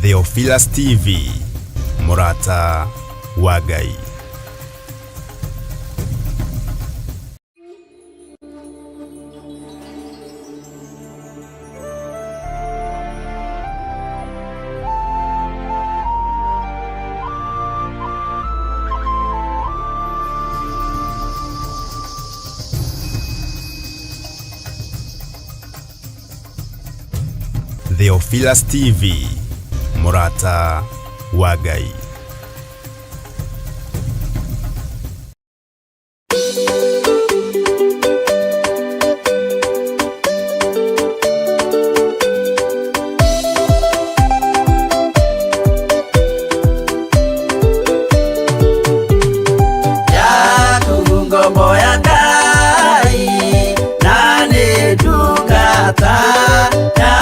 Theophilus TV, mũrata wa Ngai. Theophilus TV, mũrata wa Ngai. Yakubu ngombo ya Ngai na nĩ ndungata ya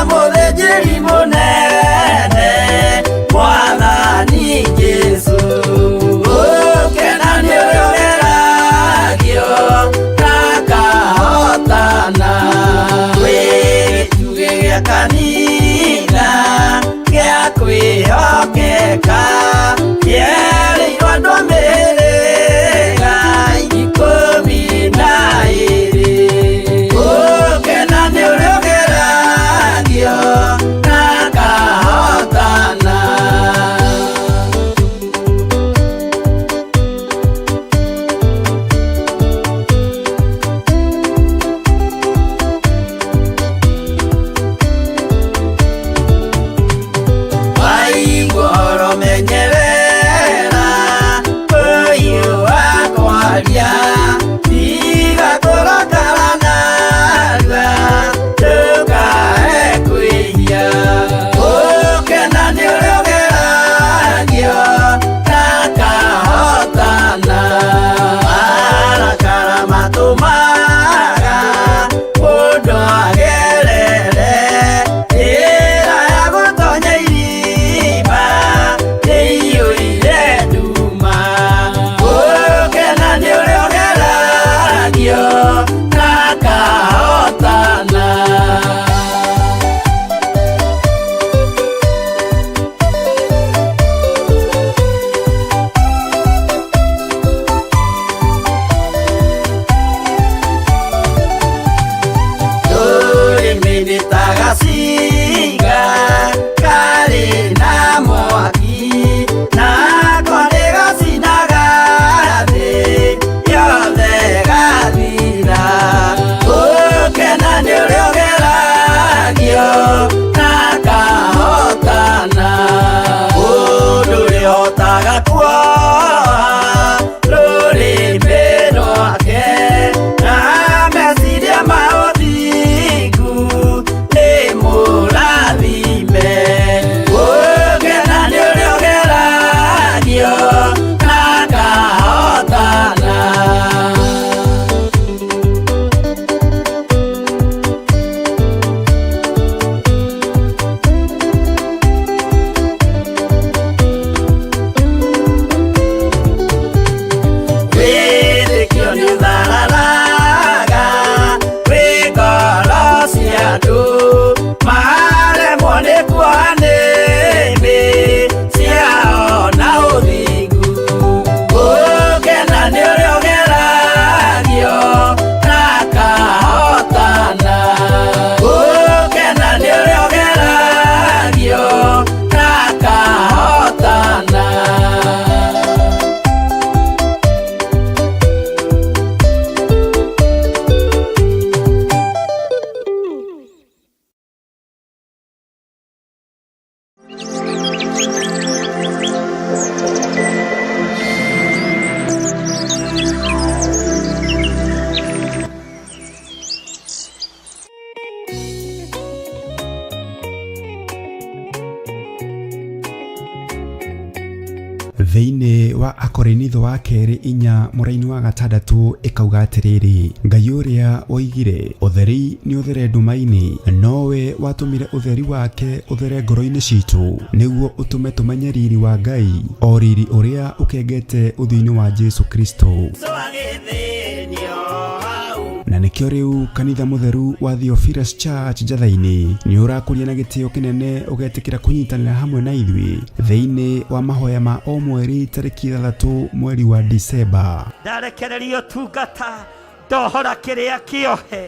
mũthĩnjĩri mũnene Mwathani Jesũ. Ũkena nĩ ũrĩa ũgeragio na akahotana. Wĩ gĩtugĩ gĩa kanitha gĩa kwĩhokeka kĩerĩirwo andũ a mĩhĩrĩga 12. Ũkena nĩ ũrĩa ũgeragio na akahotana. Waigua ũhoro menyerera ũyũ wa kwaria, tiga kũrakara narua ndũkae kwĩhia. Ũkena nĩ ũrĩa ũgeragio na akahotana. Marakara matũmaga mũndũ agerere njĩra ya gũtonya irima ĩiyũire nduma. Ũkena nĩ ũrĩa ũgeragio na akahotana. Rũrĩmĩ nĩ ta gacinga karĩ na mwaki, nako nĩ gacinaga thĩ yothe gathira. Ũkena nĩ ũrĩa ũgeragio na akahotana. Mũndũ ũrĩa ũhotaga kuoha rũrĩmĩ rwake na meciria ma ũthingu nĩ mũrathime. Ũkena nĩ ũrĩa ũgeragio na akahotana. Wĩtĩkio nĩ ũthararaga wĩ ngoro cia andũ, maremwo nĩ kuoha nĩmĩ ciao na ũthingu. Ũkena nĩ ũrĩa ũgeragio na akahotana. Ũkena nĩ ũrĩa ũgeragio na akahotana. Thĩinĩ wa Akorinitho wa kerĩ 4 mũraini wa 6 ĩkauga atĩrĩrĩ, Ngai ũrĩa woigire ũtheri nĩ ũthere nduma-inĩ, nowe watũmire ũtheri wake ũthere ngoro-inĩ citũ, nĩguo ũtũme tũmenye riri wa Ngai, o riri ũrĩa ũkengete ũthiũ-inĩ wa Jesu Kristo. Na nĩ Nĩkĩo rĩu kanitha mũtheru wa Theophilus Church Njatha-inĩ nĩ ũrakũria na gĩtĩo kĩnene ũgetĩkĩra kũnyitanĩra hamwe na ithuĩ thĩinĩ wa mahoya ma o mweri tarĩki 6 mweri wa Disemba. Ndarekereria ũtungata, ndohora kĩrĩa kĩohe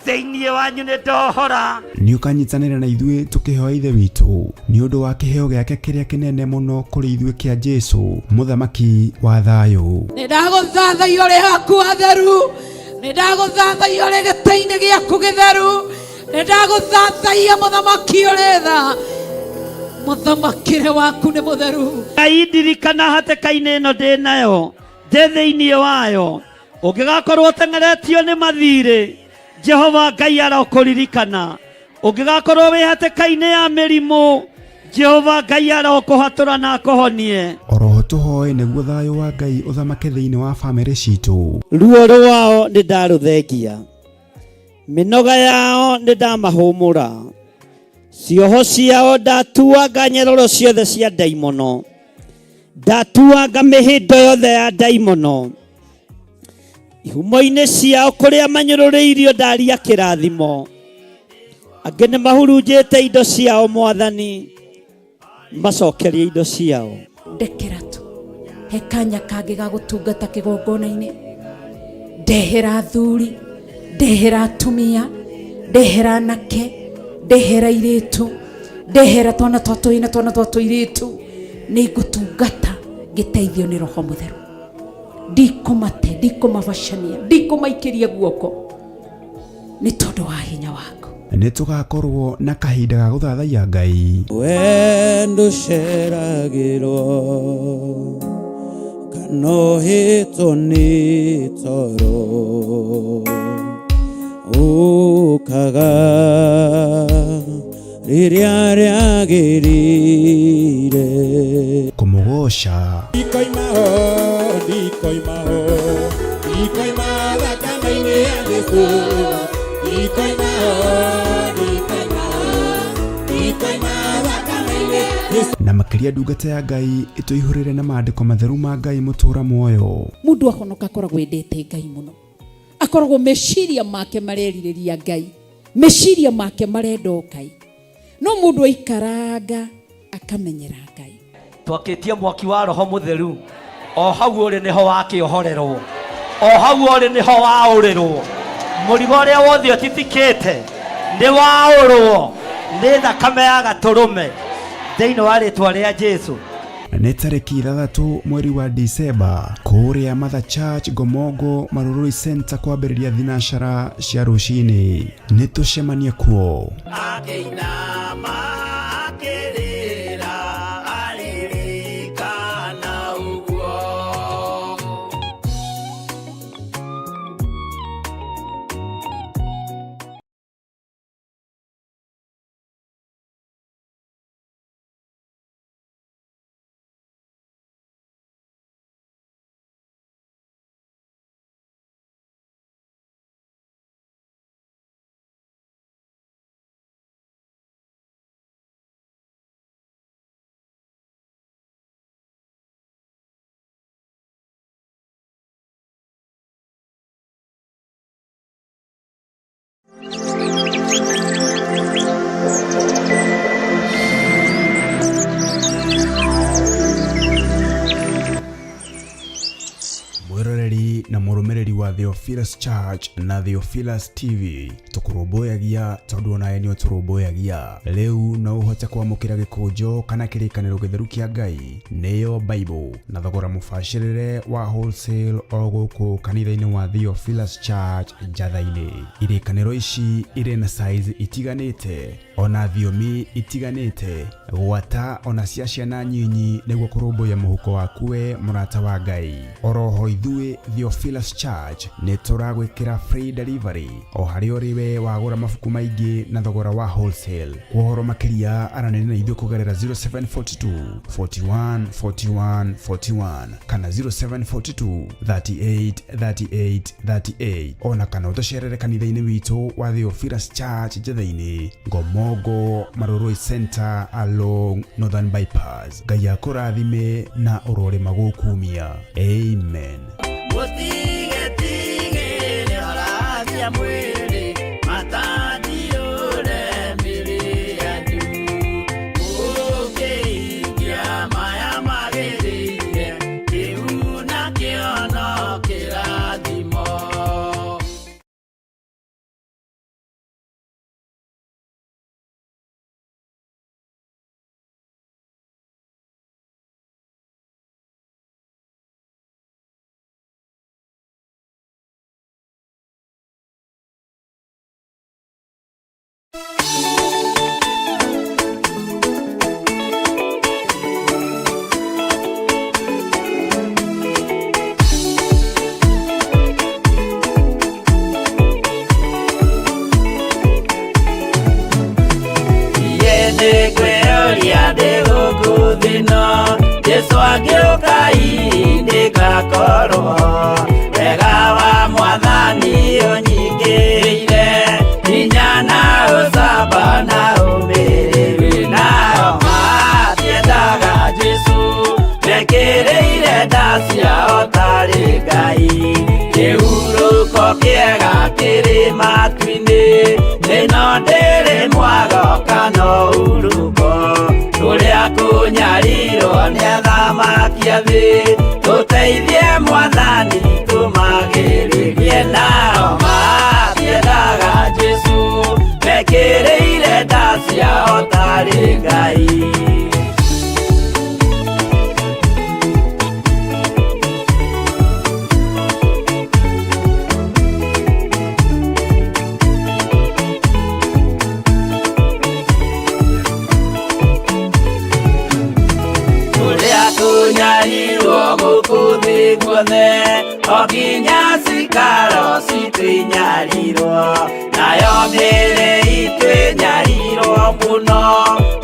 thĩinĩ wanyu, nĩ ndohora. Nĩ ũkanyitanĩra na ithuĩ tũkĩhoya Ithe witũ nĩ ũndũ wa kĩheo gĩake kĩrĩa kĩnene mũno kũrĩ ithuĩ kĩa Jesu, mũthamaki wa thayũ. Nĩ ndagũthathaiya ũrĩ haku hatheru, nĩ ndagũthathaiya ũrĩ gĩtĩ-inĩ gĩaku gĩtheru, nĩ ndagũthathaiya mũthamaki ũrĩ tha, mũthamakĩre waku nĩ mũtheru. Ngai, ndirikana hatĩka-inĩ ĩno ndĩ nayo, ndĩ thĩinĩ wayo. Ũngĩgakorwo ũteng'eretio nĩ mathirĩ, Jehova Ngai arokũririkana. Ũngĩgakorwo wĩ hatĩka-inĩ ya mĩrimũ, Jehova Ngai arokũhatũra na akũhonie. Oroho tũhoe nĩguo thayũ wa Ngai ũthamake thĩinĩ wa bamĩrĩ citũ. Ruo rwao nĩ ndarũthengia, mĩnoga yao nĩ ndamahũmũra, cioho ciao ndatuanga nyeroro ciothe cia ndaimono, ndatuanga mĩhĩndo yothe ya ndaimono, ihumo-inĩ ciao kũrĩa manyũrũrĩirio ndaria kĩrathimo. Angĩ nĩ mahurunjĩte indo ciao, Mwathani macokerie indo ciao. Ndekera tu he kanya kangĩ ga gũtungata kĩgongona-inĩ, ndehera athuri, ndehera atumia, ndehera anake, ndehera airĩtu, ndehera twana twa tũhĩĩ na twana twa tũirĩtu. Nĩ ngũtungata ngĩteithio nĩ Roho Mũtheru. Ndikũmate, ndikũmabacania, ndikũmaikĩria guoko, nĩ tondũ wa hinya waku. Nĩ tũgakorwo na kahinda ga gũthathaiya Ngai. Wendo ũceragĩrwo kana ũhĩtwo nĩ toro, ũkaga rĩrĩa rĩagĩrĩire. Kũmũgoca. Ndikoima ho, ndikoima ho, ndikoima thakame-inĩ ya Jesũ. Ndikoima ho, ndikoima ho, ndikoima thakame-inĩ ya Jesũ. Na makĩria ndungata ya Ngai ĩtũihũrĩre na maandĩko matheru ma Ngai mũtũra muoyo. Mũndũ ahonoka akoragwo endete Ngai mũno, akoragwo meciria make marerirĩria Ngai, meciria make marenda o Ngai. No mũndũ aikaranga akamenyera Ngai. Twakĩtie mwaki wa Roho Mũtheru o hau ũrĩ, nĩho wakĩohorerwo, o hau ũrĩ nĩho waũrĩrwo mũrigo ũrĩa wothe ũtitikĩte, nĩ waũrwo nĩ thakame ya Gatũrũme thĩinĩ wa rĩtwa rĩa Jesu. Nĩ tarĩki 6 mweri wa Disemba kũrĩa Mother Church Ngomongo, Marurui Center, kwambĩrĩria thinacara cia rũcinĩ. Nĩ tũcemanie kuo. Akĩinama akĩrĩra aririkana ũguo. Mwĩroreri na mũrũmĩrĩri wa Theophilus Church na Theophilus TV, tũkũrũmbũyagia tondũ onawe nĩ ũtũrũmbũyagia. Rĩu no ũhote kwamũkĩra gĩkũnjo kana kĩrĩkanĩro gĩtheru kĩa Ngai, nĩyo Bible, na thogora mũbacĩrĩre wa wholesale o gũkũ kanitha-inĩ wa Theophilus Church Njatha-inĩ. Irĩkanĩro ici irĩ na size itiganĩte ona thiomi itiganĩte, gwata ona cia ciana nyinyi, nĩguo kũrũmbũiya mũhuko waku we mũrata wa Ngai. Oroho ithuĩ Theophilus Church nĩ tũragwĩkĩra free delivery o harĩa ũrĩ we wagũra mabuku maingĩ na thogora wa wholesale. Kwa ũhoro makĩria aranĩria na ithuĩ kũgerera 0742 41 41 41 kana 0742 38 38 38, ona kana ũtũcerere kanitha-inĩ witũ wa Theophilus Church Njatha-inĩ, Ngomongo, Marurui Center along Northern Bypass. Ngai akũrathime na ũrorĩma gũkumia. Amen. Mũtigetigĩre, oragia. mwĩrĩ matandiũre mĩrĩ yanyu ũkĩhingia maya magĩrĩire kĩu nakĩo no kĩrathimo. Niĩ nĩngwĩyũria ndĩ gũkũ thĩ ĩno, Jesũ angĩũka hihi nĩngakorwo wega wa mwathani ũnyingĩrĩire hinya na ũcamba na ũmĩrĩru nao matiendaga Jesũ mekĩrĩire nda ciao tarĩ Ngai kĩhurũko kĩega kĩrĩ matu-inĩ ĩno ndĩrĩ mwago kana ũhurũko tũrĩa kũnyarirwo nĩ athamaki a thĩ tũteithie mwathani tũmagĩrĩrie nao matiendaga Jesũ mekĩrĩire nda ciao tarĩ Ngai. Kũrĩa kũnyarirwo gũkũ thĩ guothe o nginya cikaro citũ inyarirwo nayo mĩĩrĩ itũ ĩnyarirwo mũno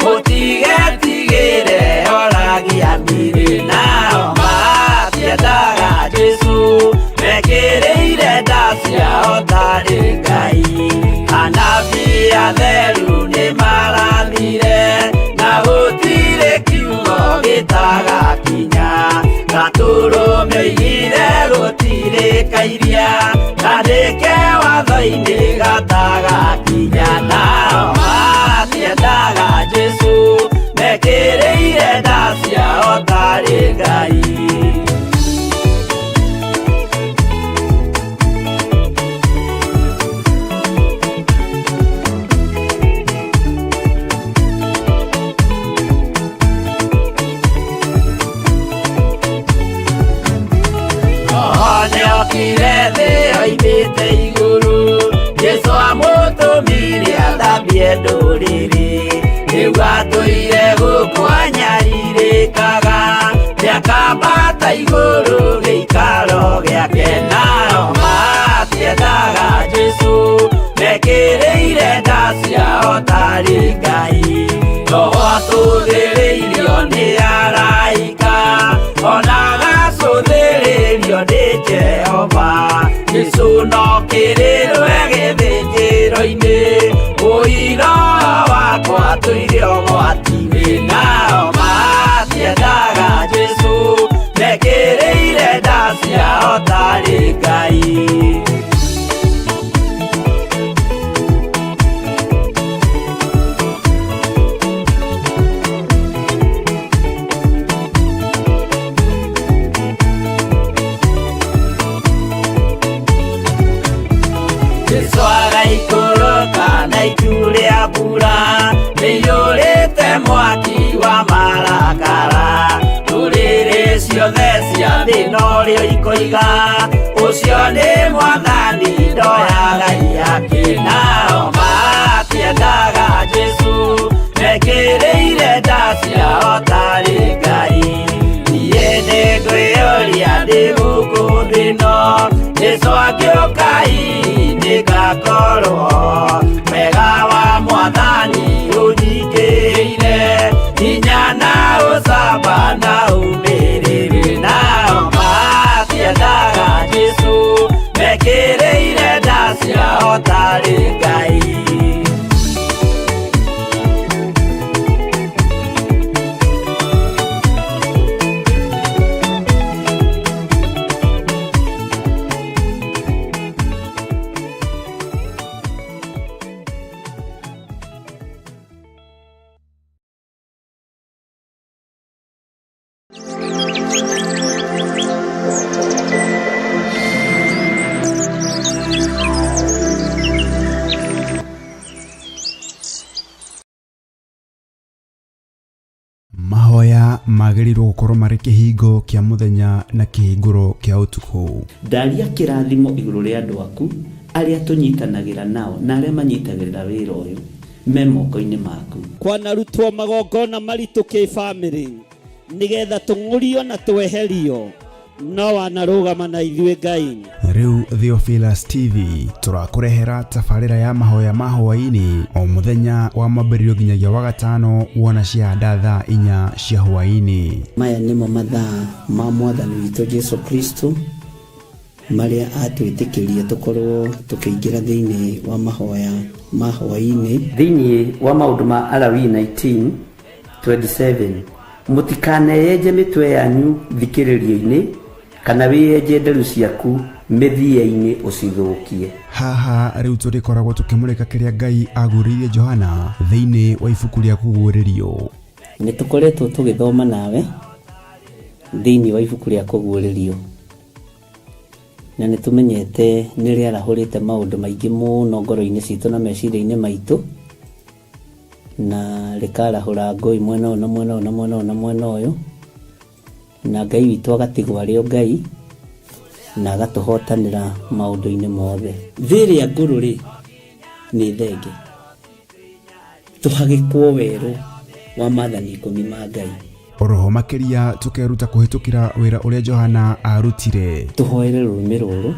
mũtigetigĩre oragia mĩrĩ nao matiendaga Jesũ mekĩrĩire nda ciao tarĩ Ngai anabii atheru nĩmarathire na gũtirĩ kiugo gĩtagakinya gatũrũme oigire gũtirĩ kairia kandĩke watho-inĩ gatagakinya nao matiendaga Jesũ mekĩrĩire nda ciao tarĩ Ngai. Roho nĩokire thĩ oimĩte igũrũ Jesũ amũtũmire athambie ndũrĩrĩ rĩu atũire gũkũ anyarirĩkaga nĩakambata igũrũ gĩikaro gĩake nao matiendaga Jesũ mekĩrĩire nda ciao tarĩ Ngai Roho atũthĩrĩirio nĩ araika ona agacũthĩrĩrio nĩ Jehova Jesũ no kĩrĩrwe gĩthĩnjĩro-inĩ ũira wakwa tũire ũgwati-inĩ nao matiendaga Jesũ mekĩrĩire nda ciao tarĩ Ngai. Jesũ agaikũrũka na itu rĩa mbura rĩiyũrĩte mwaki wa marakara ndũrĩrĩ ciothe cia thĩ norĩo ikoiga ũcio nĩ mwathani ndoyaga iyake nao matiendaga Jesũ mekĩrĩire nda ciao tarĩ Ngai niĩ nĩngwĩyũria ndĩ gũkũ thĩ ĩno Jesũ angĩũka hihi nĩngakorwo wega wa mwathani ũnyingĩrĩire hinya na ũcamba na ũmĩrĩru nao matiendaga Jesũ mekĩrĩire Mahoya magĩrĩirwo gũkorwo marĩ kĩhingo kĩa mũthenya na kĩhingũro kĩa ũtukũ. Ndaria kĩrathimo igũrũ rĩa andũ aku arĩa tũnyitanagĩra nao na arĩa manyitagĩrĩra wĩra ũyũ me moko-inĩ maku. Kwanarutwo magongona maritũ kĩbamĩrĩ nĩgetha tũng'ũrio na tweherio, no wanarũgama na ithuĩ Ngai. Rĩu Theophilus TV tũrakũrehera tabarĩra ya mahoya ma hwaĩ-inĩ o mũthenya wa mwambĩrĩrio nginyagia wa gatano wona ciahanda thaa 4 cia hwaĩ-inĩ. Maya nĩmo mathaa ma Mwathani witũ Jesu Kristo marĩa atwĩtĩkĩrie tũkorwo tũkĩingĩra thĩinĩ wa mahoya ma hwaĩ-inĩ. Thĩinĩ wa maũndũ ma Alawii 19:27, mũtikaneyenje mĩtwe yanyu thikĩrĩrio-inĩ kana wĩyenje nderu ciaku mĩthia-inĩ ũcithũkie. Haha rĩu tũrĩkoragwo tũkĩmũrĩka kĩrĩa Ngai agũrĩirie Johana thĩinĩ wa ibuku rĩa Kũguũrĩrio. Nĩ tũkoretwo tũgĩthoma nawe thĩinĩ wa ibuku rĩa Kũguũrĩrio, na nĩ tũmenyete nĩ rĩarahũrĩte maũndũ maingĩ mũno ngoro-inĩ citũ na meciria-inĩ maitũ, na rĩkarahũra ngũi mwena ũyũ na mwena ũyũ na mwena ũyũ na mwena ũyũ, na Ngai witũ agatigwo arĩ o Ngai na agatũhotanĩra maũndũ-inĩ mothe. Thĩ ĩrĩa ngũrũ rĩ nĩ thenge, tũhagĩkwo werũ wa maathani 10 ma Ngai. Oroho makĩria tũkeruta kũhĩtũkĩra wĩra ũrĩa Johana arutire. Tũhoere rũrĩmĩ rũrũ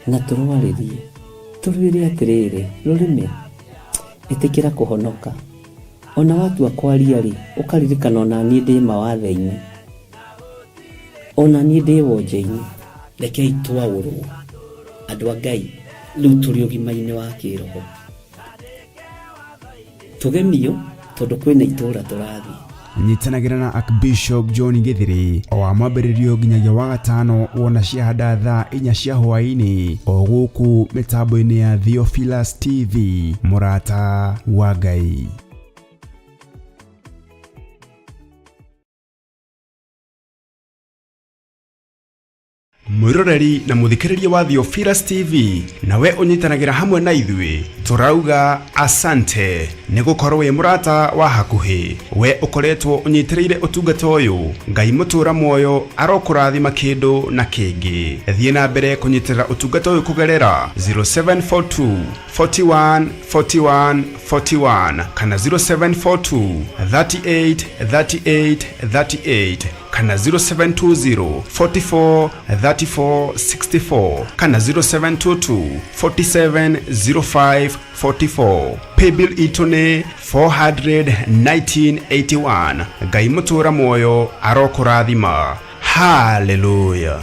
na tũrwarĩrie, tũrwĩre atĩrĩrĩ, rũrĩmĩ ĩtĩkĩra kũhonoka. Ona watua kwaria rĩ, ũkaririkana ona niĩ ndĩ mawathe-inĩ, ona niĩ ndĩ wonje-inĩ. Rekei twaũrwo andũ a Ngai, rĩu tũrĩ ũgima-inĩ wa kĩroho, tũgemio tondũ kwĩna itũũra tũrathiĩ. Nyitanagĩra na Archbishop John Githiri o wa mwambĩrĩrio nginyagia wa gatano wona ciahanda thaa 4 cia hwaĩ-inĩ o gũkũ mĩtambo-inĩ ya Theophilus TV, mũrata wa Ngai. Mwĩroreri na mũthikĩrĩria wa Theophilus TV, nawe ũnyitanagĩra hamwe na ithuĩ, tũrauga asante nĩ gũkorwo wĩ mũrata wa hakuhĩ. We ũkoretwo ũnyitĩrĩire ũtungata ũyũ, Ngai mũtũra muoyo arokũrathima kĩndũ na kĩngĩ. Thiĩ na mbere kũnyitĩrĩra ũtungata ũyũ kũgerera 0742 41 41 41 kana 0742 38 38 38 kana 0720 44 34 64 kana 0722 47 05 44. Paybill itũ nĩ 41981. Ngai mũtũra muoyo arokũrathima. Hallelujah.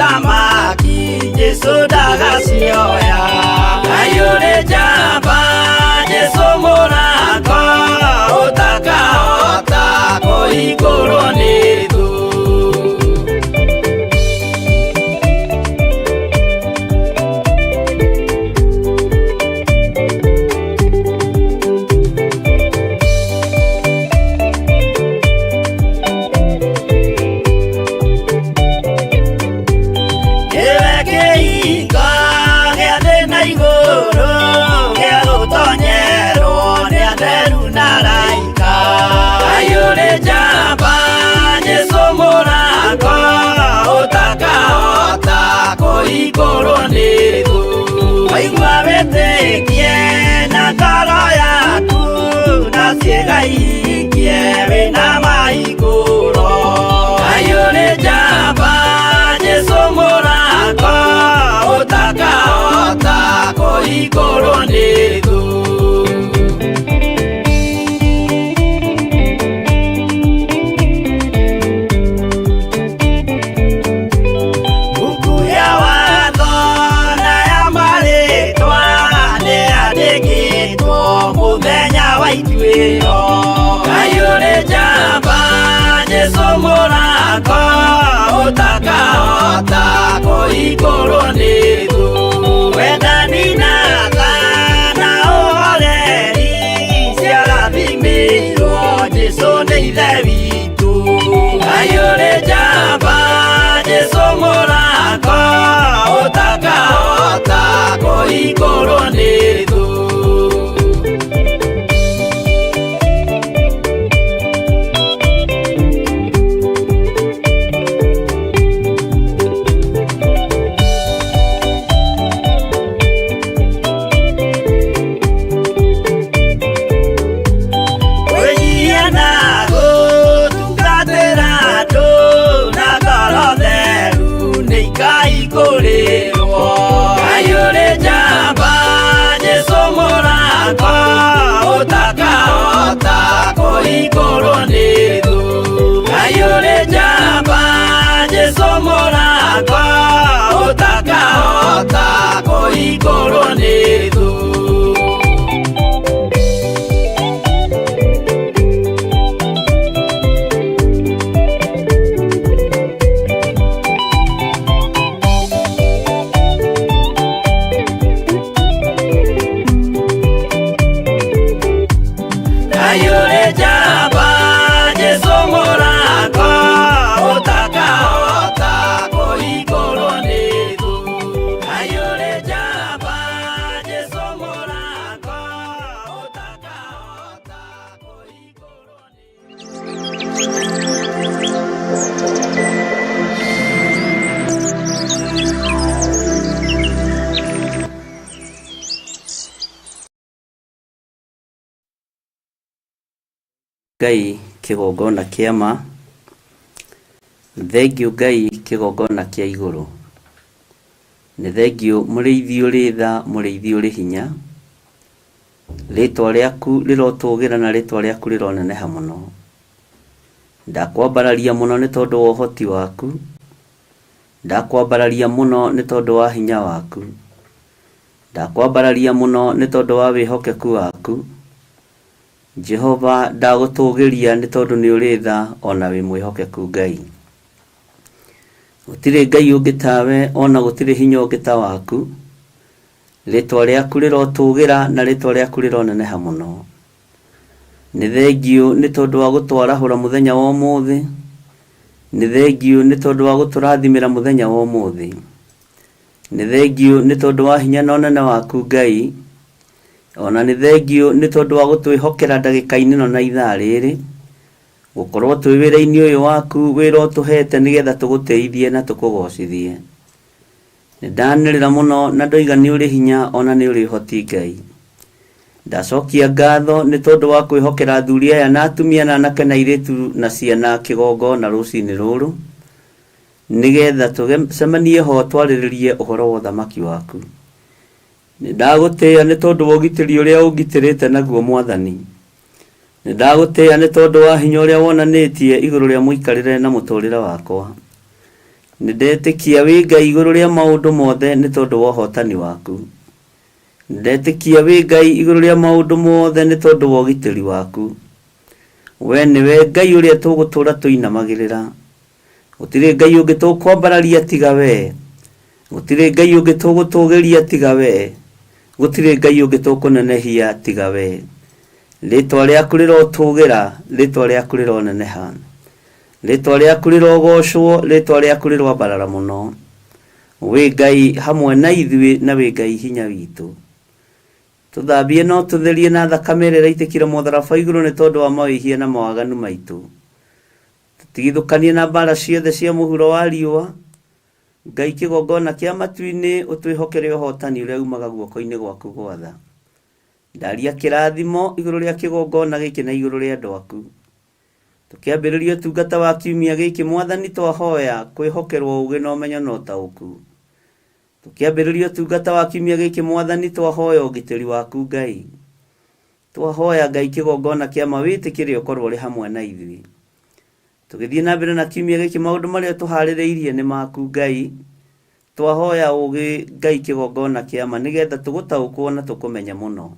mũthamaki Jesũ ndagacioya Ngai ũrĩ njamba Jesũ mũrango ũtakahota kũhingũrwo nĩ thũ Nĩwe kĩhingo gĩa thĩ na igũrũ gĩa gũtonyerwo nĩ atheru na araika Ngai ũrĩ njamba Jesũ mũrango ũtakahota kũhingũrwo nĩ thũ Waigua wĩtĩkie na ngoro yaku na ciĩga ihingie wĩna mahingũro Ngai ũrĩ njamba Jesũ mũrango ũtakahota kũhingũrwo nĩ thũ Buku ya watho na ya marĩtwa nĩyandĩkĩtwo mũthenya wa ituĩro Ngai ũrĩ njamba Jesũ mũrango ũtakahota kũhingũrwo nĩ thũ Wendani na tha na ũhoreri ciarathimĩirwo Jesũ nĩ ithe witũ Ngai ũrĩ njamba Jesũ mũrango ũtakahota kũhingũrwo nĩ thũ Kwĩnyihia na gũtungatĩra andũ na ngoro theru nĩ ikaihingũrĩrwo. Ngai ũrĩ njamba Jesũ mũrango ũtakahota kũhingũrwo nĩ thũ. Ngai ũrĩ njamba Jesũ mũrango ũtakahota kũhingũrwo nĩ thũ. Ngai ũrĩ njamba Jesũ mũrango ũtakahota kũhingũrwo nĩ thũ. Ngai ũrĩ njamba Jesũ mũrango ũtakahota kũhingũrwo nĩ Ngai kĩgongona kĩa ma, thengiũ Ngai kĩgongona kĩa igũrũ. Nĩ thengiũ mũrĩithi ũrĩ tha, mũrĩithi ũrĩ hinya. Rĩtwa rĩaku rĩrotũgĩra na rĩtwa rĩaku rĩroneneha mũno. Ndakwambararia mũno nĩ tondũ wa ũhoti waku. Ndakwambararia mũno nĩ tondũ wa hinya waku. Ndakwambararia mũno nĩ tondũ wa wĩhokeku waku. Jehova ndagũtũgĩria nĩ tondũ nĩ ũrĩ tha ona wĩ mwĩhokeku Ngai. Gũtirĩ Ngai ũngĩ tawe ona gũtirĩ hinya ũngĩ ta waku. Rĩtwa rĩaku rĩrotũgĩra na rĩtwa rĩaku rĩroneneha mũno. Nĩ thengiũ nĩ tondũ wa gũtwarahũra mũthenya wa ũmũthĩ. Nĩ thengiũ nĩ tondũ wa gũtũrathimĩra mũthenya wa ũmũthĩ. Nĩ thengiũ nĩ tondũ wa hinya na ũnene waku Ngai. Ona nĩ thengiũ nĩ tondũ wa gũtwĩhokera ndagĩka-inĩ ĩno na ithaa rĩrĩ. Gũkorwo twĩ wĩra-inĩ ũyũ waku, wĩra ũtũhete nĩgetha tũgũtĩithie na tũkũgocithie. Nĩ ndanĩrĩra mũno na ndoiga nĩ ũrĩ hinya ona nĩ ũrĩ ũhoti Ngai. Ndacokia ngatho nĩ tondũ wa kwĩhokera athuri aya na atumia na anake na airĩtu na ciana kĩgongona rũcinĩ rũrũ, nĩgetha tũcemanie ho twarĩrĩrie ũhoro wa ũthamaki waku. Nĩ ndagũtĩĩa nĩ tondũ wa ũgitĩri ũrĩa ũngitĩrĩte naguo Mwathani. Nĩ ndagũtĩĩa nĩ tondũ wa hinya ũrĩa wonanĩtie igũrũ rĩa mũikarĩre na mũtũrĩre wakwa. Nĩ ndetĩkia wĩ Ngai igũrũ rĩa maũndũ mothe nĩ tondũ wa ũhotani waku. Nĩ ndetĩkia wĩ Ngai igũrũ rĩa maũndũ mothe nĩ tondũ wa ũgitĩri waku. We nĩwe Ngai ũrĩa tũgũtũũra tũinamagĩrĩra. Gũtirĩ Ngai ũngĩ tũkwambararia tiga we. Gũtirĩ Ngai ũngĩ tũgũtũgĩria tiga we. Gũtirĩ Ngai ũngĩ tũkũnenehia tiga we. Rĩtwa rĩaku rĩrotũgĩra, rĩtwa rĩaku rĩroneneha. Rĩtwa rĩaku rĩrogocwo, rĩtwa rĩaku rĩroambarara mũno. Wĩ Ngai hamwe na ithuĩ na wĩ Ngai hinya witũ. Tũthambie na ũtũtherie na thakame ĩrĩa ĩraitĩkire mũtharaba igũrũ nĩ tondũ wa mawĩhia na mawaganu maitũ. Tũtigithũkanie na mbara ciothe cia mũhuro wa riũa. Ngai kĩgongona kĩa matu-inĩ ũtwĩhokere ũhotani ũrĩa umaga guoko-inĩ gwaku gwatha. Ndaria kĩrathimo igũrũ rĩa kĩgongona gĩkĩ na igũrũ rĩa andũ aku. Tũkĩambĩrĩria ũtungata wa kiumia gĩkĩ Mwathani twahoya kwĩhokerwo ũgĩ na ũmenyo na ũtaũku. Tũkĩambĩrĩria ũtungata wa kiumia gĩkĩ Mwathani twahoya ũgitĩri waku Ngai. Twahoya Ngai kĩgongona kĩa ma wĩtĩkĩre ũkorwo ũrĩ hamwe na ithuĩ. Tũgĩthiĩ na mbere na kiumia gĩkĩ maũndũ marĩa tũharĩrĩirie nĩ maku Ngai. Twahoya ũgĩ Ngai kĩgongona kĩa ma nĩgetha tũgũtaũkwo na tũkũmenye mũno.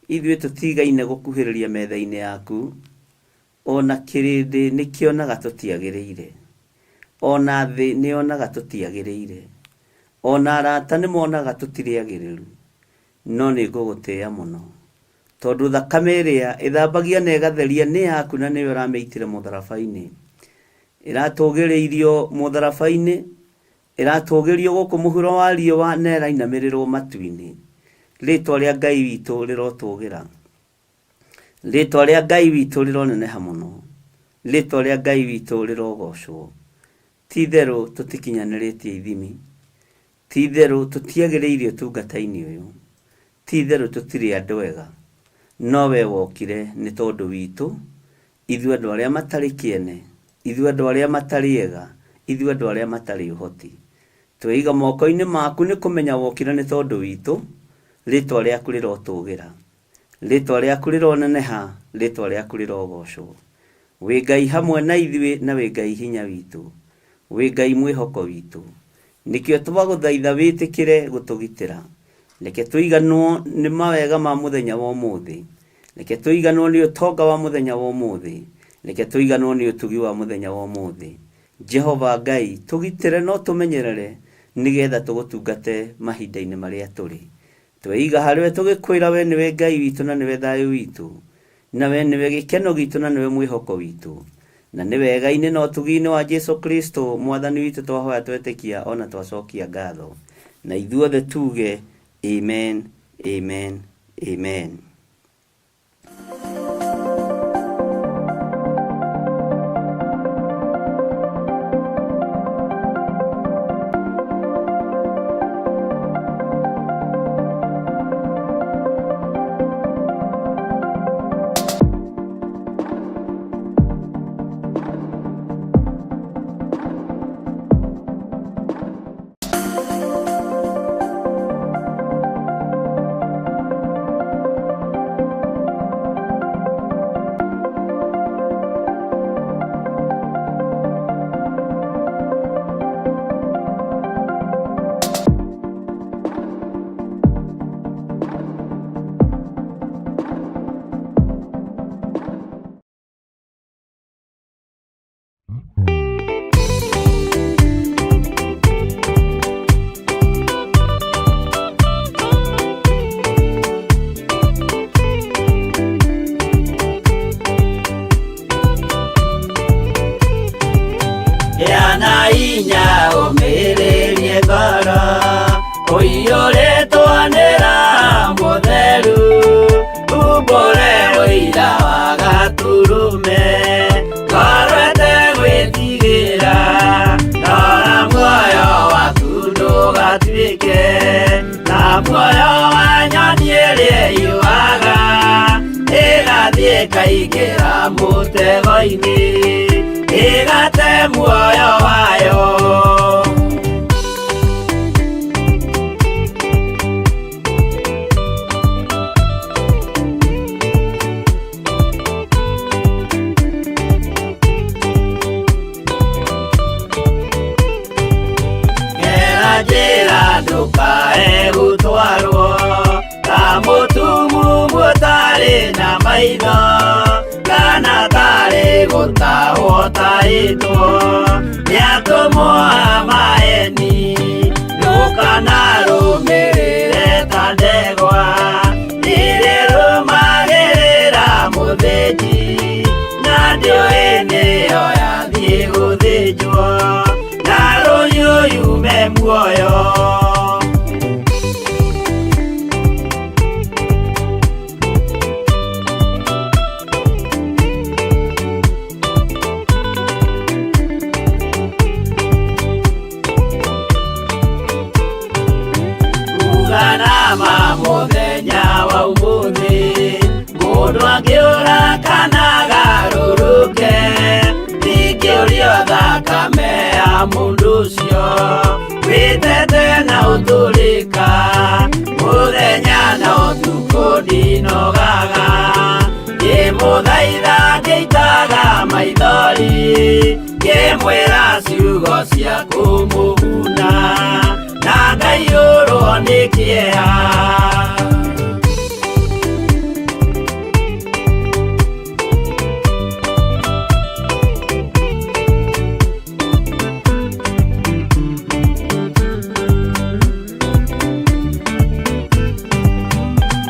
Ithuĩ tũtigaine gũkuhĩrĩria metha-inĩ yaku, ona kĩrĩndĩ nĩkĩonaga tũtiagĩrĩire. Ona thĩ nĩyonaga tũtiagĩrĩire. Ona arata nĩmonaga tũtirĩ agĩrĩru. No nĩngũgũtĩĩa mũno. Tondũ thakame ĩrĩa ĩthambagia na ĩgatheria nĩ yaku na nĩwe ũramĩitire mũtharaba-inĩ. Ĩratũgĩrĩirio mũtharaba-inĩ, ĩratũgĩrio gũkũ mũhuro wa riũa na ĩrainamĩrĩrwo matu-inĩ. Rĩtwa rĩa Ngai witũ rĩrotũgĩra. Rĩtwa rĩa Ngai witũ rĩroneneha mũno. Rĩtwa rĩa Ngai witũ rĩrogocwo. Ti itherũ tũtikinyanĩrĩtie ithimi. Ti itherũ tũtiagĩrĩire ũtungata-inĩ ũyũ. Ti itherũ tũtirĩ andũ ega. No we wokire nĩ tondũ witũ, ithuĩ andũ arĩa matarĩ kĩene, ithuĩ andũ arĩa matarĩ ega, ithuĩ andũ arĩa matarĩ ũhoti. Tweiga moko-inĩ maku nĩ kũmenya wokire nĩ tondũ witũ, rĩtwa rĩaku rĩrotũgĩra. Rĩtwa rĩaku rĩroneneha, rĩtwa rĩaku rĩrogocwo. Wĩ Ngai hamwe na ithuĩ na wĩ Ngai hinya witũ. Wĩ Ngai mwĩhoko witũ. Nĩkĩo twagũthaitha wĩtĩkĩre gũtũgitĩra. Reke tũiganwo nĩ mawega ma mũthenya wa ũmũthĩ. Reke tũiganwo nĩ ũtonga wa mũthenya wa ũmũthĩ. Reke tũiganwo nĩ ũtugi wa mũthenya wa ũmũthĩ. Jehova Ngai, tũgitĩre na ũtũmenyerere nĩgetha tũgũtungate mahinda-inĩ marĩa tũrĩ. Tweiga harĩwe tũgĩkwĩra we nĩwe Ngai witũ na nĩwe thayũ witũ, na we nĩwe gĩkeno gitũ na nĩwe mwĩhoko witũ. Na nĩ wega-inĩ na ũtugi-inĩ wa Jesu Kristo Mwathani witũ twahoya twetĩkia ona twacokia ngatho. Na ithuothe tuge amen, amen, amen. Gĩa na hinya ũmĩrĩrie ngoro ũiyũrĩtwo nĩ Roho Mũtheru umbũre ũira wa Gatũrũme ngoro ĩtegwĩtigĩra rora muoyo waku ndũgatuĩke ta muoyo wa nyoni ĩrĩa ĩyũaga ĩgathiĩ ĩkaingĩra mũtego-inĩ ĩgate muoyo wayo. maitho kana tarĩ gũtahwo tahĩtwo nĩ atũmwo a maeni ndũkanarũmĩrĩre ta ndegwa irĩrũmagĩrĩra mũthĩnji na ndiũĩ nĩyo yathiĩ gũthĩnjwo na rũhiũ yume muoyo. Uganama mũthenya wa ũmũthĩ mũndũ angĩũra kana agarũrũke ndingĩũrio thakame ya mũndũ ũcio wĩtete na ũtũrĩka mũthenya na ũtukũ ndinogaga ngĩmũthaitha ngĩitaga maithori ngĩmwĩra ciugo cia kũmũguna na ngaiyũrwo nĩ kĩeha.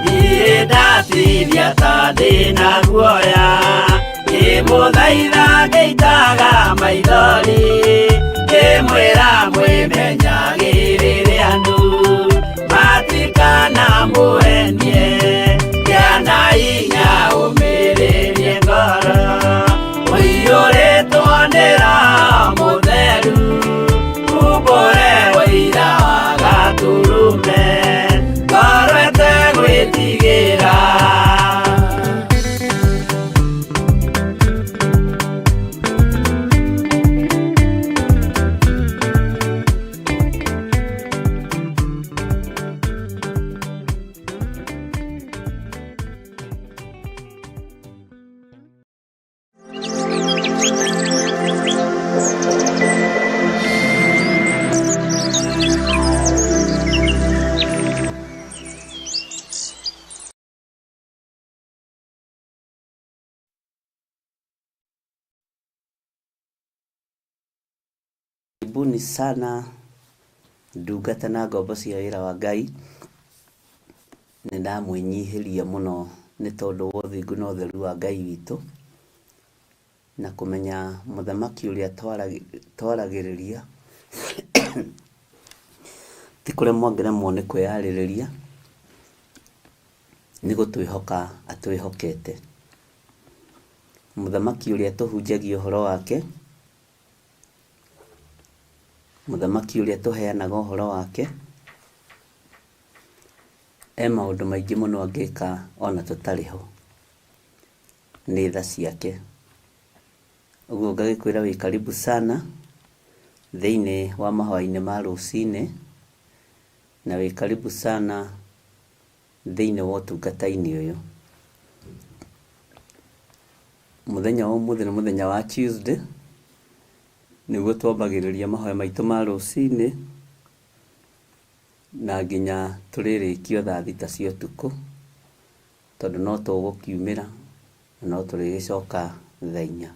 Niĩ ndatithia ta ndĩna guoya ngĩmũthaitha ngĩitaga maithori ngĩmwĩra mwĩmenyagĩrĩre andũ matikana mũhenie kĩana hinya ũmĩrĩrie ngoro ũiyũrĩtwo nĩ Roho Mũtheru umbũre ũira wa Gatũrũme ngoro ĩtegwĩtigĩra. Karibuni sana ndungata na ngombo cia wĩra wa Ngai. Nĩ ndamwĩnyihĩria mũno nĩ tondũ wa ũthingu na ũtheru wa Ngai witũ na kũmenya mũthamaki ũrĩa twaragĩrĩria ti kũremwo angĩremwo nĩ kwĩyarĩrĩria, nĩ gũtwĩhoka atwĩhokete. Mũthamaki ũrĩa tũhunjagia ũhoro wake, mũthamaki ũrĩa tũheanaga ũhoro wake, e maũndũ maingĩ mũno angĩka ona tũtarĩ ho, nĩ tha ciake. Ũguo ngagĩkwĩra wĩ karibu sana thĩinĩ wa mahoya-inĩ ma rũcinĩ, na wĩ karibu sana thĩinĩ wa ũtungata-inĩ ũyũ. Mũthenya wa ũmũthĩ nĩ mũthenya wa Tuesday, nĩguo twambagĩrĩria mahoya maitũ ma rũcinĩ na nginya tũrĩrĩkio thaa thita cia ũtukũ, tondũ no tũgũkiumĩra na no tũrĩgĩcoka thaa inya.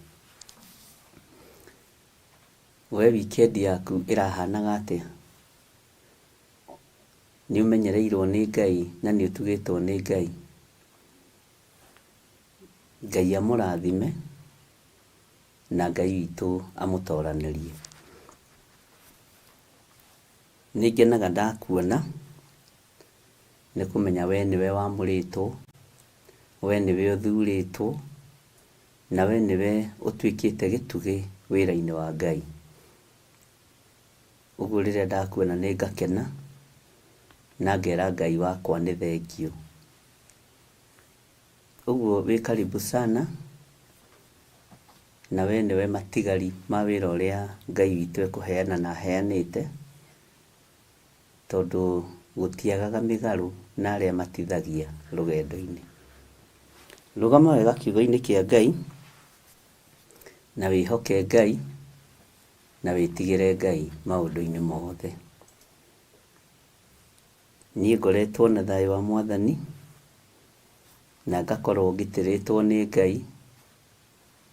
We weekend yaku ĩrahanaga atĩa? Nĩ ũmenyereirwo nĩ Ngai na nĩ ũtugĩtwo nĩ Ngai? Ngai amũrathime na Ngai witũ amũtoranĩrie. Nĩ ngenaga ndakuona nĩ kũmenya we nĩwe wamũrĩtwo, we nĩwe ũthurĩtwo, na we nĩwe ũtuĩkĩte gĩtugĩ wĩra-inĩ wa Ngai. Ũguo rĩrĩa ndakuona nĩ ngakena na ngera Ngai wakwa nĩ thengiũ. Ũguo wĩ karibu sana na we nĩwe matigari ma wĩra ũrĩa Ngai witũ ekũheana na aheanĩte, tondũ gũtiagaga mĩgarũ na arĩa matithagia rũgendo-inĩ. Rũgama wega kiugo-inĩ kĩa Ngai na wĩhoke Ngai na wĩtigĩre Ngai maũndũ-inĩ mothe. Niĩ ngoretwo na thayũ wa Mwathani, Na ngakorwo ngitĩrĩtwo nĩ Ngai,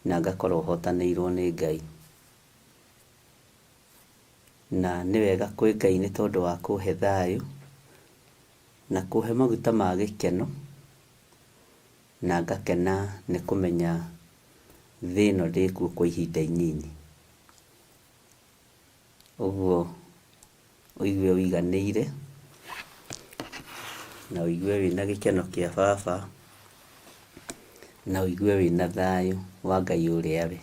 na ngakorwo hotanĩirwo nĩ Ngai. Na nĩ wega kwĩ Ngai nĩ tondũ wa kũhe thayũ, na kũhe maguta ma gĩkeno, na ngakena nĩ kũmenya thĩ ĩno ndĩkuo kwa ihinda inyinyi. Ũguo ũigue ũiganĩire, na ũigue wĩna gĩkeno kĩa baba, na ũigue wĩna thayũ wa Ngai ũrĩa we.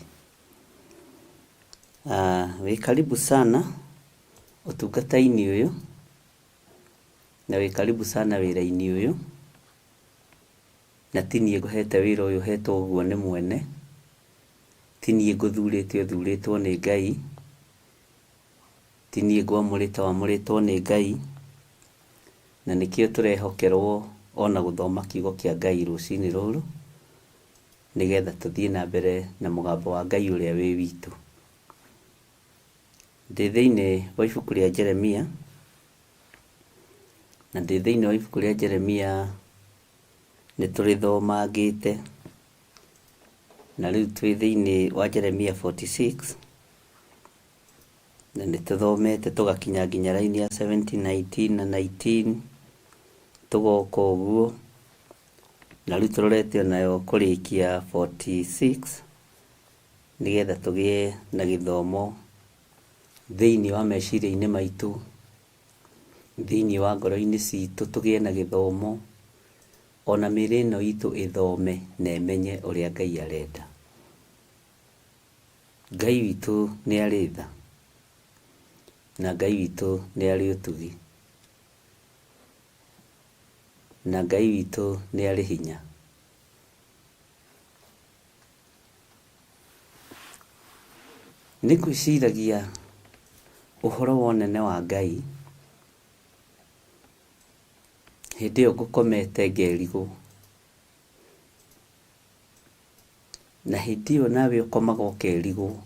Wĩ karibu sana ũtungata-inĩ ũyũ, na wĩ karibu sana wĩra-inĩ ũyũ, na ti niĩ ngũhete wĩra ũyũ ũhetwo ũguo nĩ mwene, ti niĩ ngũthurĩte ũthurĩtwo nĩ Ngai, ti niĩ ngwamũrĩte wamũrĩtwo nĩ Ngai, na nĩkĩo tũrehokerwo ona gũthoma kiugo kĩa Ngai rũcinĩ rũrũ, nĩgetha tũthiĩ na mbere na mũgambo wa Ngai ũrĩa wĩ witũ. Ndĩ thĩinĩ wa ibuku rĩa Jeremia, na ndĩ thĩinĩ wa ibuku rĩa Jeremia nĩ tũrĩthomangĩte, na rĩu twĩ thĩinĩ wa Jeremia 46, na nĩ tũthomete tũgakinya nginya raini ya 17, 19 na 19, tũgoka ũguo, na rĩu tũrorete onayo kũrĩkia 46, nĩgetha tũgĩe na gĩthomo thĩinĩ wa meciria-inĩ maitũ, thĩinĩ wa ngoro-inĩ citũ tũgĩe na gĩthomo, ona mĩĩrĩ ĩno itũ ĩthome na ĩmenye ũrĩa Ngai arenda. Ngai witũ nĩ arĩ tha, na Ngai witũ nĩ arĩ ũtugi, na Ngai witũ nĩ arĩ hinya. Nĩ ngwĩciragia ũhoro wa ũnene wa Ngai, hĩndĩ ĩyo ngũkomete ngerigwo, na hĩndĩ ĩyo nawe ũkomaga ũkerigwo,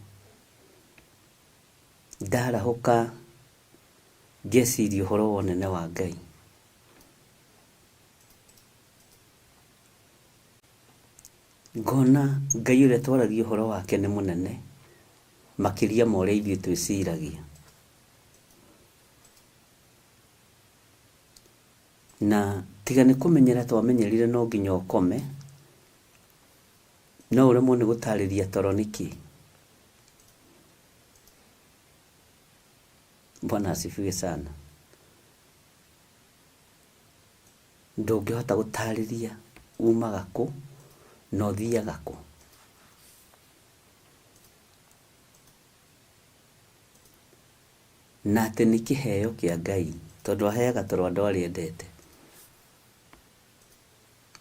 ndarahũka ngeciria ũhoro wa ũnene wa Ngai. Ngona Ngai ũrĩa twaragia ũhoro wake nĩ mũnene makĩria ma ũrĩa ithuĩ twĩciragia. Na tiga nĩ kũmenyera twamenyerire no nginya ũkome, no ũremwo nĩ gũtarĩria toro nĩ kĩĩ. Bwana asifiwe sana. Ndũngĩhota gũtarĩria umaga kũ na ũthiaga kũ. Na atĩ nĩ kĩheo kĩa Ngai tondũ aheaga toro andũ arĩa endete.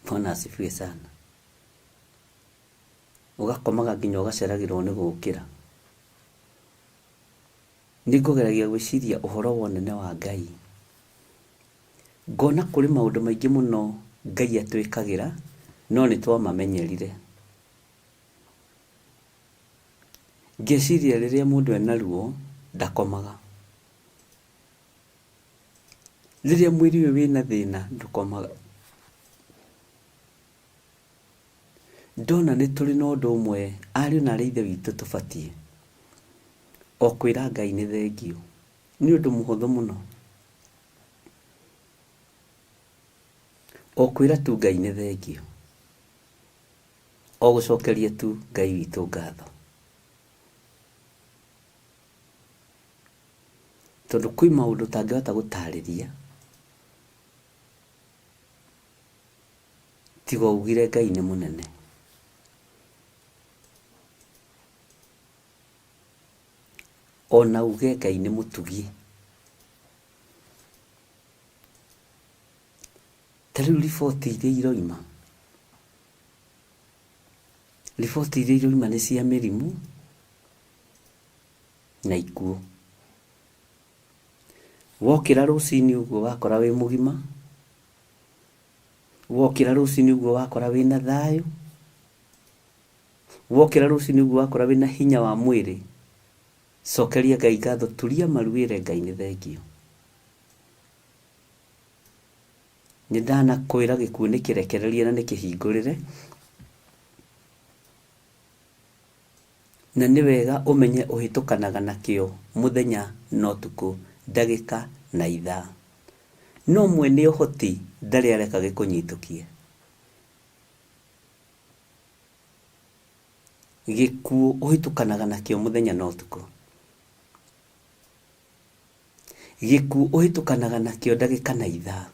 Bwana asifiwe sana. Ũgakomaga nginya ũgaceragĩrwo nĩ gũkĩra. Nĩ ngũgeragia gwĩciria ũhoro wa ũnene wa Ngai. Ngona kũrĩ maũndũ maingĩ mũno Ngai atwĩkagĩra no nĩ twamamenyerire. Ngeciria rĩrĩa mũndũ ena ruo ndakomaga. Rĩrĩa mwĩrĩ ũyũ wĩna thĩna ndũkomaga. Ndona nĩ tũrĩ na ũndũ ũmwe ariũ na aarĩ a Ithe witũ tũbatiĩ o kwĩra Ngai nĩ thengiũ. Nĩ ũndũ mũhũthũ mũno. O kwĩra tu Ngai nĩ thengiũ. O gũcokeria tu Ngai witũ ngatho. Tondũ kwĩ maũndũ ũtangĩhota gũtarĩria tiga ugire Ngai nĩ mũnene. Ona uge Ngai nĩ mũtugi. Ta rĩu riboti iria iroima, riboti iria iroima nĩ cia mĩrimũ na ikuũ. Wokĩra rũcinĩ ũguo wakora wĩ mũgima, wokĩra rũcinĩ ũguo wakora wĩna thayũ, wokĩra rũcinĩ ũguo wakora wĩna hinya wa mwĩrĩ, cokeria Ngai ngatho, turia maru wĩre Ngai nĩ thengiũ. Nĩ ndanakwĩra gĩkuũ nĩ kĩrekererie na nĩ kĩhingũrĩre. Na nĩ wega ũmenye ũhĩtũkanaga nakĩo mũthenya na ũtukũ, ndagĩka na ithaa. No mwene ũhoti ndarĩ areka gĩkũnyitũkie. Gĩkuũ ũhĩtũkanaga nakĩo mũthenya na ũtukũ. Gĩkuũ ũhĩtũkanaga nakĩo ndagĩka na ithaa.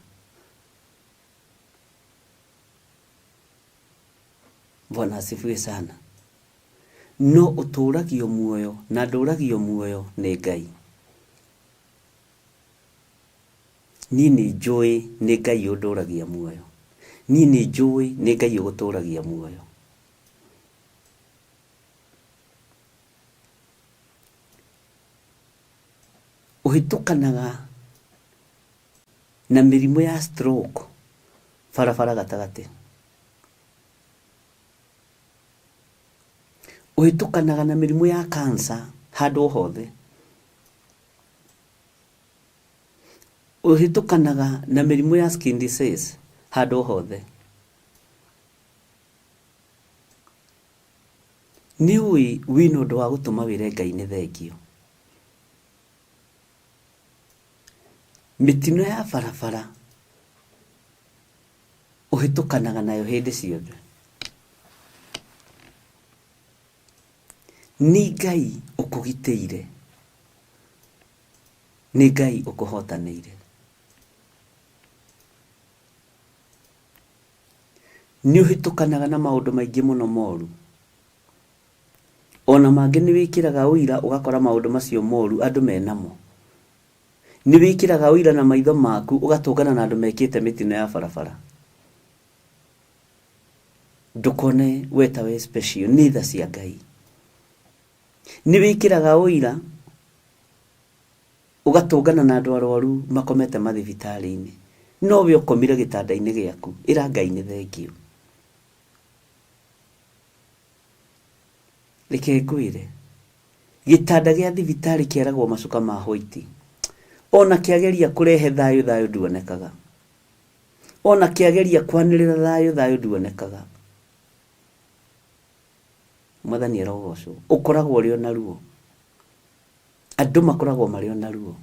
Bwana asifiwe sana. No ũtũragio muoyo na ndũragio muoyo nĩ Ngai. Niĩ nĩ njũĩ nĩ Ngai ũndũragia muoyo. Niĩ nĩ njũĩ nĩ Ngai ũgũtũragia muoyo. Ũhĩtũkanaga na mĩrimũ ya stroke barabara gatagatĩ. Ũhĩtũkanaga na mĩrimũ ya cancer handũ o hothe. Ũhĩtũkanaga na mĩrimũ ya skin disease handũ o hothe. Nĩ ũĩ wĩna ũndũ wa gũtũma wĩre Ngai nĩ thengiũ? Mĩtino ya barabara ũhĩtũkanaga nayo hĩndĩ ciothe. Nĩ Ngai ũkũgitĩire, nĩ Ngai ũkũhotanĩire. Nĩ ũhĩtũkanaga na maũndũ maingĩ mũno moru. Ona mangĩ nĩ wĩkĩraga ũira ũgakora maũndũ macio moru andũ menamo. Nĩ wĩkĩraga ũira na maitho maku ũgatũngana na andũ mekĩte mĩtino ya barabara. Ndũkone we ta wĩ special, nĩ tha cia Ngai. Nĩ wĩkĩraga ũira ũgatũngana na andũ arwaru makomete mathibitarĩ-inĩ, no we ũkomire gĩtanda-inĩ gĩaku, ĩra Ngai nĩ thengiũ. Reke ngwĩre, gĩtanda gĩa thibitarĩ kĩaragwo macuka ma hwaiti. Ona kĩageria kũrehe thayũ, thayũ nduonekaga. Ona kĩageria kwanĩrĩra thayũ, thayũ nduonekaga. Mwathani arogocwo. Ũkoragwo ũrĩ o na ruo. Andũ makoragwo marĩ o na ruo.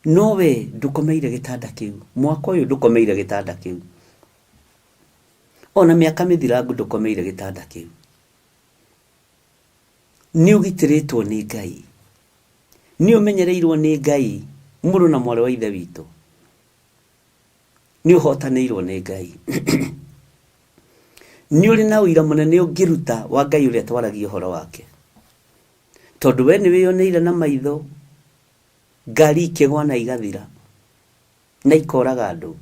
No we ndũkomeire gĩtanda kĩu. Mwaka ũyũ ndũkomeire gĩtanda kĩu. Ona mĩaka mĩthirangu ndũkomeire gĩtanda kĩu. Nĩ ũgitĩrĩtwo nĩ Ngai. Nĩ ũmenyereirwo nĩ Ngai, mũrũ na mwarĩ wa Ithe witũ. Nĩ ũhotanĩirwo nĩ Ngai. Nĩ ũrĩ na ũira mũnene ũngĩruta wa Ngai ũrĩa twaragia ũhoro wake. Tondũ we nĩ wĩyoneire na maitho ngari ikĩgwa na igathira na ikoraga andũ.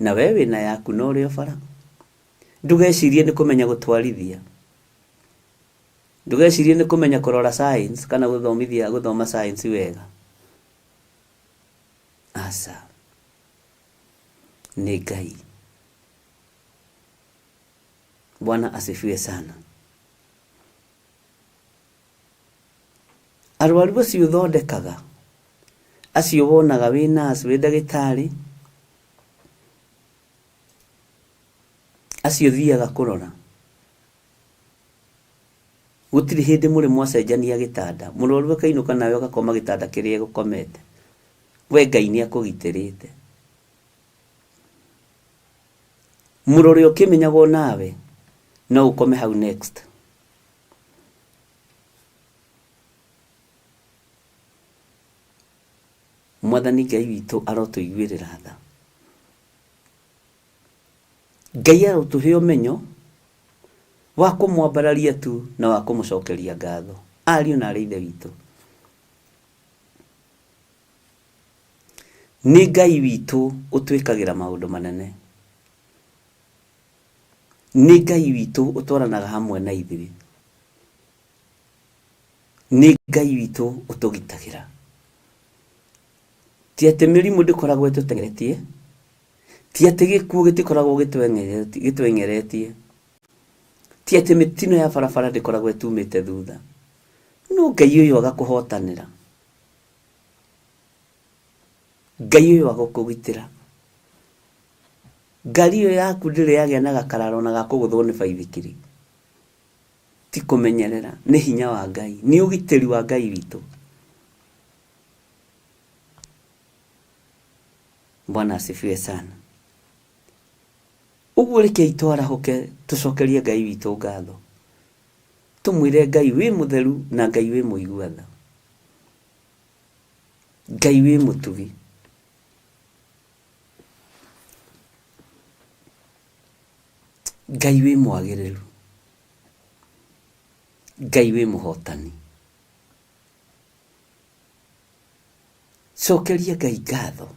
Na we wĩna yaku na ũrĩ o bara. Ndũgecirie nĩ kũmenya gũtwarithia. Ndũgecirie nĩ kũmenya kũrora science kana gũthomithia gũthoma science wega. Aca. Nĩ Ngai. Bwana asifiwe sana. Arwaru acio ũthondekaga, acio wonaga wĩ nurse, wĩ ndagĩtarĩ, acio ũthiaga kũrora, gũtirĩ hĩndĩ mũrĩ mwacenjania gĩtanda, mũrwaru akainũka nawe ũgakoma gĩtanda kĩrĩa egũkomete, we Ngai nĩ akũgitĩrĩte. Mũrore ũkĩmenyagwo nawe, no ũkome hau next. Mwathani Ngai witũ arotũiguĩrĩra tha. Ngai arotũhe ũmenyo wa kũmwambararia tu na wa kũmũcokeria ngatho. Ariũ na aarĩ a Ithe witũ, nĩ Ngai witũ ũtwĩkagĩra maũndũ manene. Nĩ Ngai witũ ũtwaranaga hamwe na ithuĩ. Nĩ Ngai witũ ũtũgitagĩra. Ti atĩ mĩrimũ ndĩkoragwo ĩtũteng'eretie, ti atĩ gĩkuũ gĩtikoragwo gĩtweng'eretie, ti atĩ mĩtino ya barabara ndĩkoragwo ĩtumĩte thutha, no Ngai ũyũ agakũhotanĩra. Ngai ũyũ agakũgitĩra. Ngari ĩyo yaku ndĩrĩ yagĩa na gakararo na ga kũgũthwo nĩ baithikiri. Ti kũmenyerera, nĩ hinya wa Ngai, nĩ ũgitĩri wa Ngai witũ. Bwana asifiwe sana. Ũguo rekei twarahũke tũcokerie Ngai witũ ngatho. Tũmwĩre Ngai wĩ mũtheru na Ngai wĩ mũigua tha. Ngai wĩ mũtugi. Ngai wĩ mwagĩrĩru. Ngai wĩ mũhotani. Cokeria Ngai ngatho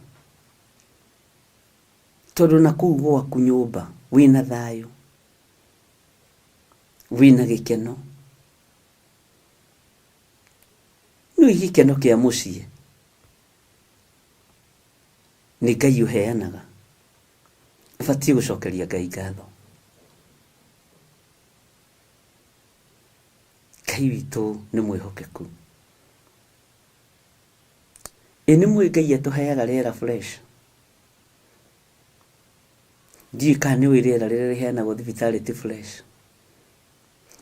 tondũ na kũu gwaku nyũmba wĩna thayũ, wĩna gĩkeno. Nĩũĩ gĩkeno kĩa mũciĩ nĩ Ngai ũheanaga. Ũbatiĩ gũcokeria Ngai ngatho. Ngai witũ nĩ mwĩhokeku. Ĩ nĩ mũĩ Ngai atũheaga rĩera fresh? Ndiũĩ kana nĩ ũĩ rĩera rĩrĩa rĩheanagwo thibitarĩ ti fresh.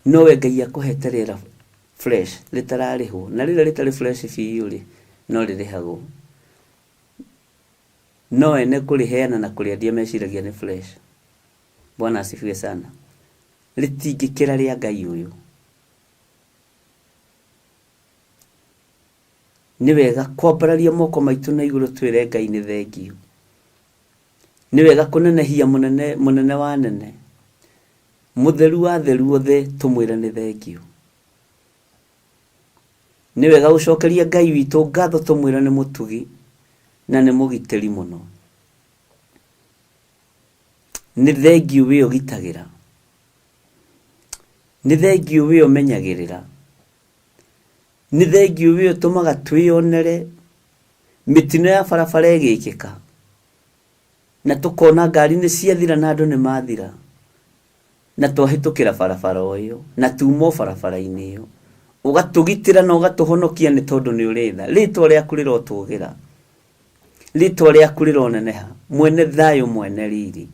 No we Ngai akũhete rĩera fresh rĩtararĩhwo, na rĩrĩa rĩtarĩ fresh biũ rĩ, no rĩrĩhagwo. No ene kũrĩheana na kũrĩendia meciragia nĩ fresh. Bwana asifiwe sana. Rĩtingĩkĩra rĩa Ngai ũyũ. Nĩ wega kwambararia moko maitũ na igũrũ twĩre Ngai nĩ thengiũ. Nĩ wega kũnenehia mũnene, mũnene wa anene, mũtheru wa atheru othe tũmwĩre nĩ thengiũ. Nĩ wega gũcokeria Ngai witũ ngatho tũmwĩre nĩ mũtugi na nĩ mũgitĩri mũno. Nĩ thengiũ we ũgitagĩra. Nĩ thengiũ we ũmenyagĩrĩra. Nĩ thengiũ we ũtũmaga twĩyonere mĩtino ya barabara ĩgĩkĩka na tũkona ngari nĩ ciathira na andũ nĩ mathira na twahĩtũkĩra barabara o ĩyo na tuma o barabara-inĩ ĩyo. Ũgatũgitĩra na ũgatũhonokia nĩ tondũ nĩ ũrĩ tha. Rĩtwa rĩaku rĩrotũgĩra. Rĩtwa rĩaku rĩroneneha. Mwene thayũ, mwene riri.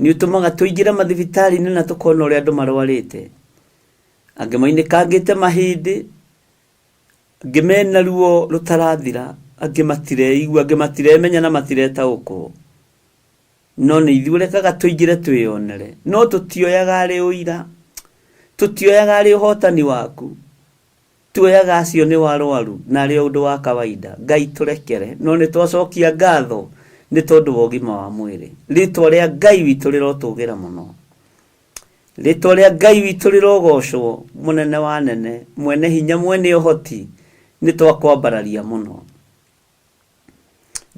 Nĩ ũtũmaga tũingĩre mathibitarĩ-inĩ na tũkona ũrĩa andũ marwarĩte. Angĩ mainĩkangĩte mahĩndĩ, angĩ mena ruo rũtarathira, angĩ matireigua, angĩ matiremenya na matiretaũkwo. No nĩ ithuĩ ũrekaga tũingĩre twĩyonere. No tũtioyaga arĩ ũira, tũtioyaga arĩ ũhotani waku. Tuoyaga acio nĩ warwaru na arĩ o ũndũ wa kawaida. Ngai tũrekere, no nĩ twacokia ngatho nĩ tondũ wa ũgima wa mwĩrĩ. Rĩtwa rĩa Ngai witũ rĩrotũgĩra mũno. Rĩtwa rĩa Ngai witũ rĩrogocwo, mũnene wa anene, mwene hinya, mwene ũhoti, nĩ twakwambararia mũno.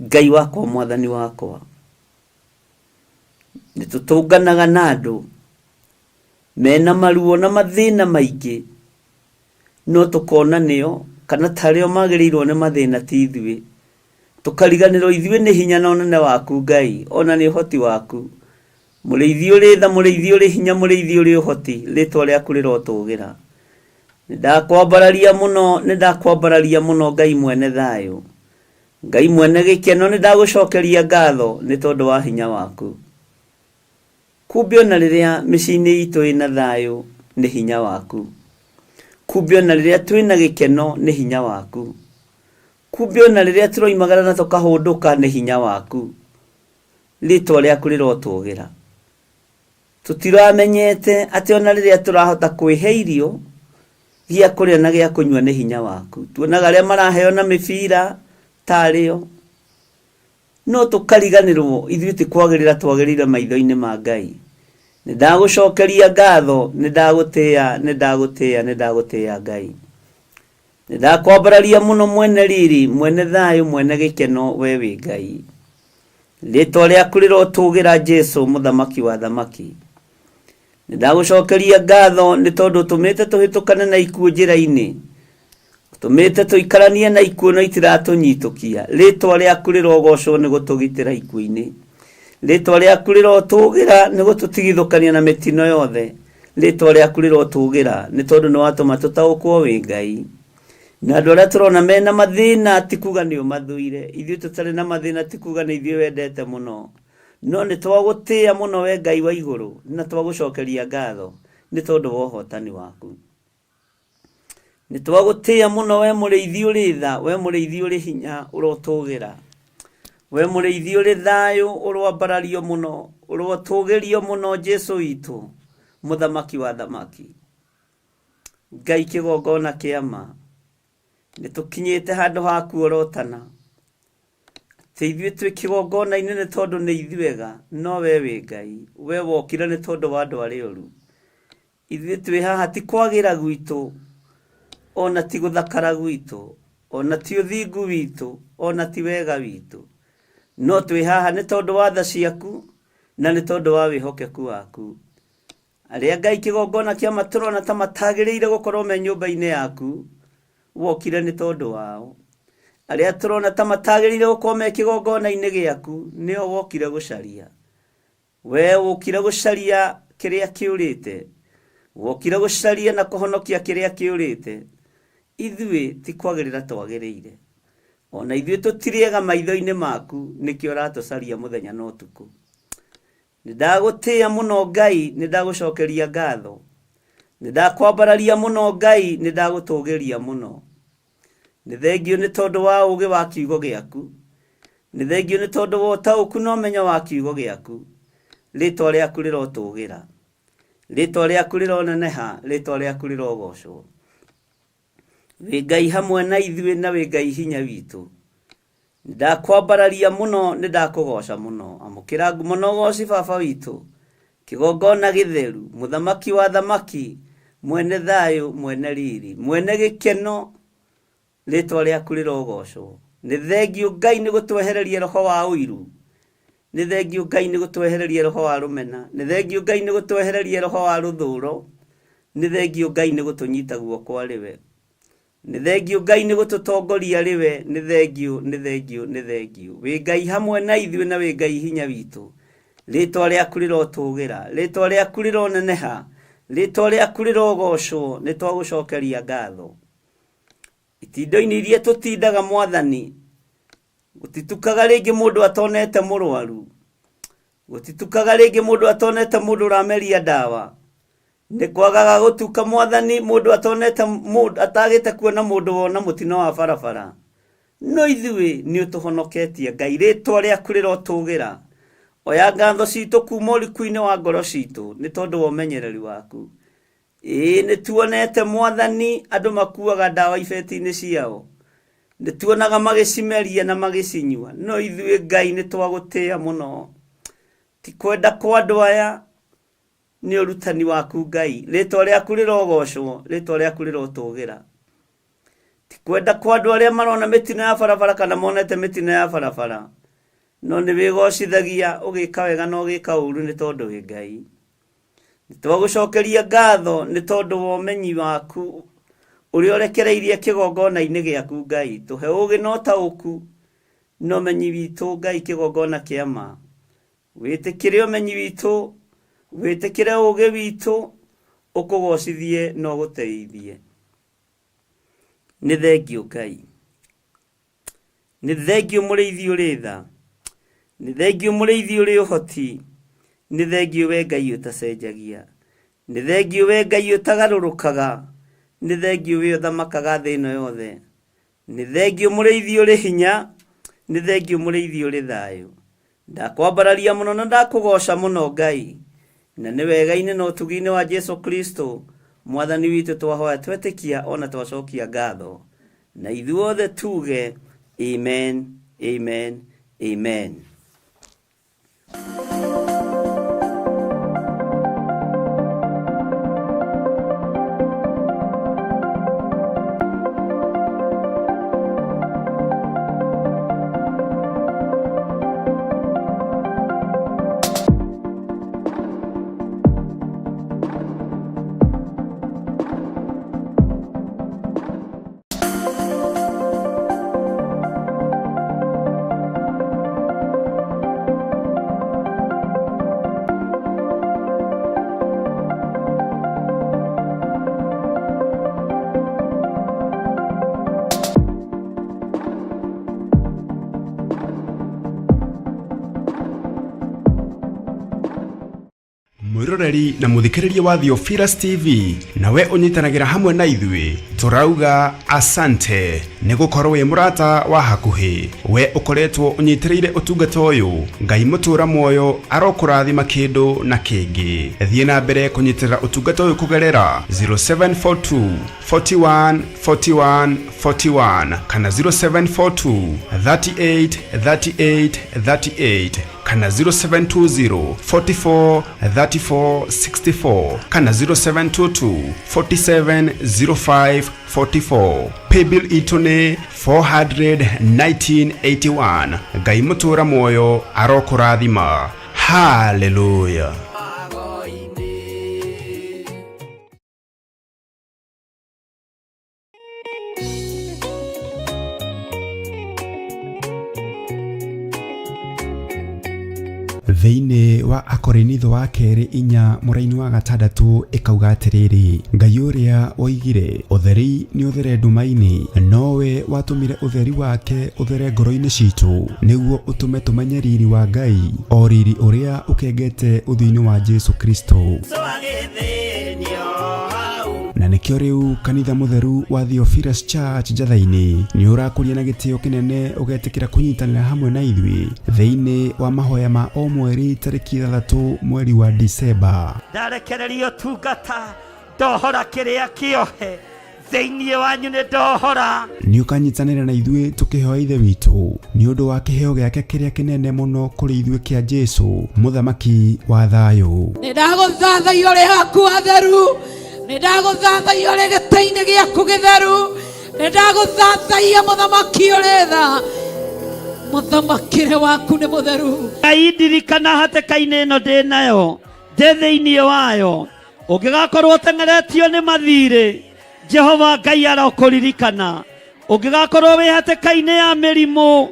Ngai wakwa, mwathani wakwa, nĩ tũtũnganaga na andũ mena maruo na mathĩna maingĩ, no tũkona nĩo kana tarĩo magĩrĩirwo nĩ mathĩna ti ithuĩ. Tũkariganĩrwo ithuĩ nĩ hinya na ũnene waku Ngai, ona nĩ ũhoti waku. Mũrĩithi ũrĩ tha, mũrĩithi ũrĩ hinya, mũrĩithi ũrĩ ũhoti, rĩtwa rĩaku rĩrotũgĩra. Nĩndakwambararia mũno, nĩndakwambararia mũno Ngai mwene thayũ. Ngai mwene gĩkeno, nĩndagũcokeria ngatho nĩ tondũ wa hinya waku. Kumbe ona rĩrĩa mĩciĩ-inĩ itũ ĩna thayũ nĩ hinya waku. Kumbe ona rĩrĩa twĩna gĩkeno nĩ hinya waku. Kumbe ona rĩrĩa tũroimagara na tũkahũndũka nĩ hinya waku. Rĩtwa rĩaku rĩrotũgĩra. Tũtiramenyete atĩ ona rĩrĩa tũrahota kwĩhe irio gĩa kũrĩa na gĩa kũnyua nĩ hinya waku. Tuonaga arĩa maraheo na mĩbira tarĩo. No tũkariganĩrwo ithuĩ ti kwagĩrĩra twagĩrĩire maitho-inĩ ma Ngai. Nĩ ndagũcokeria ngatho, nĩ ndagũtĩĩa, nĩ ndagũtĩĩa, nĩ ndagũtĩĩa Ngai. Nĩ ndakwambararia mũno mwene riri, mwene thayũ, mwene gĩkeno, we wĩ Ngai. Rĩtwa rĩaku rĩrotũgĩra Jesu, mũthamaki wa athamaki. Nĩ ndagũcokeria ngatho nĩ tondũ ũtũmĩte tũhĩtũkane na ikuũ njĩra-inĩ. Ũtũmĩte tũikaranie na ikuũ no itiratũnyitũkia. Rĩtwa rĩaku rĩrogocwo nĩ gũtũgitĩra ikuũ-inĩ. Rĩtwa rĩaku rĩrotũgĩra nĩ gũtũtigithũkania na mĩtino yothe. Rĩtwa rĩaku rĩrotũgĩra nĩ tondũ nĩ watũma tũtaũkwo wĩ Ngai. Na andũ arĩa tũrona mena mathĩna ti kuga nĩ ũmathũire. Ithuĩ tũtarĩ na mathĩna ti kuga nĩ ithuĩ wendete mũno. No nĩ twagũtĩĩa mũno we Ngai wa igũrũ, na twagũcokeria ngatho nĩ tondũ wa ũhotani waku. Nĩ twagũtĩĩa mũno we mũrĩithi ũrĩ tha, we mũrĩithi ũrĩ hinya ũrotũgĩra. We mũrĩithi ũrĩ thayũ ũroambarario mũno, ũrotũgĩrio mũno Jesu witũ, mũthamaki wa thamaki. Ngai kĩgongona kĩa ma, nĩ tũkinyĩte handũ ha kuorotana. Atĩ ithuĩ twĩ kĩgongona-inĩ nĩ tondũ nĩ ithuega, no we wĩ Ngai. We wokire nĩ tondũ wa andũ arĩa oru. Ithuĩ twĩ haha ti kwagĩra gwitũ, ona ti gũthakara gwitũ, ona ti ũthingu witũ, ona ti wega witũ. No twĩ haha nĩ tondũ wa tha ciaku, na nĩ tondũ wa wĩhokeku waku. Arĩa Ngai kĩgongona kĩa ma tũrona ta matagĩrĩire gũkorwo me nyũmba-inĩ yaku, wokire nĩ tondũ wao. Arĩa tũrona ta matagĩrĩire gũkorwo me kĩgongona-inĩ gĩaku, nĩo wokire gũcaria. We wokire gũcaria kĩrĩa kĩũrĩte, wokire gũcaria na kũhonokia kĩrĩa kĩũrĩte. Ithuĩ ti kwagĩrĩra twagĩrĩire. Ona ithuĩ tũtirĩ ega maitho-inĩ maku, nĩkĩo ũratũcaria mũthenya na ũtukũ. Nĩ ndagũtĩĩa mũno Ngai, nĩ ndagũcokeria ngatho. Nĩ ndakwambararia mũno Ngai, nĩ ndagũtũgĩria mũno. Nĩ thengio nĩ tondũ wa ũũgĩ wa kiugo gĩaku. Nĩ thengio nĩ tondũ wa ũtaũku na ũmenyo wa kiugo gĩaku. Rĩtwa rĩaku rĩrotũgĩra. Rĩtwa rĩaku rĩroneneha, rĩtwa rĩaku rĩrogocwo. Wĩ Ngai hamwe na ithuĩ na wĩ Ngai hinya witũ. Nĩ ndakwambararia mũno, nĩ ndakũgoca mũno. Amũkĩra ngumo na ũgoci baba witũ. Kĩgongona gĩtheru, mũthamaki wa thamaki, mwene thayũ, mwene riri, mwene gĩkeno, rĩtwa rĩaku rĩrogocwo. Nĩ thengio Ngai nĩ gũtwehereria roho wa ũiru. Nĩ thengio Ngai nĩ gũtwehereria roho wa rũmena. Nĩ thengio Ngai nĩ gũtwehereria roho wa rũthũro. Nĩ thengio Ngai nĩ gũtũnyita guoko arĩ we. Nĩ thengio Ngai nĩ gũtũtongoria arĩ we. Nĩ thengio, nĩ thengio, nĩ thengio. Wĩ Ngai hamwe na ithuĩ na wĩ Ngai hinya witũ. Rĩtwa rĩaku rĩrotũgĩra, rĩtwa rĩaku rĩroneneha, rĩtwa rĩaku rĩrogocwo, nĩ twagũcokeria ngatho. Itindo-inĩ iria tũtindaga mwathani, gũtitukaga rĩngĩ mũndũ atonete mũrwaru, gũtitukaga rĩngĩ mũndũ atonete mũndũ ũrameria ndawa. Nĩ kwagaga gũtuka mwathani mũndũ atonete mũndũ atagĩte kuona mũndũ wona mũtino wa barabara. No ithuĩ nĩ ũtũhonoketie Ngai, rĩtwa rĩaku rĩrotũgĩra. Oya ngatho citũ kuma ũriku-inĩ wa ngoro citũ nĩ tondũ wa ũmenyereri waku. Ĩĩ nĩ tuonete mwathani andũ makuaga ndawa ibeti-inĩ ciao. Nĩ tuonaga magĩcimeria na magĩcinyua. No ithuĩ Ngai nĩ twagũtĩĩa mũno. Ti kwenda kwa andũ aya, nĩ ũrutani waku Ngai. Rĩtwa rĩaku rĩrogocwo, rĩtwa rĩaku rĩrotũgĩra. Ti kwenda kwa andũ arĩa marona mĩtino ya barabara kana monete mĩtino ya barabara. No nĩ wĩgocithagia ũgĩka wega na ũgĩka ũru nĩ tondũ wĩ Ngai. Nĩ twagũcokeria ngatho nĩ tondũ wa ũmenyi waku ũrĩa ũrekereirie kĩgongona-inĩ gĩaku Ngai. Tũhe ũũgĩ na ũtaũku na ũmenyi witũ Ngai kĩgongona kĩa ma. Wĩtĩkĩre ũmenyi witũ, wĩtĩkĩre ũũgĩ witũ, ũkũgocithie na ũgũteithie. Nĩ thengio Ngai. Nĩ thengio mũrĩithi ũrĩ tha. Nĩ thengio mũrĩithi ũrĩ ũhoti. Nĩ thengio we Ngai ũtacenjagia. Nĩ thengio we Ngai ũtagarũrũkaga. Nĩ thengio we ũthamakaga thĩ ĩno yothe. Nĩ thengio mũrĩithi ũrĩ hinya. Nĩ thengio mũrĩithi ũrĩ thayũ. Ndakwambararia mũno na ndakũgoca mũno Ngai. Na nĩ wega-inĩ na ũtugi-inĩ wa Jesu Kristo mwathani witũ twahoya twetĩkia ona twacokia ngatho. Na ithuothe tuge amen, amen, amen. Mwĩroreri na mũthikĩrĩria wa Theophilus TV, nawe ũnyitanagĩra hamwe na ithuĩ, tũrauga asante nĩ gũkorwo wĩ mũrata wa hakuhĩ. We ũkoretwo ũnyitĩrĩire ũtungata ũyũ, Ngai mũtũra muoyo arokũrathima kĩndũ na kĩngĩ. Thiĩ na mbere kũnyitĩrĩra ũtungata ũyũ kũgerera 0742 41 41 41 kana 0742 38 38 38 kana 0720 44 34 64 kana 0722 47 05 44. Paybill itũ nĩ 41981. Ngai mũtũra muoyo arokũrathima. Haleluya. Thĩinĩ wa Akorinitho wa kerĩ 4 mũraini wa 6 ĩkauga atĩrĩrĩ, Ngai ũrĩa woigire ũtheri nĩ ũthere nduma-inĩ, nowe watũmire ũtheri wake ũthere ngoro-inĩ citũ, nĩguo ũtũme tũmenye riri wa Ngai, o riri ũrĩa ũkengete ũthiũ-inĩ wa Jesu Kristo. Na nĩkĩo rĩu kanitha mũtheru wa Theophilus Church Njatha-inĩ nĩ ũrakũria na gĩtĩo kĩnene ũgetĩkĩra kũnyitanĩra hamwe na ithuĩ thĩinĩ wa mahoya ma o mweri tarĩki 6 mweri wa Disemba. Ndarekereria ũtungata, ndohora kĩrĩa kĩohe thĩinĩ wanyu, nĩ ndohora. Nĩ ũkanyitanĩra na ithuĩ tũkĩhoya Ithe witũ nĩ ũndũ wa kĩheo gĩake kĩrĩa kĩnene mũno kũrĩ ithuĩ kĩa Jesu, mũthamaki wa thayũ. Nĩ ndagũthathaiya ũrĩ haku hatheru, nĩ ndagũthathaiya ũrĩ gĩtĩ-inĩ gĩaku gĩtheru, nĩ ndagũthathaiya mũthamaki ũrĩ tha, mũthamakĩre waku nĩ mũtheru. Ngai ndirikana hatĩka-inĩ ĩno ndĩ nayo, ndĩ thĩinĩ wayo, ũngĩgakorwo ũteng'eretio nĩ mathirĩ, Jehova Ngai arokũririkana. Ũngĩgakorwo wĩ hatĩka-inĩ ya mĩrimũ,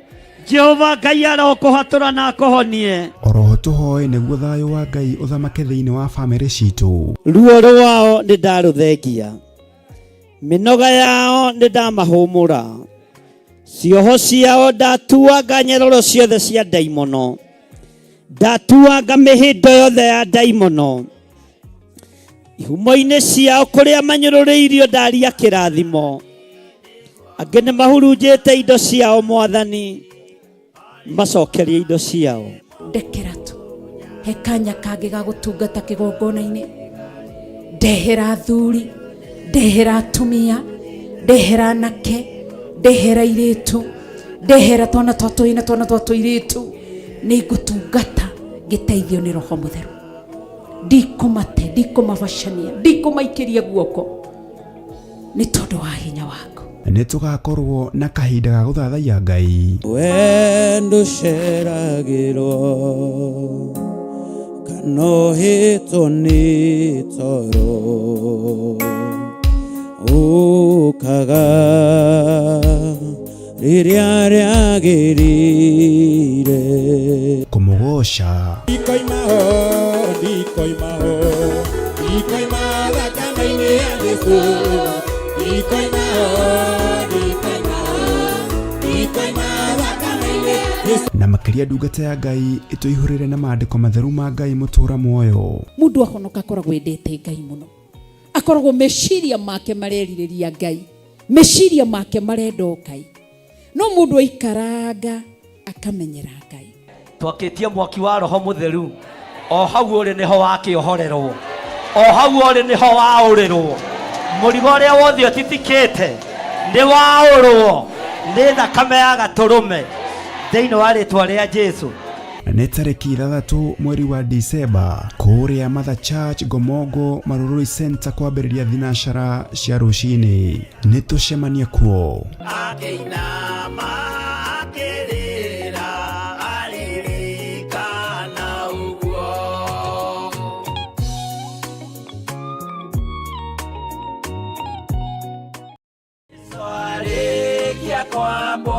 Jehova Ngai arokũhatũra na akũhonie. Oroho tũhoe nĩguo thayũ wa Ngai ũthamake thĩinĩ wa bamĩrĩ citũ. Ruo rwao nĩ ndarũthengia, mĩnoga yao nĩ ndamahũmũra, cioho ciao ndatuanga nyeroro ciothe cia ndaimono, ndatuanga mĩhĩndo yothe ya ndaimono, ihumo-inĩ ciao kũrĩa manyũrũrĩirio ndaria kĩrathimo, angĩ nĩ mahurunjĩte indo ciao, Mwathani macokerie indo ciao. Ndekera tu he kanya kangĩ ga gũtungata kĩgongona-inĩ, ndehera athuri, ndehera atumia, ndehera anake, ndehera airĩtu, ndehera twana twa tũhĩĩ na twana twa tũirĩtu, nĩ ngũtungata ngĩteithio nĩ Roho Mũtheru. Ndikũmate, ndikũmabacania, ndikũmaikĩria guoko nĩ tondũ wa hinya waku. Nĩ tũgakorwo na kahinda ga gũthathaiya Ngai. Wendo ũceragĩrwo kana ũhĩtwo nĩ toro, ũkaga rĩrĩa rĩagĩrĩire. Kũmũgoca. Ndikoima ho, ndikoima ho, ndikoima thakame-inĩ ya Jesũ. Ndikoima ho, ndikoima ho, ndikoima thakame-inĩ ya Jesũ. Na makĩria ndungata ya Ngai ĩtũihũrĩre na maandĩko matheru ma Ngai mũtũra muoyo. Mũndũ ahonoka akoragwo endete Ngai mũno, akoragwo meciria make marerirĩria Ngai, meciria make marenda o Ngai. No mũndũ aikaranga akamenyera Ngai. Twakĩtie mwaki wa Roho Mũtheru, o hau ũrĩ nĩho wakĩohorerwo, o hau ũrĩ nĩho waũrĩrwo. Mũrigo ũrĩa wothe ũtitikĩte nĩ waũrwo nĩ thakame ya gatũrũme thĩinĩ wa rĩtwa rĩa Jesu. Nĩ tarĩki 6 mweri wa Disemba kũrĩa Mother Church Ngomongo Marurui Center kwambĩrĩria thinacara cia rũcinĩ. Nĩ tũcemanie kuo. Akĩinama akĩrĩra aririkana ũguo. Arĩkia kwambwo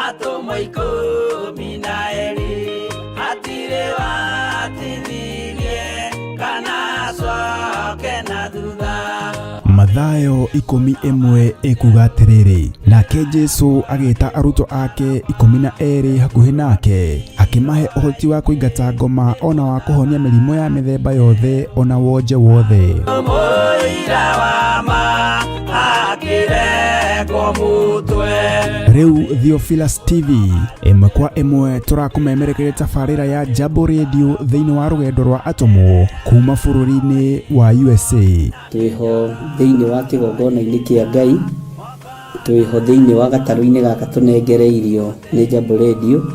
atũmwo 12 hatirĩ watithirie kana acoke na thutha. Mathayo 11 ĩkuga atĩrĩrĩ, nake Jesu agĩta arutwo ake 12 hakuhĩ nake, akĩmahe ũhoti wa kũingata ngoma ona wa kũhonia mĩrimũ ya mĩthemba yothe ona wonje wothe. Mũira wa ma akĩrengwo mũtwe. Rĩu Theophilus TV ĩmwe kwa ĩmwe tũrakũmemerekeria tabarĩra ya Jambo Radio thĩinĩ wa rũgendo rwa atũmwo kuma bũrũri-inĩ wa USA. Twĩho thĩinĩ wa kĩgongona-inĩ kĩa Ngai, twĩho thĩinĩ wa gatarũ-inĩ gaka tũnengereirio nĩ Jambo Radio.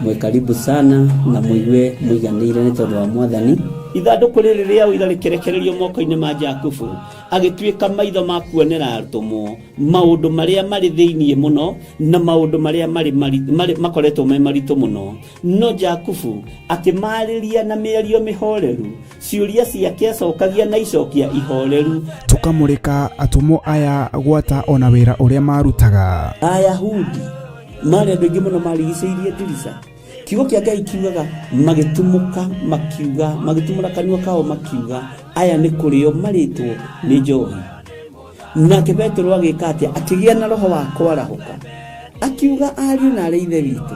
Mwĩ karibu sana na mũigue mũiganĩire nĩ tondũ wa Mwathani. Ithandũkũ rĩrĩ rĩa ũira rĩkĩrekererio moko-inĩ ma Jakubu, agĩtuĩka maitho ma kuonera atũmwo maũndũ marĩa marĩ thĩinĩ mũno na maũndũ marĩa marĩ makoretwo me maritũ mũno. No Jakubu akĩmarĩria na mĩario mĩhoreru, ciũria ciake acokagia na icokia ihoreru. Tũkamũrĩka atũmwo aya gwata ona wĩra ũrĩa marutaga. Ayahudi marĩ andũ aingĩ mũno marigicĩirie ndirica. Kiugo kĩa Ngai kiugaga magĩtumũka makiuga, magĩtumũra kanua kao makiuga, aya nĩ kũrĩo marĩtwo nĩ njohi. Nake Petero agĩka atĩa? Akĩgĩa na roho wa kwarahũka, akiuga, ariũ na arĩ ithe witũ,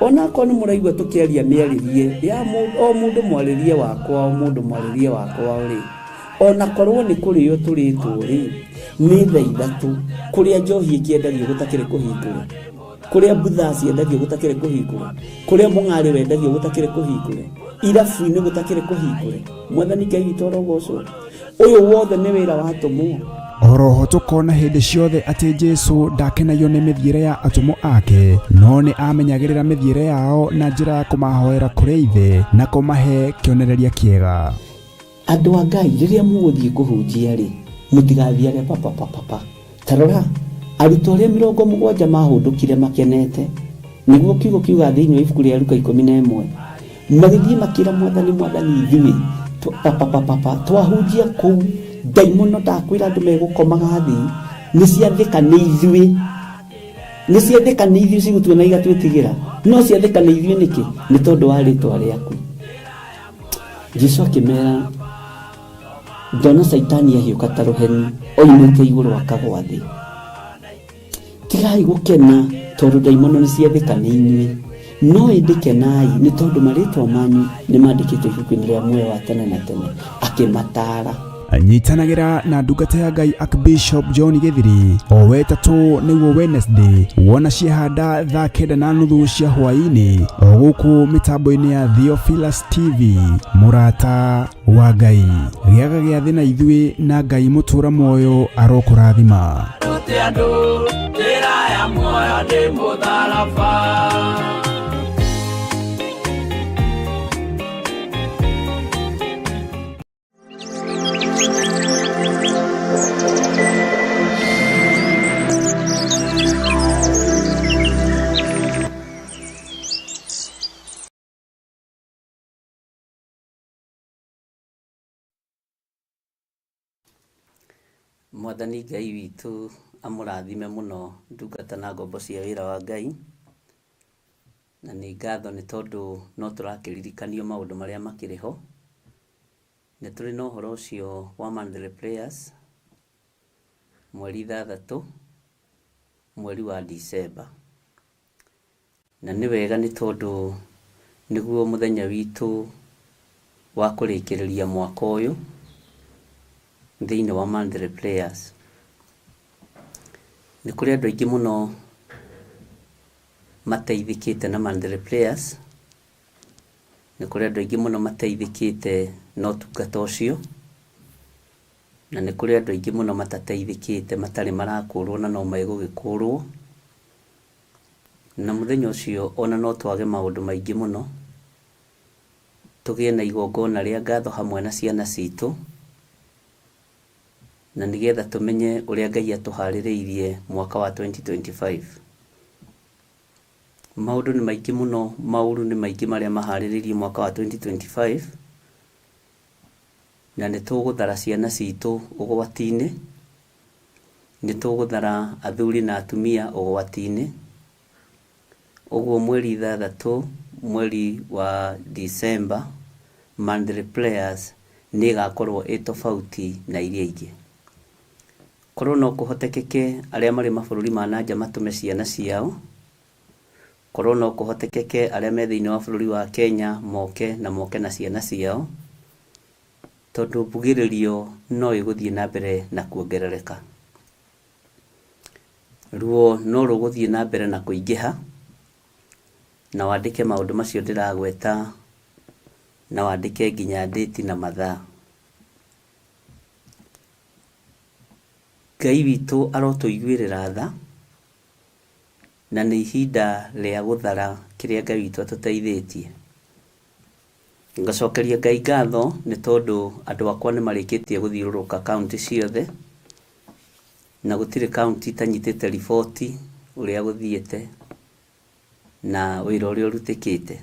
onakorwo nĩ mũraigua tũkĩaria mĩarĩrie ya o mũndũ mwarĩrie wakwa, o mũndũ mwarĩrie wakwa rĩ, onakorwo nĩ kũrĩo tũrĩtwo rĩ, nĩ thaa ithatũ kũrĩa njohi ĩkĩendagio gũtakĩrĩ kũhingũre, kũrĩa mbutha ciendagio gũtakĩrĩ kũhingũre, kũrĩa mũng'arĩ wendagio gũtakĩrĩ kũhingũre, irabu-inĩ gũtakĩrĩ kũhingũre. Mwathani Ngai witũ arogocwo. Ũyũ wothe nĩ wĩra wa atũmwo. Oroho tũkona hĩndĩ ciothe atĩ Jesu ndakenagio nĩ mĩthiĩre ya atũmwo ake, no nĩ amenyagĩrĩra mĩthiĩre yao na njĩra ya kũmahoera kũrĩ Ithe na kũmahe kĩonereria kĩega. Andũ a Ngai, rĩrĩa mũgũthiĩ kũhunjia rĩ, mũtigathiage papapapapa. Ta rora, arutwo arĩa 70 mahũndũkire makenete, nĩguo kiugo kiuga thĩinĩ wa ibuku rĩa Luka 11, magĩthiĩ makĩra Mwathani, Mwathani, ithuĩ papapapapa twahunjia kũu, ndaimono ndakwĩra andũ megũkomaga thĩ, nĩ ciathĩka nĩ ithuĩ, nĩ ciathĩka nĩ ithuĩ cigũtuona igatwĩtigĩra, no ciathĩka nĩ ithuĩ nĩkĩ? Nĩ tondũ wa rĩtwa rĩaku. Jesu akĩmera, ndona Caitani ahiũka ta rũheni oimĩte igũrũ akagwa thĩ. Tigai gũkena tondũ ndaimono nĩ ciathĩka nĩ inyuĩ, no ĩndĩ kenai nĩ tondũ marĩtwa manyu nĩ mandĩkĩtwo ibuku-inĩ rĩa muoyo wa tene na tene. Akĩmataara. Nyitanagĩra na ndungata ya Ngai Archbishop John Gĩthiri o wetatũ nĩguo Wednesday wona ciahanda thaa 9:30 cia hwaĩ-inĩ o gũkũ mĩtambo-inĩ ya Theophilus TV. Mũrata wa Ngai, gĩaga gĩathĩ na ithuĩ na Ngai mũtũra muoyo arokũrathima. Rute andũ njĩra ya muoyo nĩ mũtharaba. Mwathani Ngai witũ amũrathime mũno ndungata na ngombo cia wĩra wa Ngai, na nĩ ngatho nĩ tondũ no tũrakĩririkanio maũndũ marĩa makĩrĩ ho. Nĩ tũrĩ na ũhoro ũcio wa monthly prayers mweri 6 mweri wa December, na nĩ wega nĩ tondũ nĩguo mũthenya witũ wa kũrĩkĩrĩria mwaka ũyũ thĩinĩ wa monthly prayers. Nĩ kũrĩ andũ aingĩ mũno mateithĩkĩte na monthly prayers, nĩ kũrĩ andũ aingĩ mũno mateithĩkĩte na ũtungata ũcio, na nĩ kũrĩ andũ aingĩ mũno matateithĩkĩte matarĩ marakũrwo na no megũgĩkũrwo. Na mũthenya ũcio ona no twage maũndũ maingĩ mũno, tũgĩe na igongona rĩa ngatho hamwe na ciana citũ, na nĩgetha tũmenye ũrĩa Ngai atũharĩrĩirie mwaka wa 2025. Maũndũ nĩ maingĩ mũno, maũru nĩ maingĩ marĩa maharĩrĩirio mwaka wa 2025, na nĩ tũgũthara ciana citũ ũgwati-inĩ, nĩ tũgũthara athuri na atumia ũgwati-inĩ. Ũguo mweri 6 mweri wa December monthly prayers nĩ ĩgakorwo ĩ tofauti na iria ingĩ. Korwo no kũhotekeke arĩa marĩ mabũrũri ma na nja matũme ciana ciao, korwo no kũhotekeke arĩa me thĩinĩ wa bũrũri wa Kenya moke na moke na ciana ciao, tondũ mbugĩrĩrio no ĩgũthiĩ na mbere na kuongerereka. Ruo no rũgũthiĩ na mbere na kũingĩha, na wandĩke maũndũ macio ndĩragweta, na wandĩke nginya ndĩti na mathaa. Ngai witũ arotũiguĩrĩra tha, na nĩ ihinda rĩa gũthara kĩrĩa Ngai witũ atũteithĩtie. Ngacokeria Ngai ngatho nĩ tondũ andũ akwa nĩ marĩkĩtie gũthiũrũrũka kaũntĩ ciothe, na gũtirĩ kaũntĩ itanyitĩte riboti ũrĩa gũthiĩte na wĩra ũrĩa ũrutĩkĩte.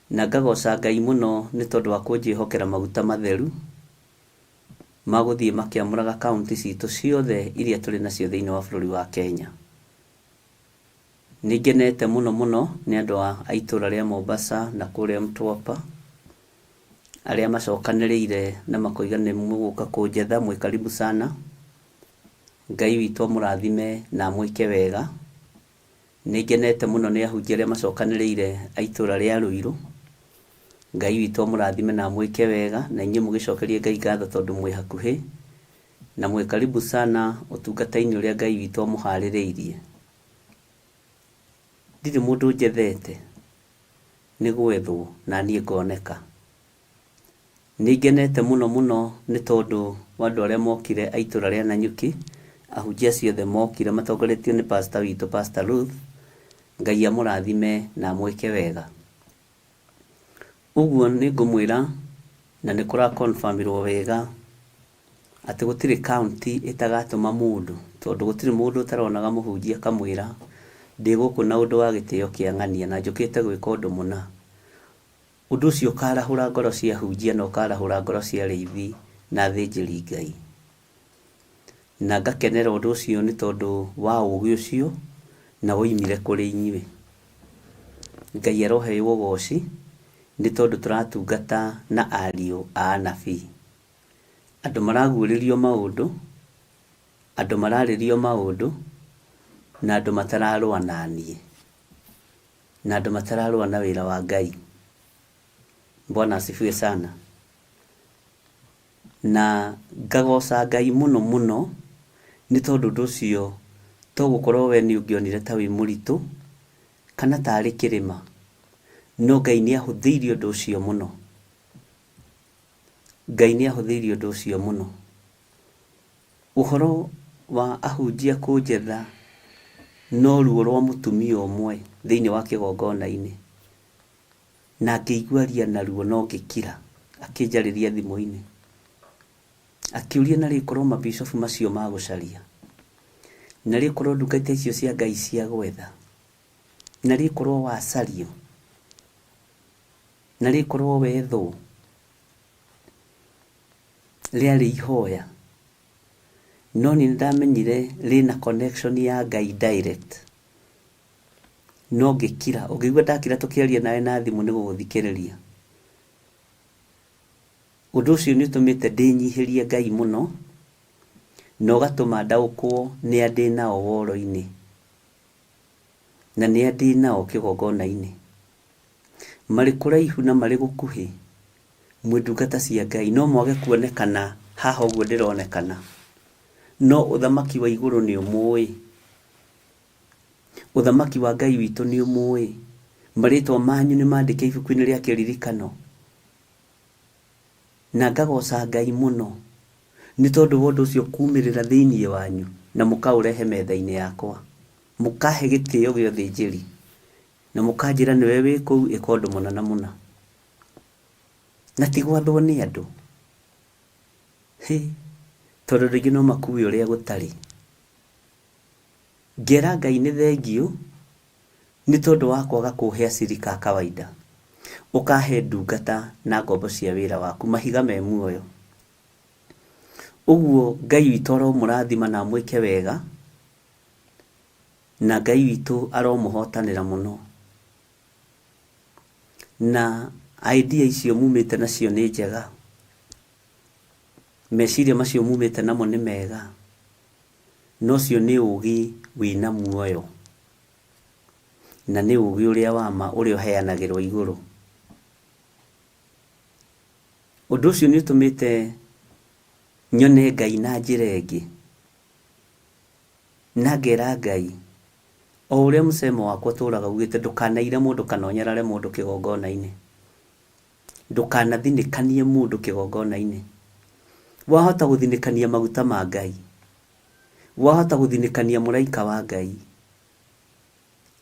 Na ngagoca Ngai mũno nĩ tondũ wa kũnjĩhokera maguta matheru ma gũthiĩ makĩamũraga kaũntĩ citũ ciothe iria tũrĩ nacio thĩinĩ wa bũrũri wa Kenya. Nĩ ngenete mũno mũno nĩ andũ a itũra rĩa Mombasa na kũrĩa Mtwapa arĩa macokanĩrĩire na makoiga nĩ mũgũka kũnjetha, mwĩ karibu sana. Ngai witũ amũrathime na amwĩke wega. Nĩ ngenete mũno nĩ ahunjia arĩa macokanĩrĩire a itũra rĩa Ruiru. Ngai witũ amũrathime na amwĩke wega, na inyuĩ mũgĩcokerie Ngai ngatho tondũ mwĩ hakuhĩ na mwĩ karibu sana ũtungata-inĩ ũrĩa Ngai witũ amũharĩrĩirie. Ndirĩ mũndũ njethete, nĩ gwethwo na niĩ ngoneka. Nĩ ngenete mũno mũno nĩ tondũ wa andũ arĩa mokire a itũra rĩa Nanyuki, ahunjia acio othe mokire matongoretio nĩ pastor witũ Pastor Ruth, Ngai amũrathime na amwĩke wega. Ũguo nĩ ngũmwĩra na nĩ kũra confirm irwo wega atĩ gũtirĩ county ĩtagatũma mũndũ, tondũ gũtirĩ mũndũ ũtaronaga mũhunjia akamwĩra ndĩ gũkũ na ũndũ wa gĩtĩo kĩa ng'ania na njũkĩte gwĩka ũndũ mũna. Ũndũ ũcio ũkarahũra ngoro cia ahunjia na ũkarahũra ngoro cia arĩithi na athĩnjĩri Ngai. Na ngakenera ũndũ ũcio nĩ tondũ wa ũgĩ ũcio na woimire kũrĩ inyuĩ. Ngai aroheo ũgoci nĩ tondũ tũratungata na ariũ a anabii. Andũ maraguũrĩrio maũndũ, andũ mararĩrio maũndũ, na andũ matararũa na niĩ, na andũ matararũa na wĩra wa Ngai. Bwana asifiwe sana. Na ngagoca Ngai mũno mũno nĩ tondũ ũndũ ũcio to gũkorwo we nĩ ũngĩonire ta wĩ mũritũ kana tarĩ kĩrĩma, no Ngai nĩ ahũthĩirie ũndũ ũcio mũno. Ngai nĩ ahũthĩirie ũndũ ũcio mũno. Ũhoro wa ahunjia kũnjetha no ruo rwa mũtumia ũmwe thĩinĩ wa kĩgongona-inĩ, na ngĩigua aria na ruo no ngĩkira, akĩnjarĩria thimũ-inĩ. Akĩũria narĩ korwo mabicobu macio magũcaria, narĩ korwo ndungata icio cia Ngai cia gwetha, narĩ korwo wacario, narĩ korwo wethwo, rĩarĩ ihoya. No niĩ nĩndamenyire rĩna connection ya Ngai direct. No ngĩkira, ũngĩigua ndakira tũkĩaria nawe na thimũ nĩ gũgũthikĩrĩria. Ũndũ ũcio nĩ ũtũmĩte ndĩnyihĩrie Ngai mũno, na ũgatũma ndaũkwo nĩ a ndĩ nao woro-inĩ, na nĩ a ndĩ nao kĩgongona-inĩ. Marĩ kũraihu na marĩ gũkuhĩ, mwĩ ndungata cia Ngai, no mwage kuonekana haha ũguo ndĩronekana, no ũthamaki wa igũrũ nĩ ũmũĩ. Ũthamaki wa Ngai witũ nĩ ũmũĩ. Marĩtwa manyu nĩ mandĩke ibuku-inĩ rĩa kĩririkano. Na ngagoca Ngai mũno nĩ tondũ wa ũndũ ũcio kumĩrĩra thĩinĩ wanyu na mũkaũrehe metha-inĩ yakwa. Mũkahe gĩtĩo gĩa ũthĩnjĩri na mũkanjĩra nĩwe wĩ kũu ĩka ũndũ mũna na mũna. Na ti gwathwo nĩ andũ. Hĩ, tondũ andũ aingĩ no makue ũrĩa gũtarĩ. Ngera Ngai nĩ thengiũ nĩ tondũ wa kwaga kũhe acirika a kawaida, ũkahe ndungata na ngombo cia wĩra waku mahiga me muoyo. Ũguo Ngai witũ aromũrathima na amwĩke wega, na Ngai witũ aromũhotanĩra mũno. Na idea icio mumĩte nacio nĩ njega, meciria macio mumĩte namo nĩ mega. Na ũcio nĩ ũũgĩ wĩna muoyo, na nĩ ũũgĩ ũrĩa wa ma ũrĩa ũheanagĩrwo igũrũ. Ũndũ ũcio nĩ ũtũmĩte nyone Ngai na njĩra ĩngĩ, na ngera Ngai, o ũrĩa mũcemo wakwa ũtũraga ugĩte, ndũkanaire mũndũ kana ũnyarare mũndũ kĩgongona-inĩ, ndũkanathinĩkanie mũndũ kĩgongona-inĩ. Wahota gũthinĩkania maguta ma Ngai, wahota gũthinĩkania mũraika wa Ngai.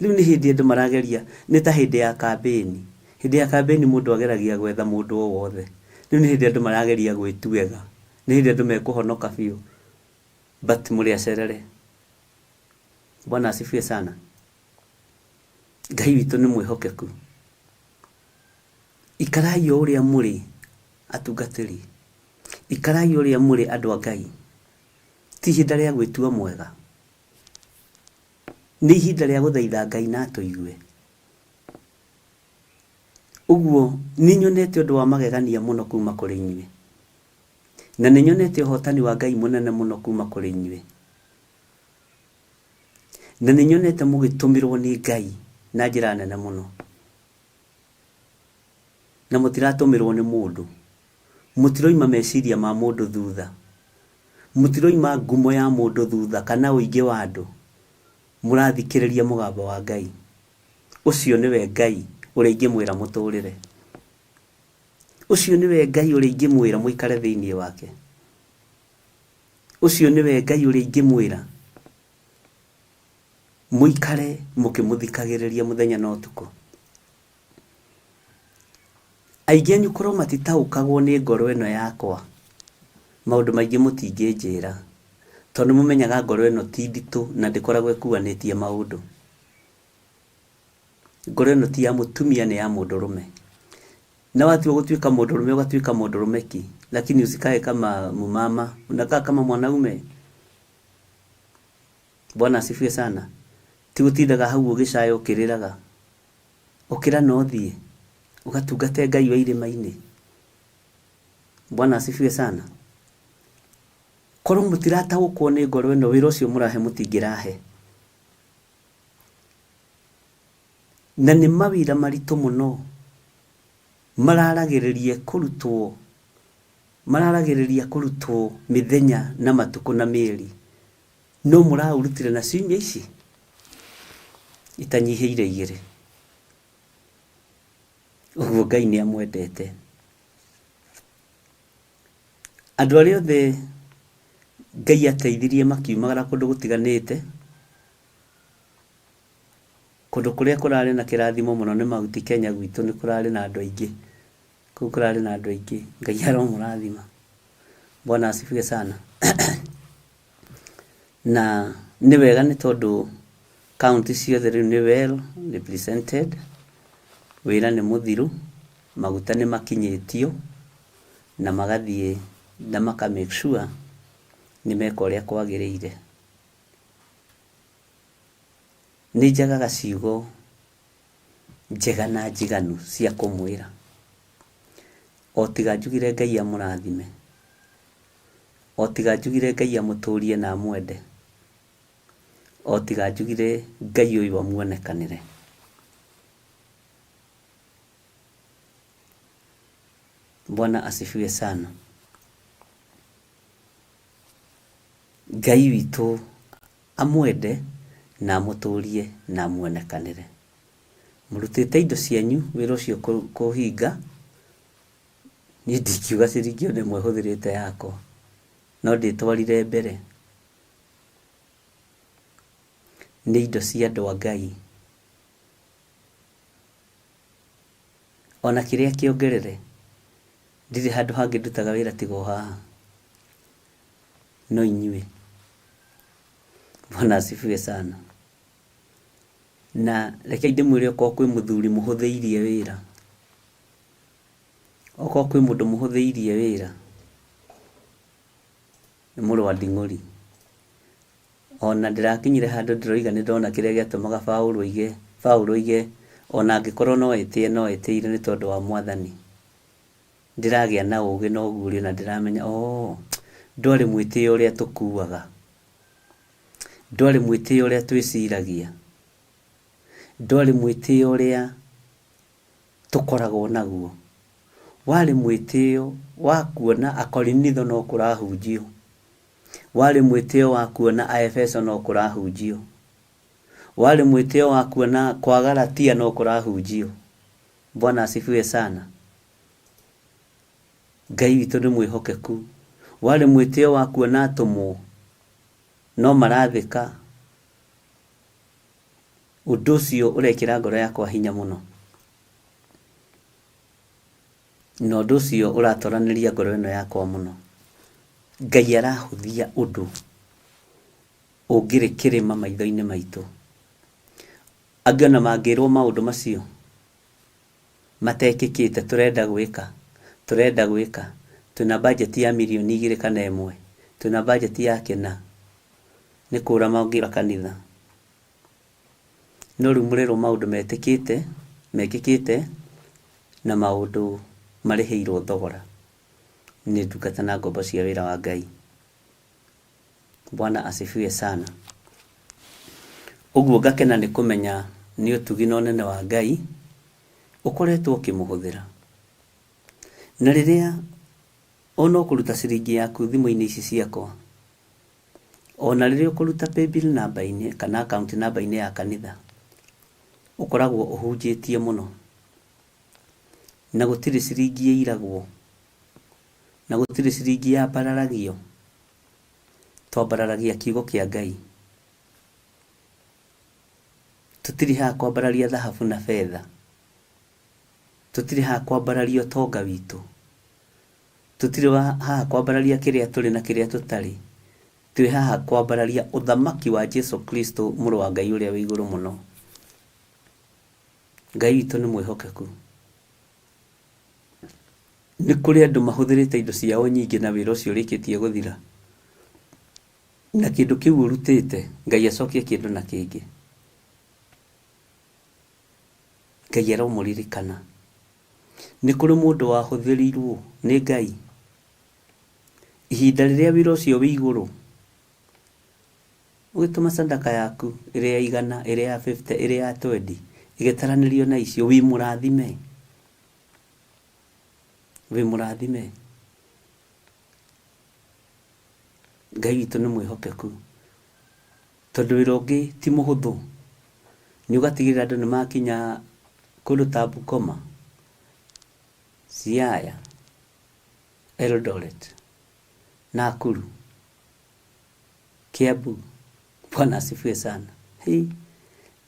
Rĩu nĩ hĩndĩ andũ marageria, nĩ ta hĩndĩ ya kambĩni. Hĩndĩ ya kambĩni mũndũ ageragia gwetha mũndũ o wothe. Rĩu nĩ hĩndĩ andũ marageria gwĩtuega, nĩ hĩndĩ andũ mekũhonoka biũ, but mũrĩ acerere. Bwana asifiwe sana. Ngai witũ nĩ mwĩhokeku. Ikarai o ũrĩa mũrĩ atungatĩri, ikarai ũrĩa mũrĩ andũ a Ngai. Ti ihinda rĩa gwĩtua mwega, nĩ ihinda rĩa gũthaitha Ngai na atũigue. Ũguo nĩ nyonete ũndũ wa magegania mũno kuma kũrĩ inyuĩ, na nĩ nyonete ũhotani wa Ngai mũnene mũno kuma kũrĩ inyuĩ, na nĩ nyonete mũgĩtũmĩrwo nĩ Ngai na njĩra nene mũno, na mũtiratũmĩrwo nĩ mũndũ, mũtiroima meciria ma mũndũ thutha, mũtiroima ngumo ya mũndũ thutha kana ũingĩ wa andũ, mũrathikĩrĩria mũgambo wa Ngai. Ũcio nĩwe Ngai ũrĩa ingĩmwĩra mũtũrĩre. Ũcio nĩwe Ngai ũrĩa ingĩmwĩra mũikare thĩinĩ wake. Ũcio nĩwe Ngai ũrĩa ingĩmwĩra mũikare mũkĩmũthikagĩrĩria mũthenya na ũtukũ. Aingĩ anyu korwo matitaũkagwo nĩ ngoro ĩno yakwa, maũndũ maingĩ mũtingĩnjĩra, tondũ mũmenyaga ngoro ĩno ti nditũ na ndĩkoragwo ĩkuanĩtie maũndũ. Ngoro ĩno ti ya mũtumia nĩ ya mũndũrũme. Na watua gũtuĩka mũndũrũme ũgatuĩka mũndũrũme ki, lakini usikae kama mumama, unakaa kama mwanaume. Bwana asifiwe sana. Ti gũtindaga hau ũgĩcaya ũkĩrĩraga. Ũkĩra na ũthiĩ ũgatungate Ngai wa irĩma-inĩ. Bwana asifiwe sana. Korwo mũtirataũkwo nĩ ngoro ĩno, wĩra ũcio mũrahe mũtingĩrahe. Na nĩ mawĩra maritũ mũno mararagĩrĩria kũrutwo, mararagĩrĩria kũrutwo mĩthenya na matukũ na mĩeri, no mũraũrutire na ciumia ici itanyihĩire igĩrĩ. Ũguo Ngai nĩ amwendete. Andũ arĩa othe Ngai ateithirie makiumagara kũndũ gũtiganĩte, kũndũ kũrĩa kũrarĩ na kĩrathimo mũno nĩ Mount Kenya gwitũ nĩ kũrarĩ na andũ aingĩ, kũu kũrarĩ na andũ aingĩ, Ngai aromũrathima. Bwana asifiwe sana. Na nĩ wega nĩ tondũ kaunti ciothe rĩu nĩ well represented, wĩra nĩ mũthiru, maguta nĩ makinyĩtio na magathiĩ na maka make sure nĩ meka ũrĩa kwagĩrĩire. Nĩ njagaga ciugo njega na njiganu cia kũmwĩra, o tiga njugire Ngai amũrathime, o tiga njugire Ngai amũtũrie na amwende, o tiga njugire Ngai ũyũ amuonekanĩre. Bwana asifiwe sana. Ngai witũ amwende na amũtũrie na amuonekanĩre. Mũrutĩte indo cianyu wĩra ũcio kũhinga, niĩ ndingiuga ciringi ona ĩmwe hũthĩrĩte yakwa, no ndĩtwarire mbere. Nĩ indo cia andũ a Ngai. Ona kĩrĩa kĩongerere, ndirĩ handũ hangĩ ndutaga wĩra tiga o haha. No inyuĩ. Bwana asifiwe sana. Na reke ndĩmwĩre okorwo kwĩ mũthuri mũhũthĩirie wĩra, okorwo kwĩ mũndũ mũhũthĩirie wĩra, nĩ mũrũ wa Nding'ũri. Ona ndĩrakinyire handũ ndĩroiga nĩ ndona kĩrĩa gĩatũmaga Paũlũ oige, Paũlũ oige ona angĩkorwo no etĩe no etĩire nĩ tondũ wa Mwathani. Ndĩragĩa na ũgĩ na ũguũrio na ndĩramenya oo, ndwarĩ mwĩtĩo ũrĩa tũkuaga. Ndwarĩ mwĩtĩo ũrĩa twĩciragia. Ndwarĩ mwĩtĩo ũrĩa tũkoragwo naguo. Warĩ mwĩtĩo wa kuona Akorinitho no kũrahunjio. Warĩ mwĩtĩo wa kuona Aefeso no kũrahunjio. Warĩ mwĩtĩo wa kuona kwa Galatia no kũrahunjio. Bwana asifiwe sana. Ngai witũ nĩ mwĩhokeku. Warĩ mwĩtĩo wa kuona atũmwo no marathĩka. Ũndũ ũcio ũrekĩra ngoro yakwa hinya mũno. Na ũndũ ũcio ũratoranĩria ngoro ĩno yakwa mũno. Ngai arahũthia ũndũ ũngĩrĩ kĩrĩma maitho-inĩ maitũ. Angĩ ona mangĩrwo maũndũ macio matekĩkĩte tũrenda gwĩka, tũrenda gwĩka, twĩna budget ya mirioni igĩrĩ kana ĩmwe, twĩna budget ya kĩna, nĩ kũra mangĩũra kanitha. No rĩu mũrerwo maũndũ metĩkĩte, mekĩkĩte na maũndũ marĩhĩirwo thogora nĩ ndungata na ngombo cia wĩra wa Ngai. Bwana asifiwe sana. Ũguo ngakena nĩ kũmenya nĩ ũtugi na ũnene wa Ngai ũkoretwo ũkĩmũhũthĩra. Na rĩrĩa ona ũkũruta ciringi yaku thimũ-inĩ ici ciakwa, ona rĩrĩa ũkũruta paybill namba-inĩ kana account namba-inĩ ya kanitha, ũkoragwo ũhunjĩtie mũno. Na gũtirĩ ciringi ĩiragwo, na gũtirĩ ciringi yambararagio. Twambararagia kiugo kĩa Ngai. Tũtirĩ haha kwambararia thahabu na betha. Tũtirĩ haha kwambararia ũtonga witũ. Tũtirĩ haha kwambararia kĩrĩa tũrĩ na kĩrĩa tũtarĩ. Twĩ haha kwambararia ũthamaki wa Jesu Kristo mũrũ wa Ngai ũrĩa wĩ igũrũ mũno. Ngai witũ nĩ mwĩhokeku. Nĩ kũrĩ andũ mahũthĩrĩte indo ciao nyingĩ na wĩra ũcio ũrĩkĩtie gũthira. Na kĩndũ kĩu ũrutĩte, Ngai acokie kĩndũ na kĩngĩ. Ngai aromũririkana. Nĩ kũrĩ mũndũ wahũthĩrirwo nĩ Ngai ihinda rĩrĩa wĩra ũcio wĩ igũrũ, ũgĩtũma sadaka yaku ĩrĩ ya igana, ĩrĩ ya 50, ĩrĩ ya 20, ĩgĩtaranĩrio na icio, wĩ mũrathime. Wĩ mũrathime. Ngai witũ nĩ mwĩhokeku. Tondũ wĩra ũngĩ ti mũhũthũ. Nĩ ũgatigĩrĩra andũ nĩ makinya kũndũ ta Bungoma, Siaya, Eldoret, Nakuru, Kiambu. Bwana asifiwe sana. Hĩ,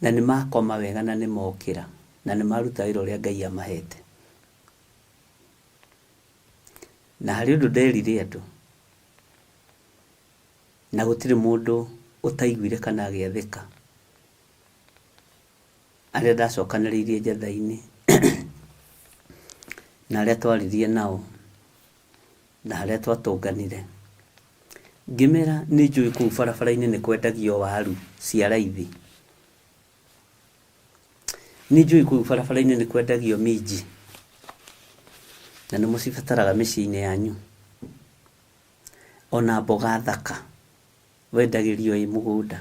na nĩ makoma wega na nĩ mokĩra na nĩ maruta wĩra ũrĩa Ngai amahete. Na harĩ ũndũ nderire andũ, na gũtirĩ mũndũ ũtaiguire kana agĩathĩka. Arĩa ndacokanĩrĩirie njatha-inĩ na arĩa twaririe nao na harĩa twatũnganire, ngĩmera nĩ njũĩ kũu barabara-inĩ nĩ kwendagio waru cia raithi. Nĩ njũĩ kũu barabara-inĩ nĩ kwendagio minji na nĩ mũcibataraga mĩciĩ-inĩ yanyu. Ona mboga thaka wendagĩrio ĩ mũgũnda.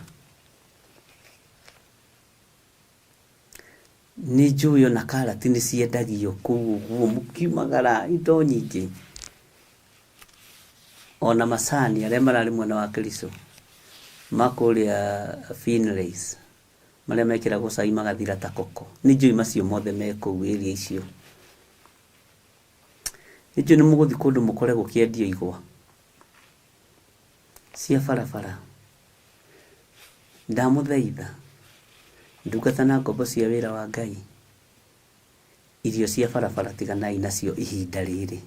Nĩ njũĩ ona karati nĩ ciendagio kũu ũguo mũkiumagara indo nyingĩ. Ona macani arĩa mararĩ mwena wa Kericho ma kũrĩa Finlays marĩa mekĩragwo cai magathira ta koko. Nĩ njũĩ macio mothe me kũu area icio. Nĩ njũĩ nĩ mũgũthiĩ kũndũ mũkore gũkĩendio igwa cia barabara. Ndamũthaitha ndungata na ngombo cia wĩra wa Ngai, irio cia barabara tiganai nacio ihinda rĩrĩ.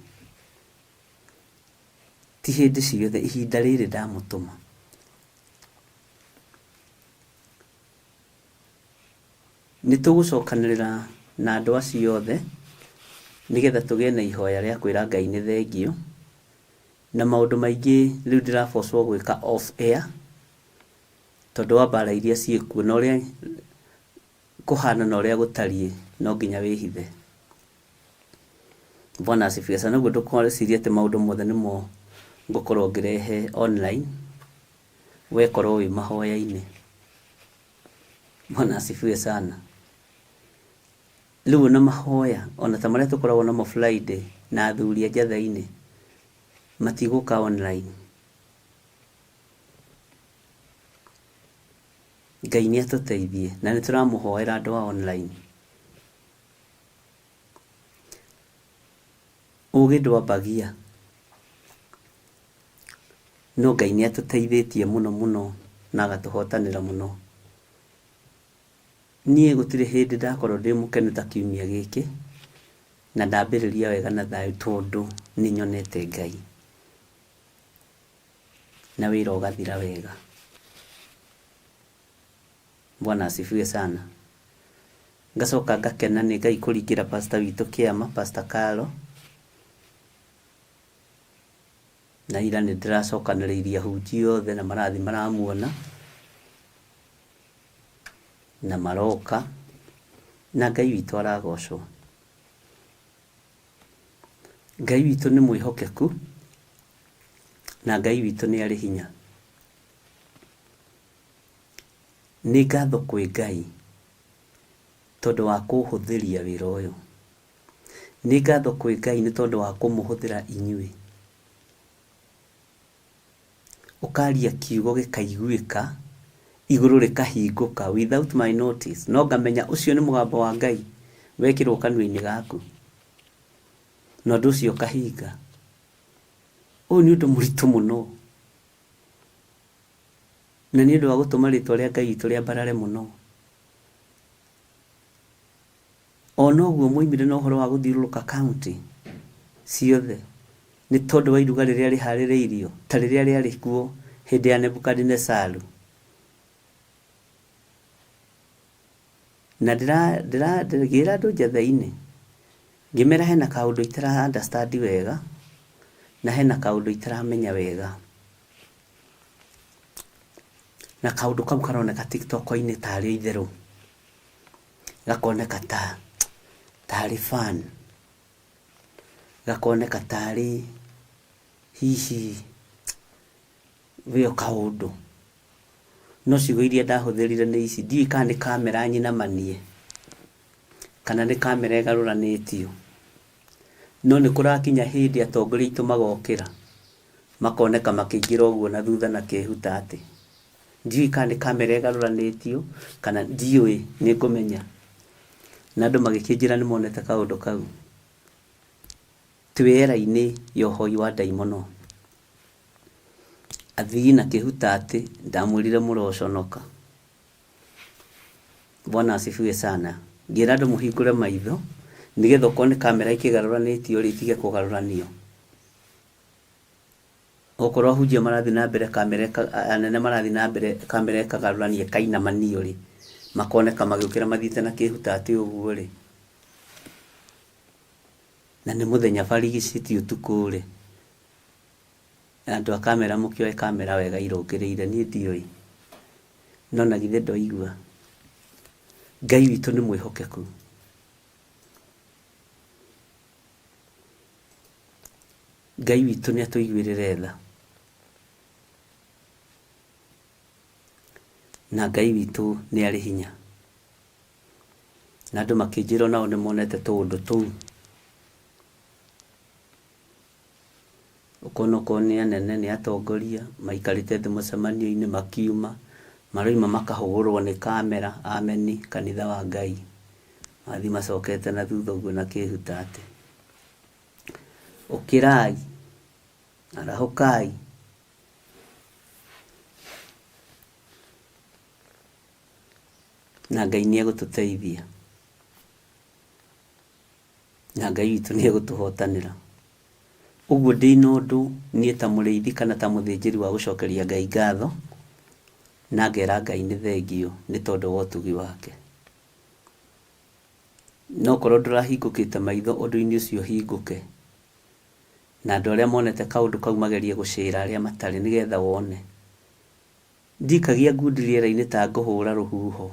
Ti hĩndĩ ciothe, ihinda rĩrĩ ndamũtũma. Nĩ tũgũcokanĩrĩra na andũ acio othe nĩgetha tũgĩe na ihoya rĩa kwĩra Ngai nĩ thengiũ, na maũndũ maingĩ rĩu ndĩrabocwo gwĩka off air tondũ wa mbara iria ciĩkuo na ũrĩa kũhana na ũrĩa gũtariĩ no nginya wĩhithe. Bwana asifiwe sana. Ũguo ndũgecirie atĩ maũndũ mothe nĩmo ngũkorwo ngĩrehe online. Wekorwo wĩ mahoya-inĩ. Bwana asifiwe sana. Rĩu ona mahoya ona ta marĩa tũkoragwo namo Friday na athuri a njatha-inĩ matigũka online. Ngai nĩ atũteithie na nĩ tũramũhoera andũ a online. Ũgĩ ndwambagia no Ngai nĩ atũteithĩtie mũno mũno na agatũhotanĩra mũno. Niĩ gũtirĩ hĩndĩ ndakorwo ndĩ mũkenu ta kiumia gĩkĩ na ndambĩrĩria wega na thayũ tondũ nĩ nyonete Ngai na wĩra ũgathira wega. Bwana asifiwe sana. Ngacoka ngakena nĩ Ngai kũringĩra pastor witũ kĩama, Pastor Carlo. Na ira nĩ ndĩracokanĩrĩirie ahunjia othe na marathiĩ maramuona na maroka na Ngai witũ aragocwo. Ngai witũ nĩ mwĩhokeku na Ngai witũ nĩ arĩ hinya. Nĩ ngatho kwĩ Ngai tondũ wa kũhũthĩria wĩra ũyũ. Nĩ ngatho kwĩ Ngai nĩ tondũ wa kũmũhũthĩra inyuĩ. Ũkaria kiugo gĩkaiguĩka, igũrũ rĩkahingũka without my notice, no ngamenya ũcio nĩ mũgambo wa Ngai wekĩrwo kanua-inĩ gaku, na ũndũ ũcio ũkahinga. Ũyũ nĩ ũndũ mũritũ mũno, na nĩ ũndũ wa gũtũma rĩtwa rĩa Ngai witũ rĩambarare mũno. O noguo mwoimire na ũhoro wa gũthiũrũrũka county ciothe nĩ tondũ wa iruga rĩrĩa rĩharĩrĩirio ta rĩrĩa rĩarĩ kuo hĩndĩ ya Nebukadinesaru. Na ndĩra ngĩra andũ njatha-inĩ ngĩmera hena kaũndũ itara understand wega na hena kaũndũ itaramenya wega na kaũndũ kau karoneka TikTok-inĩ tarĩ itherũ, gakoneka ta tarĩ fun, gakoneka tarĩ hihi wĩo kaũndũ. No ciugo iria ndahũthĩrire nĩ ici, ndiũĩ kana nĩ kamera nyinamanie kana nĩ kamera ĩgarũranĩtio, no nĩ kũrakinya hĩndĩ atongoria aitũ magokĩra makoneka makĩingĩra ũguo na thutha na kĩhuta atĩ ndiũĩ kana nĩ kamera ĩgarũranĩtio kana ndiũĩ, nĩ ngũmenya. Na andũ magĩkĩnjĩra nĩ monete kaũndũ kau. Twĩ era-inĩ ya ũhoi wa ndaimono. Athii na kĩhuta atĩ ndamwĩrire mũroconoka. Bwana asifiwe sana. Ngĩra andũ mũhingũre maitho nĩgetha okorwo nĩ kamera ikĩgarũranĩtio rĩ itige kũgarũranio. Okorwo ahunjia marathiĩ na mbere kamera anene marathiĩ na mbere kamera ĩkagarũranio ĩkainamanio rĩ, makoneka magĩũkĩra mathiĩte na kĩhuta atĩ ũguo rĩ, na nĩ mũthenya barigicĩtie ũtukũ rĩ, andũ a kamera mũkĩoe kamera wega irũngĩrĩire, niĩ ndiũĩ, no na githĩ ndoigua. Ngai witũ nĩ mwĩhokeku. Ngai witũ nĩ atũiguĩrĩre tha. Na Ngai witũ nĩ arĩ hinya. Na andũ makĩnjĩra onao nĩ monete tũũndũ tũu. Ũkona okorwo nĩ anene nĩ atongoria maikarĩte thĩ mũcemanio-inĩ makiuma, maroima makahũrwo nĩ kamera, ameni kanitha wa Ngai. Mathiĩ macokete na thutha ũguo na kĩhuta atĩ. Ũkĩrai, arahũkai. Na Ngai nĩ egũtũteithia. Na Ngai witũ nĩ egũtũhotanĩra. Ũguo ndĩna ũndũ niĩ ta mũrĩithi kana ta mũthĩnjĩri wa gũcokeria Ngai ngatho, na ngera Ngai nĩ thengiũ nĩ tondũ wa ũtugi wake. No korwo ndũrahingũkĩte maitho ũndũ-inĩ ũcio hingũke, na andũ arĩa monete kaũndũ kau magerie gũcĩra arĩa matarĩ nĩgetha wone. Ndikagia ngundi rĩera-inĩ ta ngũhũra rũhuho.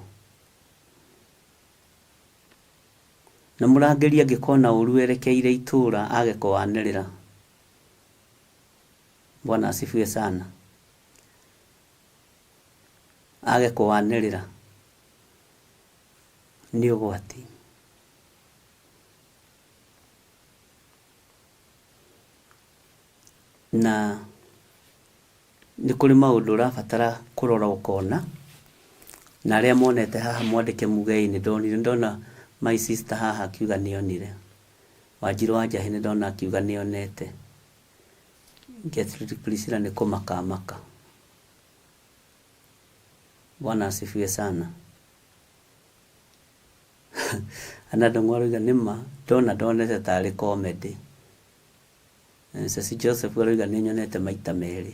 Na mũrangĩri angĩkona ũru werekeire itũra age kũwanĩrĩra. Bwana asifiwe sana. Age kũwanĩrĩra nĩ ũgwati. Na nĩ kũrĩ maũndũ ũrabatara kũrora ũkona, na arĩa monete haha mwandĩke muge ĩĩ nĩ ndonire. Nĩ ndona my sister haha akiuga nĩ onire. Wanjirũ wa Njahĩ nĩ ndona akiuga nĩ onete. Gertrude Priscilla nĩ kũmaka amaka. Bwana asifiwe sana. Anna Ndung'u aroiga nĩ ma ndona ndonete tarĩ comedy. Ceci Joseph aroiga nĩ nyonete maita merĩ.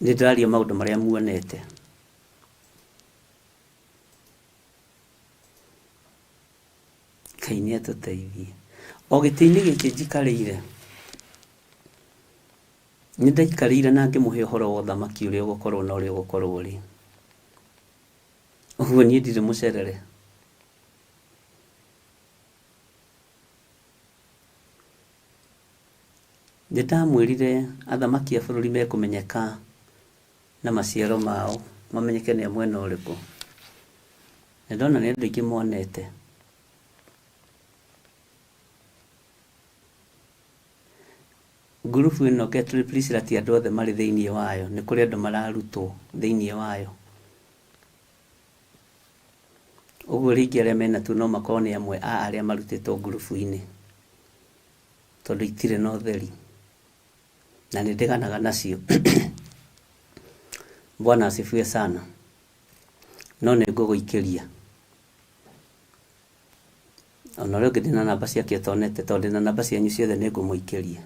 Nĩ ndĩraria maũndũ marĩa muonete. Ngai nĩ atũteithie. O gĩtĩ-inĩ gĩkĩ njikarĩire, nĩ ndaikarĩire na ngĩmũhe ũhoro wa ũthamaki ũrĩa ũgũkorwo na ũrĩa ũgũkorwo ũrĩ. Ũguo niĩ ndirĩ mũcerere. Nĩ ndamwĩrire athamaki a bũrũri mekũmenyeka na maciaro mao, mamenyeke nĩ a mwena ũrĩkũ. Na ndona nĩ andũ aingĩ monete. Ngurubu ĩno Gertrude Priscilla ti andũ othe marĩ thĩinĩ wayo, nĩ kũrĩ andũ mararutwo thĩinĩ wayo. Ũguo rĩngĩ arĩa menatuo no makorwo nĩ amwe a arĩa marutĩtwo ngurubu-inĩ, tondũ itirĩ na ũtheri, na nĩ ndeganaga nacio. Bwana asifiwe sana. No nĩ ngũgũikĩria. Ona ũrĩa ũngĩ ndĩna namba ciake ũtonete, tondũ ndĩna namba cianyu ciothe nĩ ngũmũikĩria.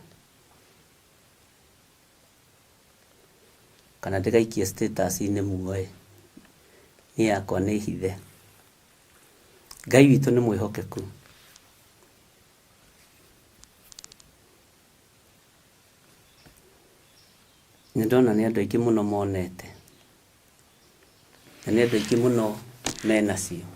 Kana ndĩgaikie status-inĩ muoe. Niĩ yakwa nĩ hithe. Ngai witũ nĩ mwĩhokeku. Nĩ ndona nĩ andũ aingĩ mũno monete. Na nĩ andũ aingĩ mũno menacio.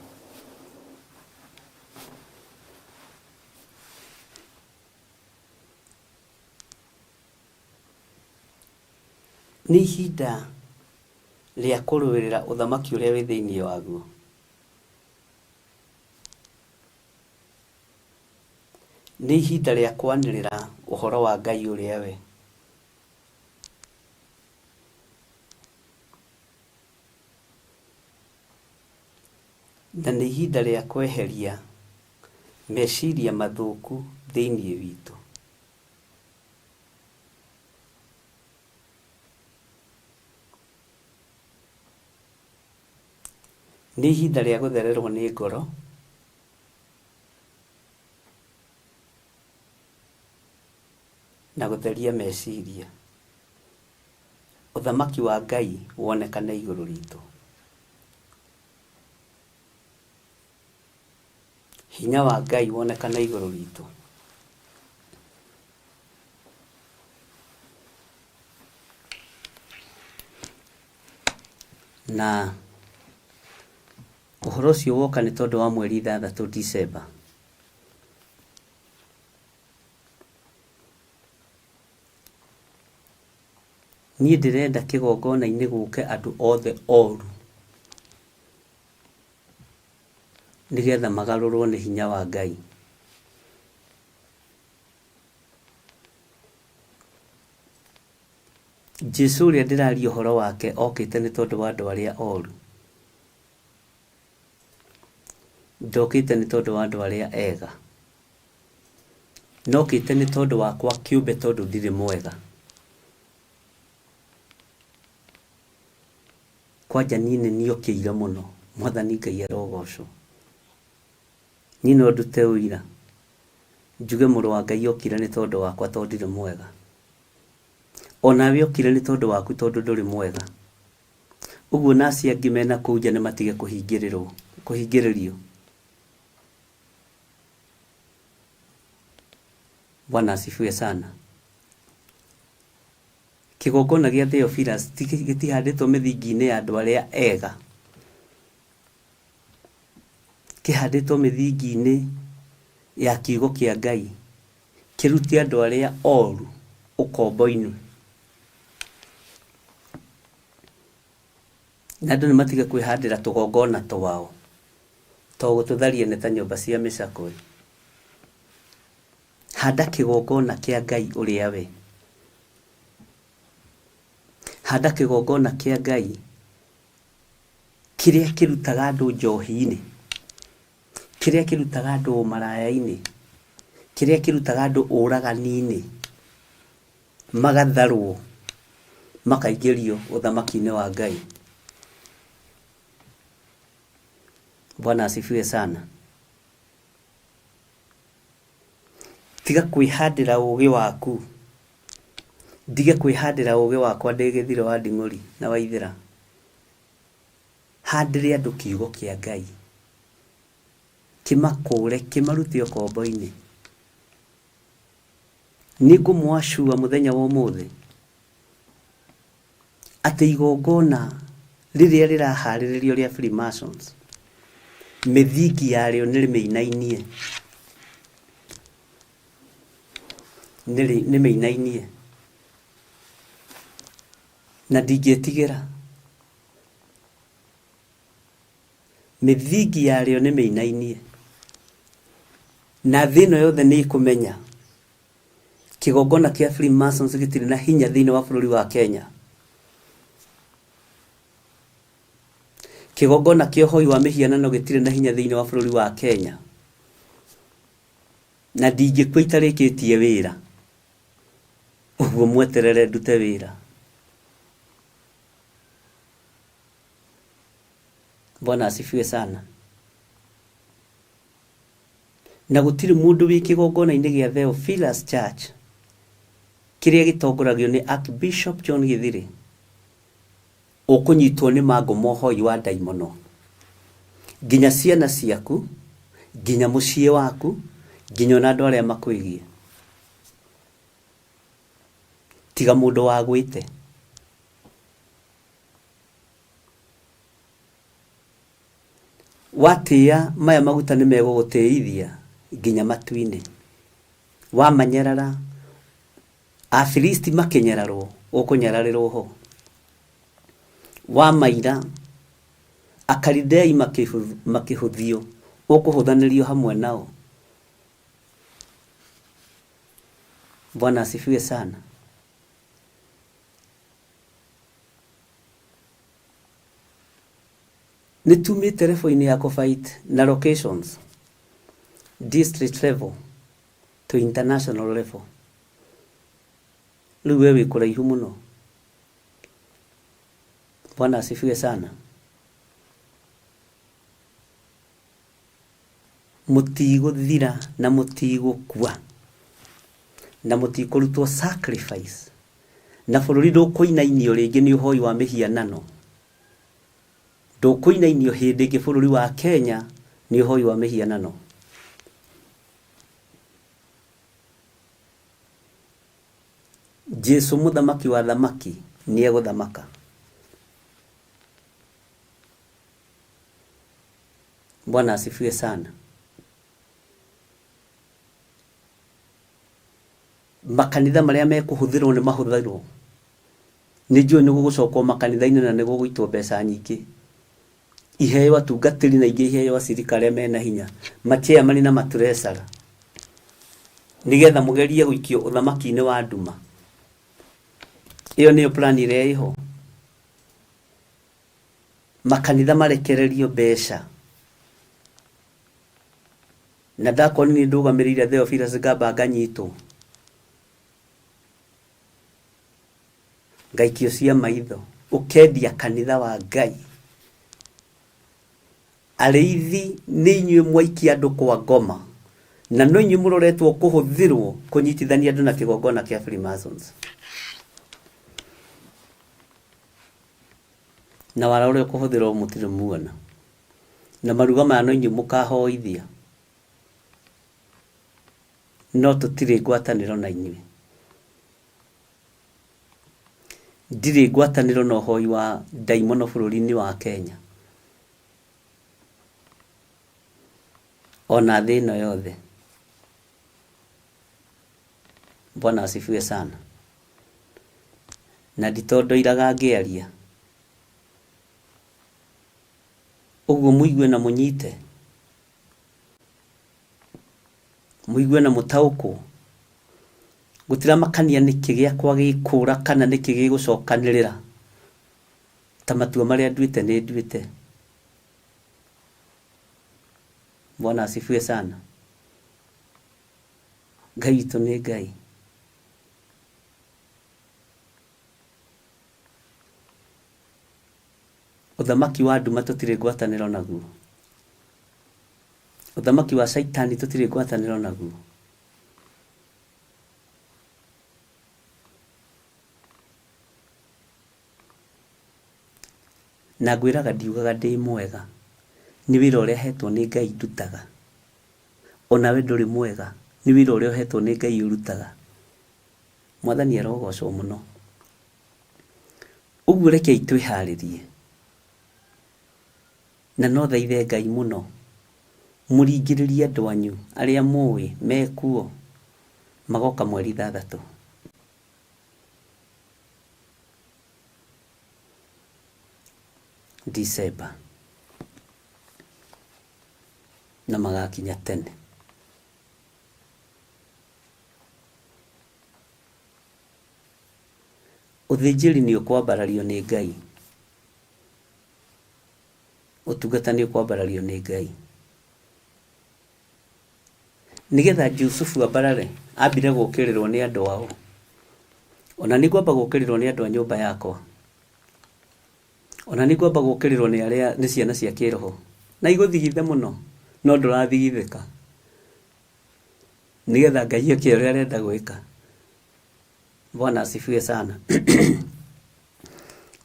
Nĩ ihinda rĩa kũrũĩrĩra ũthamaki ũrĩa wĩ thĩinĩ waguo. Nĩ ihinda rĩa kwanĩrĩra ũhoro wa Ngai ũrĩa we. Na nĩ ihinda rĩa kweheria meciria mathũku thĩinĩ witũ. Nĩ ihinda rĩa gũthererwo nĩ ngoro. Na gũtheria meciria. Ũthamaki wa Ngai wonekane igũrũ ritũ. Hinya wa Ngai wonekane igũrũ ritũ. Na ũhoro ũcio woka nĩ tondũ wa mweri ithathatũ December. Niĩ ndĩrenda kĩgongona-inĩ gũke andũ othe oru nĩgetha magarũrwo nĩ hinya wa Ngai. Jesu ũrĩa ndĩraria ũhoro wake okĩte nĩ tondũ wa andũ arĩa oru. Ndokĩte nĩ tondũ wa andũ arĩa ega. Ndokĩte nĩ tondũ wakwa kĩũmbe tondũ ndirĩ mwega. Kwanja niĩ nĩ niĩ okĩire mũno. Mwathani Ngai arogocwo. Niĩ no ndute ũira njuge mũrũ wa Ngai okire nĩ tondũ wakwa tondũ ndirĩ mwega. O nawe okire nĩ tondũ waku tondũ ndũrĩ mwega. Ũguo na acio angĩ mena kũu nja nĩ matige kũhingĩrĩrwo, kũhingĩrĩrio. Bwana asifiwe sana. Kĩgongona gĩa Theophilus gĩtihandĩtwo mĩthingi-inĩ ya andũ arĩa ega. Kĩhandĩtwo mĩthingi-inĩ ya kiugo kĩa Ngai, kĩrute andũ arĩa oru ũkombo-inĩ. Na andũ nĩ matige kwĩhandĩra tũgongona twao, to gũtũtharia nĩ ta nyũmba cia mĩcakwe. Handa kĩgongona kĩa Ngai ũrĩa we. Handa kĩgongona kĩa Ngai kĩrĩa kĩrutaga andũ njohi-inĩ, kĩrĩa kĩrutaga andũ ũmaraya-inĩ, kĩrĩa kĩrutaga andũ ũragani-inĩ, magatharwo makaingĩrio ũthamaki-inĩ wa Ngai. Bwana asifiwe sana. Tiga kwĩhandĩra ũgĩ waku, ndige kwĩhandĩra ũgĩ wakwa ndĩ gĩthiro wa nding'ũri na waithĩra. Handĩre andũ kiugo kĩa Ngai, kĩmakũre, kĩmarute ũkombo-inĩ. Nĩ ngũmũacua mũthenya wa ũmũthĩ atĩ igongona rĩrĩa rĩraharĩrĩrio rĩa Freemasons, mĩthingi yarĩo nĩ mĩinainie, nĩ mĩinainie, na ndingĩtigĩra. Mĩthingi yarĩo nĩ mĩinainie, na thĩ ĩno yothe nĩ ĩkũmenya kĩgongona kĩa Freemasons gĩtirĩ na hinya thĩinĩ wa bũrũri wa Kenya. Kĩgongona kĩa ũhoi wa mĩhianano gĩtirĩ na hinya thĩinĩ wa bũrũri wa Kenya. Na ndingĩkua itarĩkĩtie wĩra. Ũguo mweterere ndute wĩra. Bwana asifiwe sana. Na gũtirĩ mũndũ wĩ kĩgongona-inĩ gĩa Theophilus Church kĩrĩa gĩtongoragio nĩ Archbishop John Githiri ũkũnyitwo nĩ mangũ ma ũhoi wa ndaimono. Nginya ciana ciaku, nginya mũciĩ waku, nginya ona andũ arĩa makwĩgiĩ. Tiga mũndũ wagwĩte. Watĩĩa maya maguta nĩ megũgũtĩithia nginya matu-inĩ. Wamanyarara, Afilisti makĩnyararwo, ũkũnyararĩrwo ho. Wamaira, Akalidei makĩhũthio, ũkũhũthanĩrio hamwe nao. Bwana asifiwe sana. Nĩ tumĩte level-inĩ ya kũ fight na locations, district level to international level. Rĩu we wĩ kũraihu mũno. Bwana asifiwe sana. Mũtigũthira na mũtigũkua na mũtikũrutwo sacrifice na bũrũri ndũkũinainio rĩngĩ nĩ ũhoi wa mĩhianano. Ndũkũinainio hĩndĩ ĩngĩ bũrũri wa Kenya nĩ ũhoi wa mĩhianano. Jesu mũthamaki wa thamaki nĩ egũthamaka. Bwana asifiwe sana. Makanitha marĩa mekũhũthĩrwo nĩ mahũthĩrwo. Nĩ njũĩ nĩ gũgũcokwo makanitha-inĩ na nĩ gũgũitwo mbeca nyingĩ. Iheo atungatĩri na ingĩ iheo acirika arĩa mena hinya, machairman na matreasurer. Nĩgetha mũgerie gũikio ũthamaki-inĩ wa nduma. Ĩyo nĩyo plan ĩrĩa ĩho. Makanitha marekererio mbeca. Na ndakorwo nĩ ndũgamĩrĩire Theophilus ngamba nganyitwo. Ngaikio cia maitho. Ũkendia kanitha wa Ngai. Arĩithi nĩ inyuĩ mwaikia andũ kwa ngoma. Na no inyuĩ mũroretwo kũhũthĩrwo kũnyitithania andũ na kĩgongona kĩa Freemasons. Na wara ũrĩa ũkũhũthĩrwo mũtirĩ muona. Na maruga maya no inyuĩ mũkahoithia. No tũtirĩ ngwatanĩro na inyuĩ. Ndirĩ ngwatanĩro na ũhoi wa ndaimono bũrũri-inĩ wa Kenya. Ona thĩ ĩno yothe. Bwana asifiwe sana. Na nditondoiraga ngĩaria. Ũguo mũigue na mũnyite, mũigue na mũtaũkwo. Gũtiramakania nĩkĩ gĩakwa gĩkũra kana nĩkĩ gĩgũcokanĩrĩra, ta matua marĩa nduĩte nĩ nduĩte. Bwana asifiwe sana. Ngai witũ nĩ Ngai. Ũthamaki wa nduma tũtirĩ ngwatanĩro naguo. Ũthamaki wa Caitani tũtirĩ ngwatanĩro naguo. Na ngwĩraga ndiugaga ndĩ mwega, nĩ wĩra ũrĩa hetwo nĩ Ngai ndutaga. Onawe ndũrĩ mwega, nĩ wĩra ũrĩa ũhetwo nĩ Ngai ũrutaga. Mwathani arogocwo mũno. Ũguo rekei twĩharĩrie. Na no thaithe Ngai mũno, mũringĩrĩrie andũ anyu arĩa mũĩ mekuo, magoka mweri 6. December. Na magakinya tene. Ũthĩnjĩri nĩ ũkwambarario nĩ Ngai. Ũtungata nĩ ũkwambarario nĩ Ngai. Nĩgetha Jusufu ambarare, ambire gũkĩrĩrwo nĩ andũ ao. Ona nĩ ngwamba gũkĩrĩrwo nĩ andũ a nyũmba yakwa. Ona nĩ ngwamba gũkĩrĩrwo nĩ arĩa nĩ ciana cia kĩroho. Na igũthigithe mũno, no ndũrathigithĩka. Nĩgetha Ngai eke ũrĩa arenda gwĩka. Bwana asifiwe sana.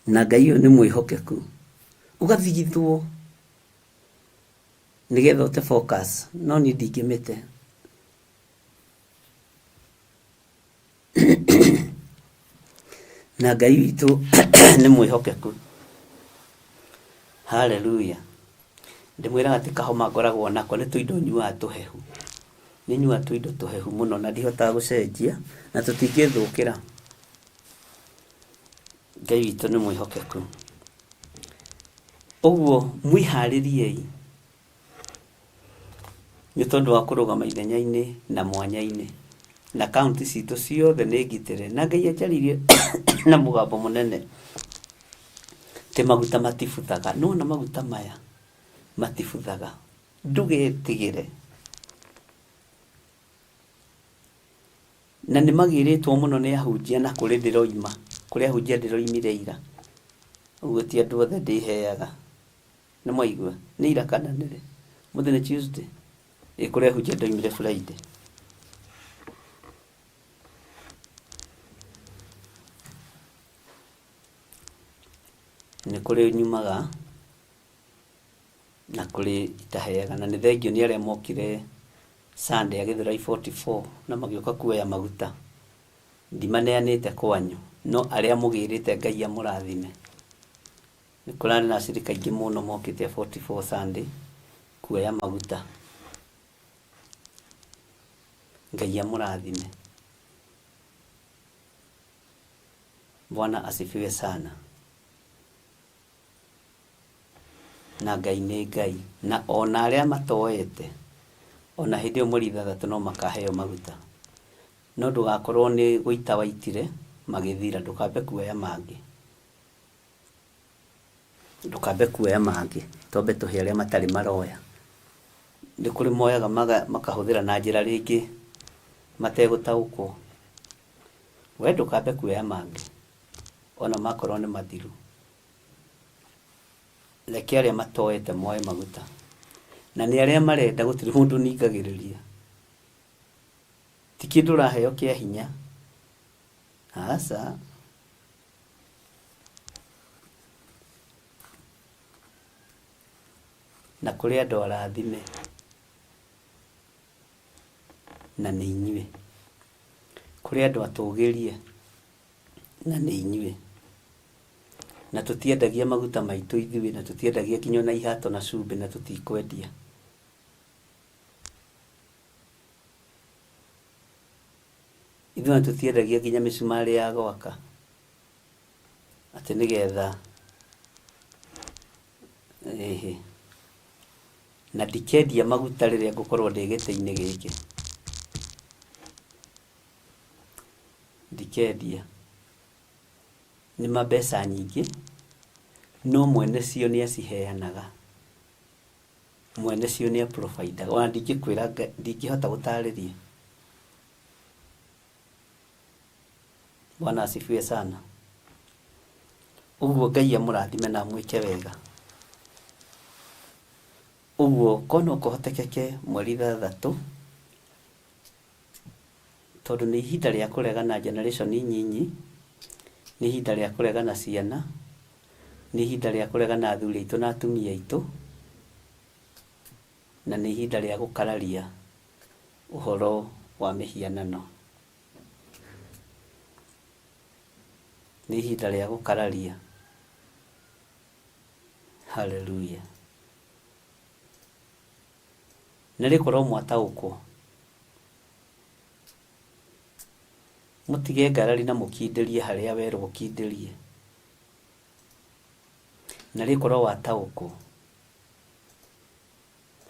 Na Ngai ũyũ nĩ mwĩhokeku. Ũgathigithwo nĩgetha ũte focus, no niĩ ndingĩmĩte. Na Ngai witũ nĩ mwĩhokeku. Haleluya. Ndĩmwĩraga ti kahoma ngoragwo nako, nĩ tũindo nyuaga tũhehu. Nĩ nyuaga tũindo tũhehu mũno na ndihotaga gũcenjia na tũtingĩthũkĩra. Ngai witũ nĩ mwĩhokeku. Ũguo mwĩharĩriei nĩ tondũ wa kũrũgama ithenya-inĩ na mwanya-inĩ. Na kaunti citũ ciothe nĩ ngitĩre. Na Ngai anjarĩirie na mũgambo mũnene atĩ maguta matibuthaga. Nĩ wona maguta maya matibuthaga. Ndũgetigĩre. Na nĩ magĩrĩtwo mũno nĩ ahunjia na kũrĩ ndĩroima. Kũrĩ ahunjia ndĩroimire ira. Ũguo ti andũ othe ndĩheaga. Nĩ mwaigua? Nĩ ira kana nĩ rĩ? Ũmũthĩ nĩ Tuesday. Ĩ kũrĩ ahunjia ndoimire Friday. Nĩ kũrĩ nyumaga na kũrĩ itaheaga. Na nĩ thengiũ nĩ arĩa mokire Sunday a Gĩthũrai 44 na magĩũka kuoya maguta. Ndimaneanĩte kwanyu, no arĩa mũgĩrĩte Ngai amũrathime. Nĩ kũrarĩ na acirika aingĩ mũno mokĩte 44 Sunday kuoya maguta. Ngai amũrathime. Bwana asifiwe sana. Na Ngai nĩ Ngai. Na ona arĩa matoete, ona hĩndĩ ĩyo mweri 6 no makaheo maguta. No ndũgakorwo nĩ gũita waitire magĩthira, ndũkambe kuoya mangĩ. Ndũkambe kuoya mangĩ, twambe tũhe arĩa matarĩ maroya. Nĩ kũrĩ moyaga makahũthĩra na njĩra rĩngĩ mategũtaũkwo. We ndũkambe kuoya mangĩ, ona makorwo nĩ mathiru. Reke arĩa matoete moe maguta. Na nĩ arĩa marenda gũtirĩ mũndũ ningagĩrĩria. Ti kĩndũ ũraheo kĩa hinya. Aca. Na kũrĩ andũ arathime. Na nĩ inyuĩ. Kũrĩ andũ atũgĩrie. Na nĩ inyuĩ. Na tũtiendagia maguta maitũ ithuĩ, na tũtiendagia nginya ona ihato na cumbĩ na tũtikwendia. Ithuĩ ona tũtiendagia nginya mĩcumarĩ ya gwaka, atĩ nĩgetha ĩhĩ. Na ndikendia maguta rĩrĩa ngũkorwo ndĩ gĩtĩ-inĩ gĩkĩ. Ndikendia. Nĩ ma mbeca nyingĩ, no mwene cio nĩ aciheanaga. Mwene cio nĩ a provide aga. Ona ndingĩkwĩra ndingĩhota gũtarĩria. Bwana asifiwe sana. Ũguo Ngai amũrathime na amwĩke wega. Ũguo korwo no kũhotekeke mweri ithathatũ, tondũ nĩ ihinda rĩa kũregana generation nyinyi, nĩ ihinda rĩa kũregana ciana, nĩ ihinda rĩa kũregana athuri aitũ na atumia aitũ, na nĩ ihinda rĩa gũkararia ũhoro wa mĩhianano. Nĩ ihinda rĩa gũkararia. Haleluya. Nĩ rĩkorwo mwataũkwo. Mũtige ngarari na mũkindĩrie harĩa werwo ũkindĩrie. Na rĩkorwo wataũkwo.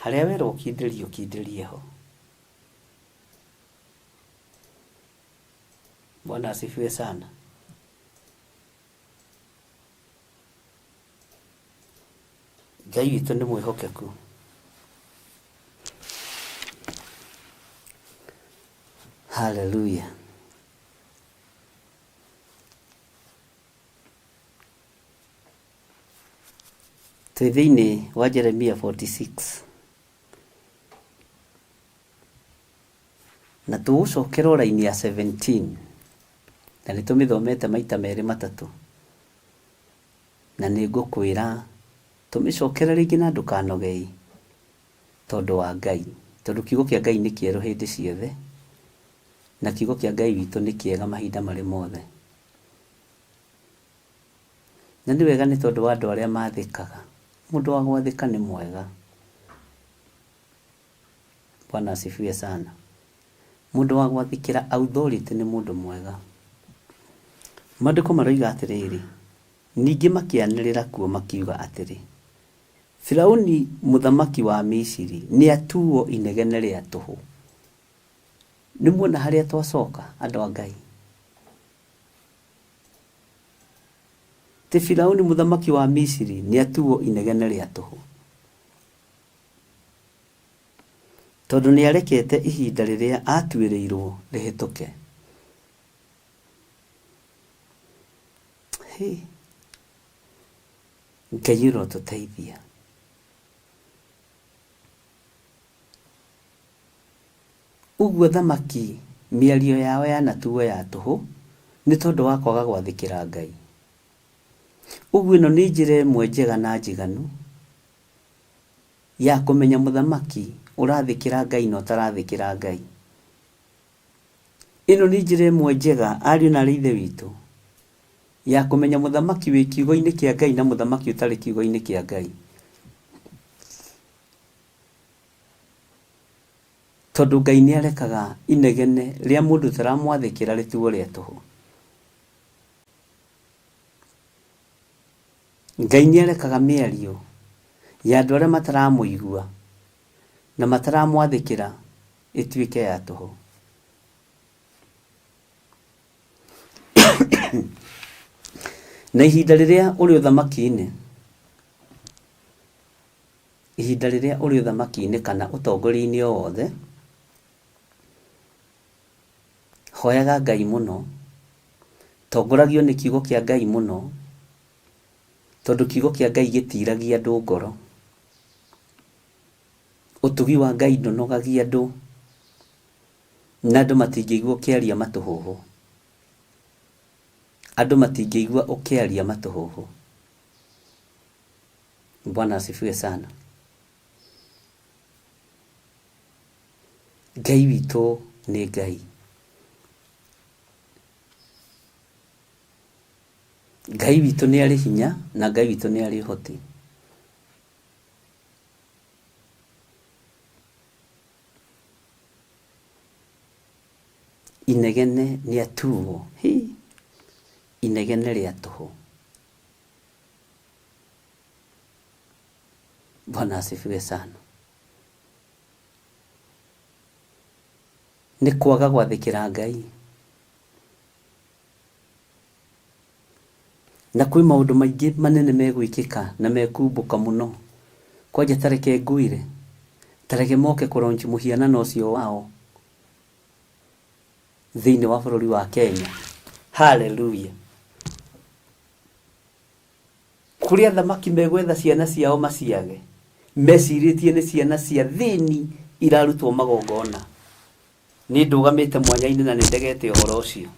Harĩa werwo ũkindĩrie ũkindĩrie ho. Bwana asifiwe sana. Ngai witũ nĩ mwĩhokeku. Haleluya. Twĩ thĩinĩ wa Jeremia 46 na tũgũcokera o raini ya 17 na nĩ tũmĩthomete maita merĩ matatũ na nĩ ngũkwĩra tũmĩcokere rĩngĩ na ndũkanogei tondũ wa Ngai tondũ kiugo kĩa Ngai nĩ kĩerũ hĩndĩ ciothe na kiugo kĩa Ngai witũ nĩ kĩega mahinda marĩ mothe. Na nĩ wega nĩ tondũ wa andũ arĩa mathĩkaga. Mũndũ wa gwathĩka nĩ mwega. Bwana asifiwe sana. Mũndũ wa gwathĩkĩra authority nĩ mũndũ mwega. Maandĩko maroiga atĩrĩrĩ, ningĩ makĩanĩrĩra kuo makiuga atĩrĩ, Firauni mũthamaki wa Misiri nĩatuo inegene rĩa tũhũ. Nĩmuona harĩa twacoka andũ a Ngai? Atĩ Firauni mũthamaki wa Misiri nĩatuo inegene rĩa tũhũ. Tondũ nĩarekete ihinda rĩrĩa aatuĩrĩirwo rĩhĩtũke. Hĩ! Ngai ũrotũteithia. Ũguo athamaki mĩario yao yanatuo ya tũhũ nĩ tondũ wa kwaga gwathĩkĩra Ngai. Ũguo ĩno nĩ njĩra ĩmwe njega na njiganu ya kũmenya mũthamaki ũrathĩkĩra Ngai na ũtarathĩkĩra Ngai. Ĩno nĩ njĩra ĩmwe njega ariũ na aarĩ a Ithe witũ ya kũmenya mũthamaki wĩ kiugo-inĩ kĩa Ngai na mũthamaki ũtarĩ kiugo-inĩ kĩa Ngai. Tondũ Ngai nĩ arekaga inegene rĩa mũndũ ũtaramwathĩkĩra rĩtuo rĩa tũhũ. Ngai nĩ arekaga mĩario ya andũ arĩa mataramũigua na mataramwathĩkĩra ĩtuĩke ya tũhũ. Na ihinda rĩrĩa ũrĩ ũthamaki-inĩ, ihinda rĩrĩa ũrĩ ũthamaki-inĩ kana ũtongoria-inĩ o wothe, hoyaga Ngai mũno, tongoragio nĩ kiugo kĩa Ngai mũno, tondũ kiugo kĩa Ngai gĩtiragia andũ ngoro. Ũtugi wa Ngai ndũnogagia andũ, na andũ matingĩigua ũkĩaria matũhũhũ. Andũ matingĩigua ũkĩaria matũhũhũ. Bwana asifiwe sana. Ngai witũ nĩ Ngai. Ngai witũ nĩ arĩ hinya na Ngai witũ nĩ arĩ ũhoti. Inegene nĩ atuo. Hi! Inegene rĩa tũhũ. Bwana asifiwe sana. Nĩ kwaga gwathĩkĩra Ngai. Na kwĩ maũndũ maingĩ manene megwĩkĩka na mekumbũka mũno. Kwanja ta reke ngwĩre, ta reke moke kũ launch mũhianano ũcio wao thĩinĩ wa bũrũri wa Kenya. Hallelujah! Kũrĩ athamaki megwetha ciana ciao maciage, mecirĩtie nĩ ciana cia thĩni irarutwo magongona. Niĩ ndũgamĩte mwanya-inĩ na nĩ ndegete ũhoro ũcio.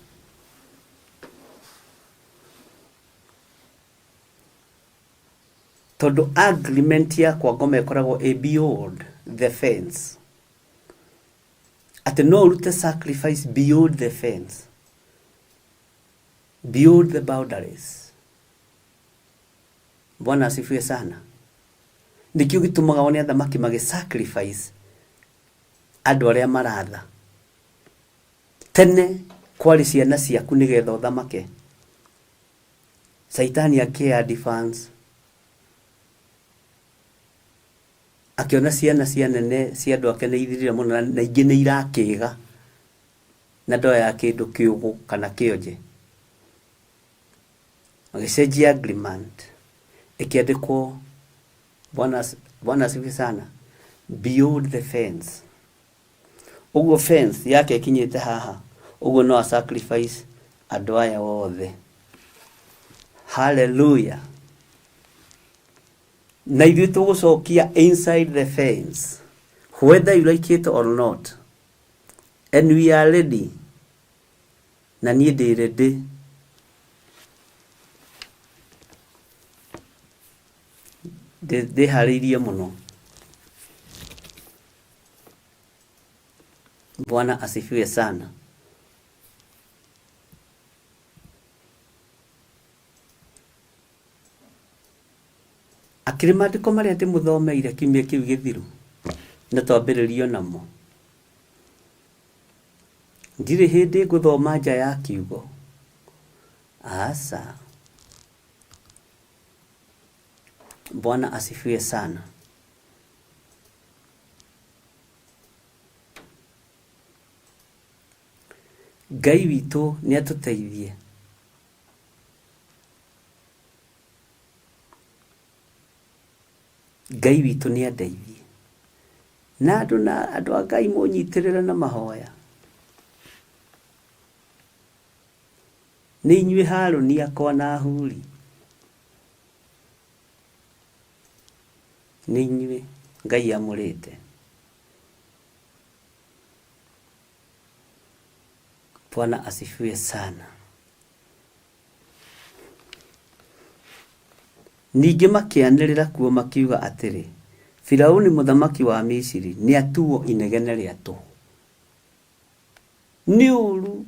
Tondũ agreement yakwa ngoma ĩkoragwo ĩ beyond the fence. Atĩ no ũrute sacrifice beyond the fence. Beyond the boundaries. Bwana asifiwe sana. Nĩkĩo gĩtũmaga wone athamaki magĩ sacrifice andũ arĩa maratha. Tene kwarĩ ciana ciaku nĩgetha ũthamake. Caitani akĩ advance akĩona ciana cia nene cia andũ ake nĩ ithirire mũno na ingĩ nĩ irakĩga na ndoyaga kĩndũ kĩũgũ kana kĩonje. Magĩcenjia agreement ĩkĩandĩkwo Bwana asifiwe sana beyond the fence. Ũguo fence yake ĩkinyĩte haha, ũguo no a sacrifice andũ aya othe. Hallelujah. Na ithuĩ tũgũcokia inside the fence whether you like it or not and we are ready na niĩ ndĩ ready. Ndĩharĩirie mũno. Bwana asifiwe sana. Akĩrĩ maandĩko marĩa ndĩmũthomeire kiumia kĩu gĩthiru na twambĩrĩrio namo. Ndirĩ hĩndĩ ngũthoma nja ya kiugo. Aca. Bwana asifiwe sana. Ngai witũ nĩ atũteithie. Ngai witũ nĩ andeithie. Na andũ na andũ a Ngai mũnyitĩrĩre na mahoya. Nĩ inyuĩ Harũni akwa na Huri. Nĩ inyuĩ Ngai amũrĩte. Bwana asifiwe sana. Ningĩ makĩanĩrĩra kuo makiuga atĩrĩ, Firauni mũthamaki wa Misiri nĩatuo inegene rĩa tũhũ. Nĩ ũũru.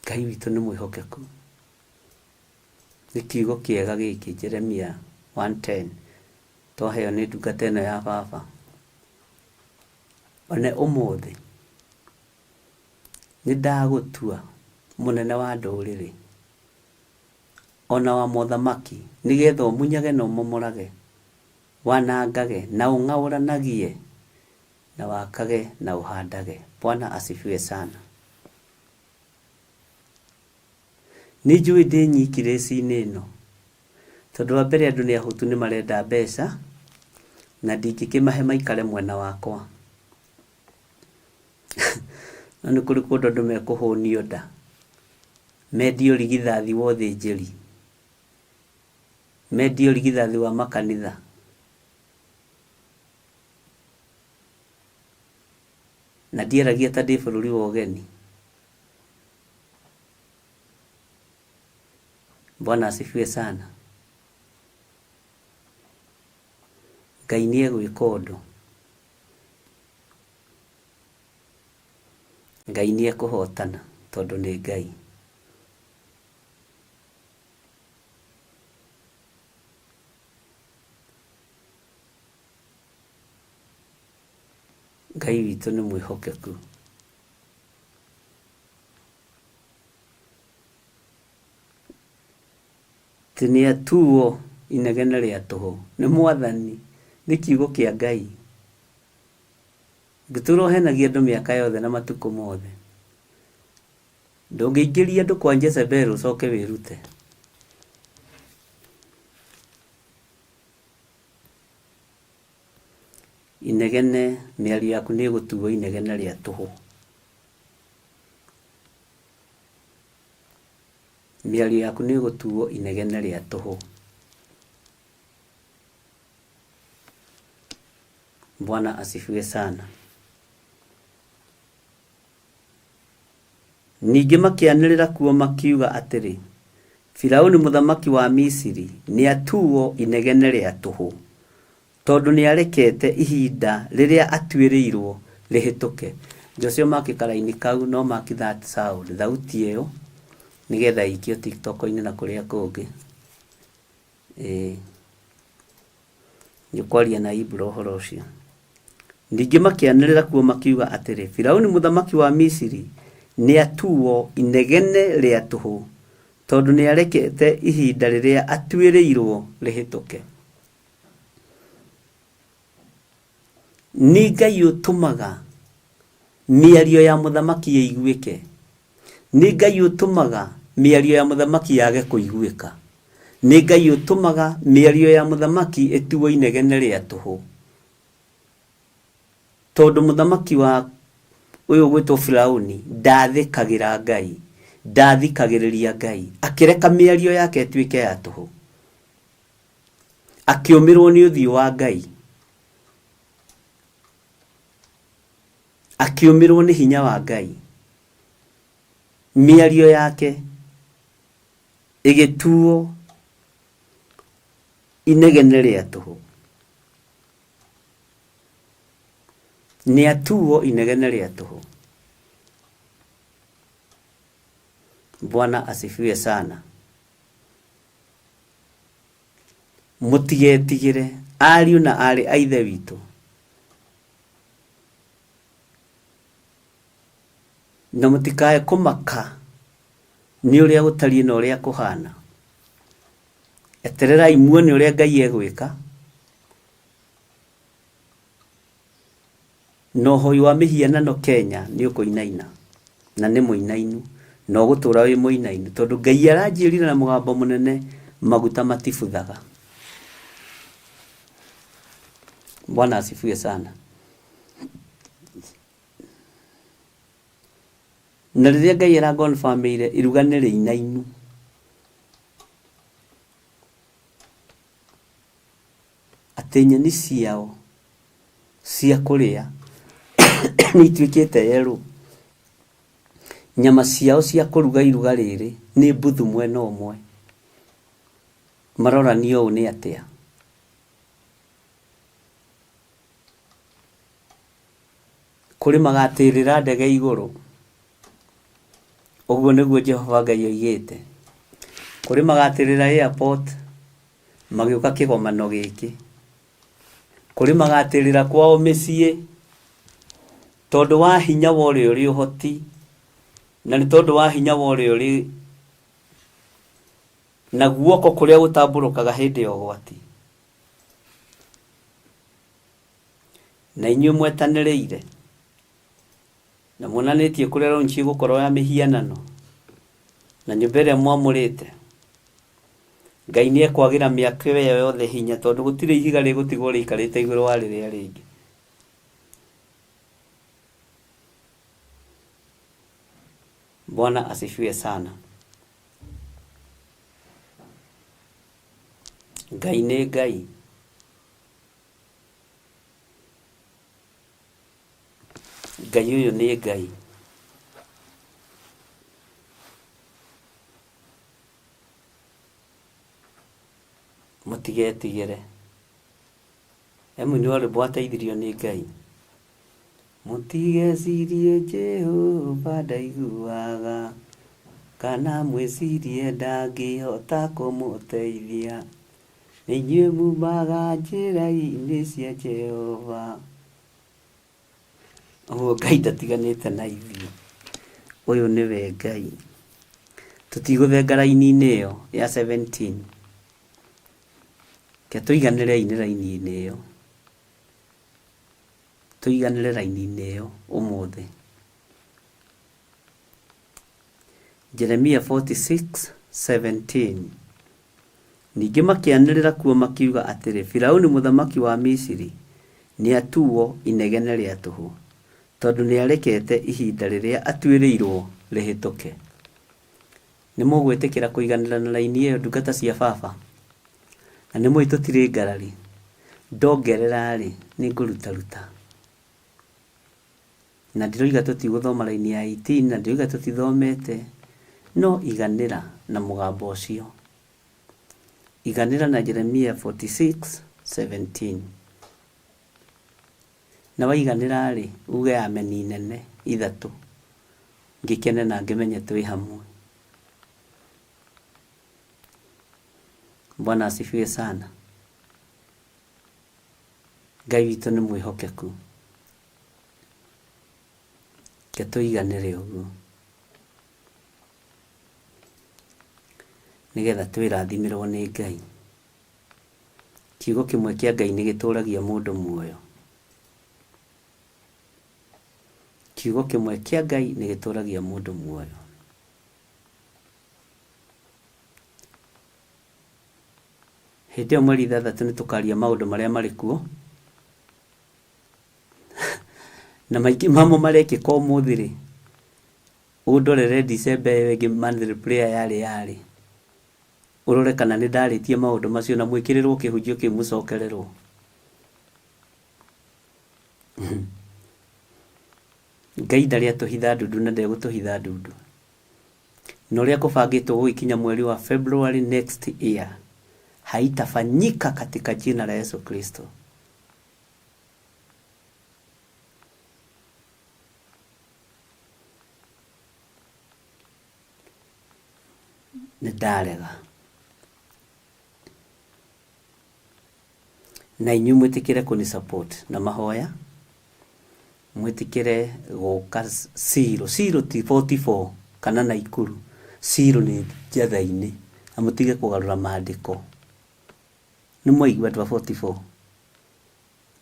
Ngai witũ nĩ mwĩhokeku. Nĩ kiugo kĩega gĩkĩ Jeremia 1:10 twaheo nĩ ndungata ĩno ya baba. One ũmũthĩ nĩ ndagũtua mũnene wa ndũrĩrĩ ona wa mothamaki nĩgetha ũmunyage na ũmomorage, wanangage na ũng'aũranagie na wakage na ũhandage. Bwana asifiwe sana. Nĩ njũĩ ndĩ nyiki race-inĩ ĩno, tondũ wa mbere andũ nĩ ahũtu nĩ marenda mbeca, na ndingĩkĩmahe maikare mwena wakwa. No nĩ kũrĩ kũndũ andũ mekũhũnio nda, mendio ũrigithathi wa ũthĩnjĩri, mendio ũrigithathi wa makanitha. Na ndiaragia ta ndĩ bũrũri wa ũgeni. Bwana asifiwe sana. Ngai nĩ egwĩka ũndũ. Ngai nĩ ekũhotana tondũ nĩ Ngai. Ngai witũ nĩ mwĩhokeku. Atĩ nĩatuo inegene rĩa tũhũ nĩ Mwathani, Nĩ kiugo kĩa Ngai. Ngĩtũra ũhenagia andũ mĩaka yothe na matukũ mothe. Ndũngĩingĩria andũ kwa Jezebel ũcoke wĩrute. Inegene, mĩario yaku nĩ ĩgũtuo inegene rĩa tũhũ. Mĩario yaku nĩ ĩgũtuo inegene rĩa tũhũ. Bwana asifiwe sana. Ningĩ makĩanĩrĩra kuo makiuga atĩrĩ, Firauni mũthamaki wa Misiri nĩatuo inegene rĩa tũhũ, tondũ nĩarekete ihinda rĩrĩa atuĩrĩirwo rĩhĩtũke. Joshua maki karaini kau no maki that sound, thauti ĩyo, nĩgetha ĩikio TikTok-inĩ na kũrĩa kũngĩ. Ĩĩ. Nĩ ũkwaria na Ibra ũhoro ũcio. Ningĩ makĩanĩrĩra kuo makiuga atĩrĩ, Firauni mũthamaki wa Misiri nĩatuo inegene rĩa tũhũ, tondũ nĩarekete ihinda rĩrĩa atuĩrĩirwo rĩhĩtũke. Nĩ Ngai ũtũmaga mĩario ya mũthamaki ĩiguĩke. Nĩ Ngai ũtũmaga mĩario ya mũthamaki yage kũiguĩka. Nĩ Ngai ũtũmaga mĩario ya mũthamaki ĩtuo inegene rĩa tũhũ. Tondũ mũthamaki wa ũyũ ũgwĩtwo Firauni ndathĩkagĩra Ngai, ndathikagĩrĩria Ngai, akĩreka mĩario yake ĩtuĩke ya tũhũ. Akĩũmĩrwo nĩ ũthiũ wa Ngai. Akĩũmĩrwo nĩ hinya wa Ngai. Mĩario yake ĩgĩtuo inegene rĩa tũhũ. Nĩatuo inegene rĩa tũhũ. Bwana asifiwe sana. Mũtigetigĩre, ariũ na aarĩ a Ithe witũ. Na mũtikae kũmaka nĩ ũrĩa gũtariĩ na ũrĩa kũhana. Etererai muone ũrĩa Ngai egwĩka. Na ũhoi wa mĩhianano Kenya nĩ ũkũinaina, na nĩ mũinainu, na ũgũtũra wĩ mũinainu, tondũ Ngai aranjĩrire na mũgambo mũnene, maguta matibuthaga. Bwana asifiwe sana. Na rĩrĩa Ngai arangonbamĩire iruga nĩ rĩinainu. Atĩ nyeni ciao cia kũrĩa nĩ ituĩkĩte yerũ, nyama ciao cia kũruga iruga rĩrĩ nĩ mbuthu mwena ũmwe. Marorania ũũ nĩ atĩa? Kũrĩ magatĩrĩra ndege igũrũ. Ũguo nĩguo Jehova Ngai oigĩte. Kũrĩ magatĩrĩra airport magĩũka kĩgomano gĩkĩ. Kũrĩ magatĩrĩra kwao mĩciĩ tondũ wa hinya wa ũrĩa ũrĩ ũhoti na nĩ tondũ wa hinya wa ũrĩa ũrĩ na guoko kũrĩa gũtambũrũkaga hĩndĩ ya ũgwati. Na inyuĩ mwetanĩrĩire na muonanĩtie kũrĩa launch ĩgũkorwo ya mĩhianano na nyũmba ĩrĩa mwamũrĩte, Ngai nĩ ekwagĩra mĩako ĩyo yothe hinya tondũ gũtirĩ ihiga rĩgũtigwo rĩikarĩte igũrũ wa rĩrĩa rĩngĩ. Bwana asifiwe sana. Ngai nĩ Ngai. Ngai ũyũ nĩ Ngai. Mũtigetigĩre. He mũini wa rwĩmbo wateithirio nĩ Ngai. Mũtigecirie Jehova ndaiguaga, kana mwĩcirie ndangĩhota kũmũteithia. Nĩ inyuĩ mumaga njĩra-inĩ cia Jehova. Ũguo Ngai ndatiganĩte na ithuĩ. Ũyũ nĩwe Ngai. Tũtigũthenga raini-inĩ ĩyo ya 17. Reke tũiganĩrei nĩ raini-inĩ ĩyo. Tũiganĩre raini-inĩ ĩyo ũmũthĩ. Jeremia 46:17 Ningĩ makĩanĩrĩra kuo makiuga atĩrĩ, Firauni mũthamaki wa Misiri nĩatuo inegene rĩa tũhũ, tondũ nĩarekete ihinda rĩrĩa atuĩrĩirũo rĩhĩtũke. Nĩmũgwĩtĩkĩra kũiganĩra na raini ĩyo ndungata cia baba? Na nĩmũĩ tũtirĩ ngarari, ndongerera-rĩ, nĩngũrutaruta. Na ndiroiga tũtigũthoma raini ya 18, na ndiroiga tũtithomete, no iganĩra na mũgambo ũcio. Iganĩra na Jeremia 46:17. Na waiganĩra-rĩ, uge ameni nene ithatũ, ngĩkene na ngĩmenye twĩ hamwe. Bwana asifiwe sana. Ngai witũ nĩ mwĩhokeku. Reke tũiganĩre ũguo nĩgetha twĩrathimĩrwo nĩ Ngai. Kiugo kĩmwe kĩa Ngai nĩ gĩtũragia mũndũ muoyo. Kiugo kĩmwe kĩa Ngai nĩ gĩtũragia mũndũ muoyo. Hĩndĩ ĩyo mweri ithathatũ nĩ tũkaria maũndũ marĩa marĩ kuo na maingĩ mamo marekĩka ũmũthĩ rĩ, ũndorere December ĩyo ĩngĩ monthly prayer yarĩ yarĩ, ũrore kana nĩ ndarĩtie maũndũ macio na mwĩkĩrĩrwo kĩhunjio kĩu mũcokererwo. Ngai ndarĩ atũhitha ndundu na ndegũtũhitha ndundu. Na ũrĩa kũbangĩtwo gũgĩkinya mweri wa February next year haitafanyika katika jina la Yesu Kristo. Nĩ ndarega. Na inyuĩ mwĩtĩkĩre kũni support na mahoya, mwĩtĩkĩre gũka Siro. Siro ti 44 kana Naikuru, Siro nĩ Njatha-inĩ, na mũtige kũgarũra maandĩko. Nĩ mwaigua andũ a 44?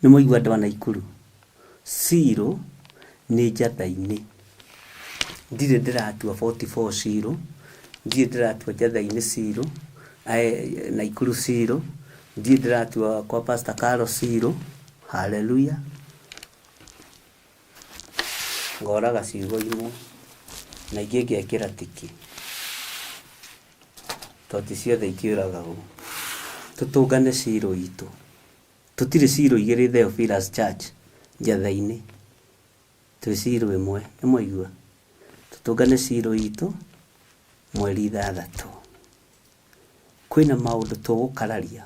Nĩ mwaigua andũ a Naikuru? Siro nĩ Njatha-inĩ. Ndirĩ ndĩratua 44 Siro, ndirĩ ndĩratua Njatha-inĩ Siro, Naikuru Siro, ndirĩ ndĩratua kwa Pastor Carol Siro. Hallelujah. Ngoraga ciugo imwe na ingĩ ngekĩra tiki, tondũ ti ciothe ikĩũragagwo. Tũtũngane Siro itũ. Tũtirĩ Siro igĩrĩ Theophilus Church Njatha-inĩ, twĩ Siro ĩmwe, nĩ mwaigua? Tũtũngane Siro itũ mweri ithathatũ. Kwĩna maũndũ tũgũkararia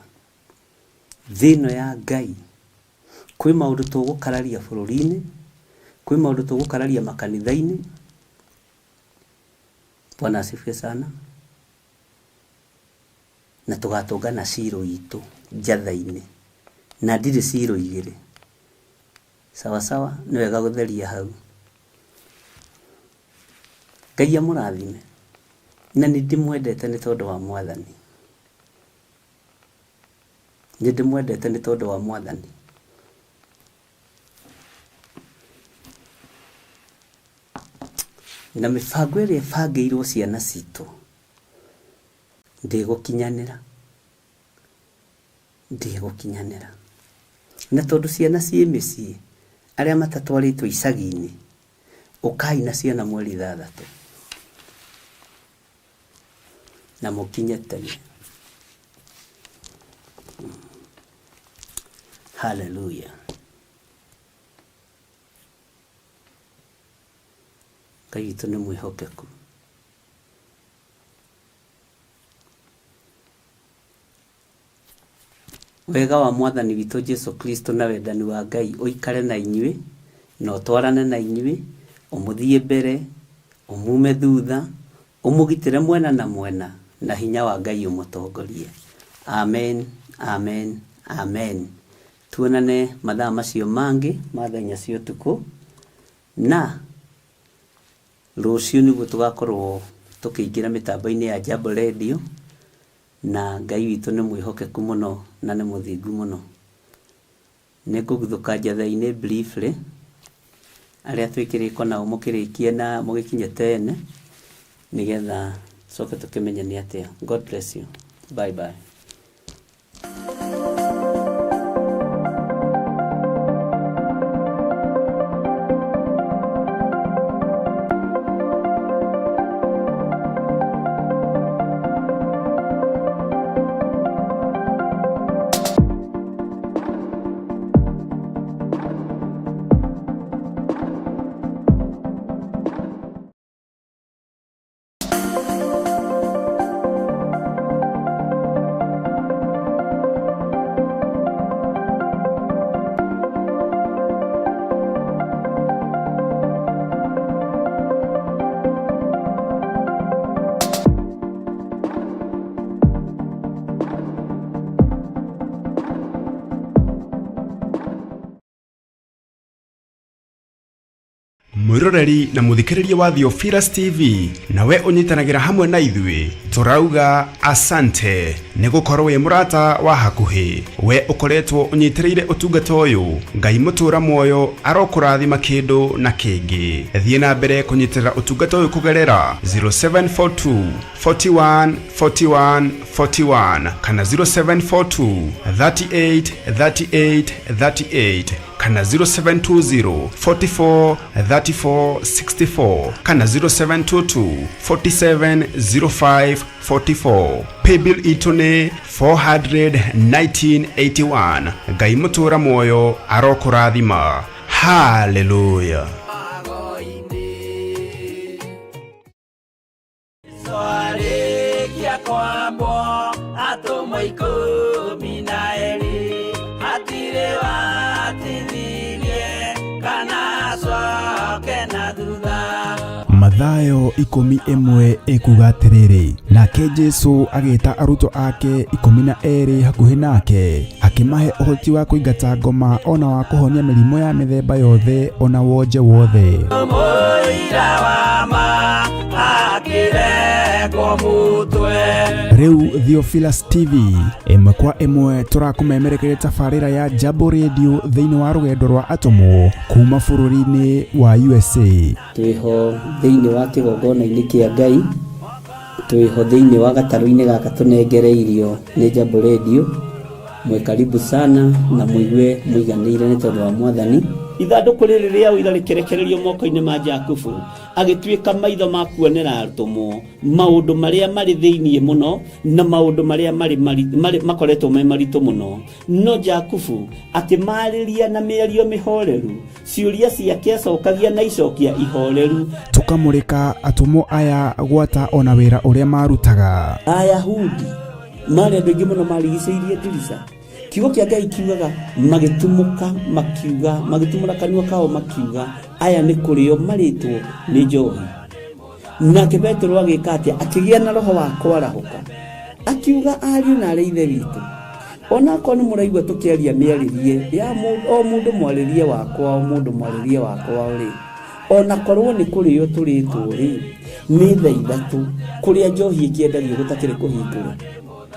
thĩ ĩno ya Ngai, kwĩ maũndũ tũgũkararia bũrũri-inĩ, kwĩ maũndũ tũgũkararia makanitha-inĩ. Bwana asifiwe sana. Na tũgatũngana Siro itũ Njatha-inĩ, na ndirĩ Siro igĩrĩ. Sawa sawa, nĩ wega gũtheria hau. Ngai amũrathime, na nĩ ndĩmwendete nĩ tondũ wa Mwathani. Nĩ ndĩmwendete nĩ tondũ wa Mwathani. Na mĩbango ĩrĩa ĩbangĩirwo ciana citũ ndĩgũkinyanĩra, ndĩgũkinyanĩra. Na tondũ ciana ciĩ mĩciĩ, arĩa matatwarĩtwo icagi-inĩ, ũkai na ciana mweri ithathatũ na mũkinye tene. Hallelujah. Ngai witũ nĩ mwĩhokeku. Wega wa Mwathani witũ Jesu Kristo na wendani wa Ngai ũikare na inyuĩ, na ũtwarane na inyuĩ, ũmũthiĩ mbere, ũmume thutha, ũmũgitĩre mwena na mwena, na hinya wa Ngai ũmũtongorie. Amen, amen, amen. Tuonane mathaa macio mangĩ ma thaa inya cia ũtukũ, na Rũciũ nĩguo tũgakorwo tũkĩingĩra mĩtambo-inĩ ya Jambo Radio, na Ngai witũ nĩ mwĩhokeku mũno na nĩ mũthingu mũno. Nĩ ngũguthũka njatha-inĩ briefly, arĩa twĩ kĩrĩko nao mũkĩrĩkie na mũgĩkinye tene, nĩgetha tũcoke tũkĩmenye nĩ atĩa. God bless you. Bye bye. Mwiroreri na muthikiriria wa Theophilus TV, nawe unyitanagĩra hamwe na ithuĩ, tũrauga asante nĩ gũkorwo wĩ mũrata wa hakuhĩ. We ũkoretwo ũnyitĩrĩire ũtungata ũyũ, Ngai mũtũra muoyo arokũrathima kĩndũ na kĩngĩ. Thiĩ na mbere kũnyitĩrĩra ũtungata ũyũ kũgerera 0742 41 41 41 kana 0742 38 38 38 kana 0720 44 34 64 kana 0722 47 05 44. Paybill itũ nĩ 41981. Ngai mũtũra muoyo arokũrathima. Haleluya. Arĩkia kwambwo atũmwo 12, hatirĩ watithirie kana acoke na thutha. Mathayo 11 ĩkuga atĩrĩrĩ, nake Jesu agĩta arutwo ake 12 hakuhĩ nake, akĩmahe ũhoti wa kũingata ngoma ona wa kũhonia mĩrimũ ya mĩthemba yothe ona wonje wothe. Mũira wa ma akĩrengwo mũtwe. Rĩu Theophilus TV ĩmwe kwa ĩmwe tũrakũmemerekeria tabarĩra ya Jambo Radio thĩinĩ wa rũgendo rwa atũmwo kuma bũrũri-inĩ wa USA. Twĩho thĩinĩ wa kĩgongona-inĩ kĩa Ngai, twĩho thĩinĩ wa gatarũ-inĩ gaka tũnengereirio nĩ Jambo Radio. Mwĩ karibu sana na mũigue mũiganĩire nĩ tondũ wa Mwathani. Ithandũkũ rĩrĩ rĩa ũira rĩkĩrekererio moko-inĩ ma Jakubu, agĩtuĩka maitho ma kuonera atũmwo maũndũ marĩa marĩ thĩinĩ mũno na maũndũ marĩa marĩ makoretwo me maritũ mũno. No Jakubu akĩmarĩria na mĩario mĩhoreru, ciũria ciake acokagia na icokia ihoreru. Tũkamũrĩka atũmwo aya gwata ona wĩra ũrĩa marutaga. Ayahudi marĩ andũ aingĩ mũno marigicĩirie ndirica. Kiugo kĩa Ngai kiugaga magĩtumũka makiuga, magĩtumũra kanua kao makiuga, aya nĩ kũrĩo marĩtwo nĩ njohi. Nake Petero agĩka atĩa? Akĩgĩa na roho wa kwarahũka, akiuga, ariũ na arĩ ithe witũ, onakorwo nĩ mũraigua tũkĩaria mĩarĩrie ya o mũndũ mwarĩrie wakwa, o mũndũ mwarĩrie wakwa rĩ, onakorwo nĩ kũrĩo tũrĩtwo rĩ, nĩ thaa 3 kũrĩa njohi ĩkĩendagio gũtakĩrĩ kũhingũre,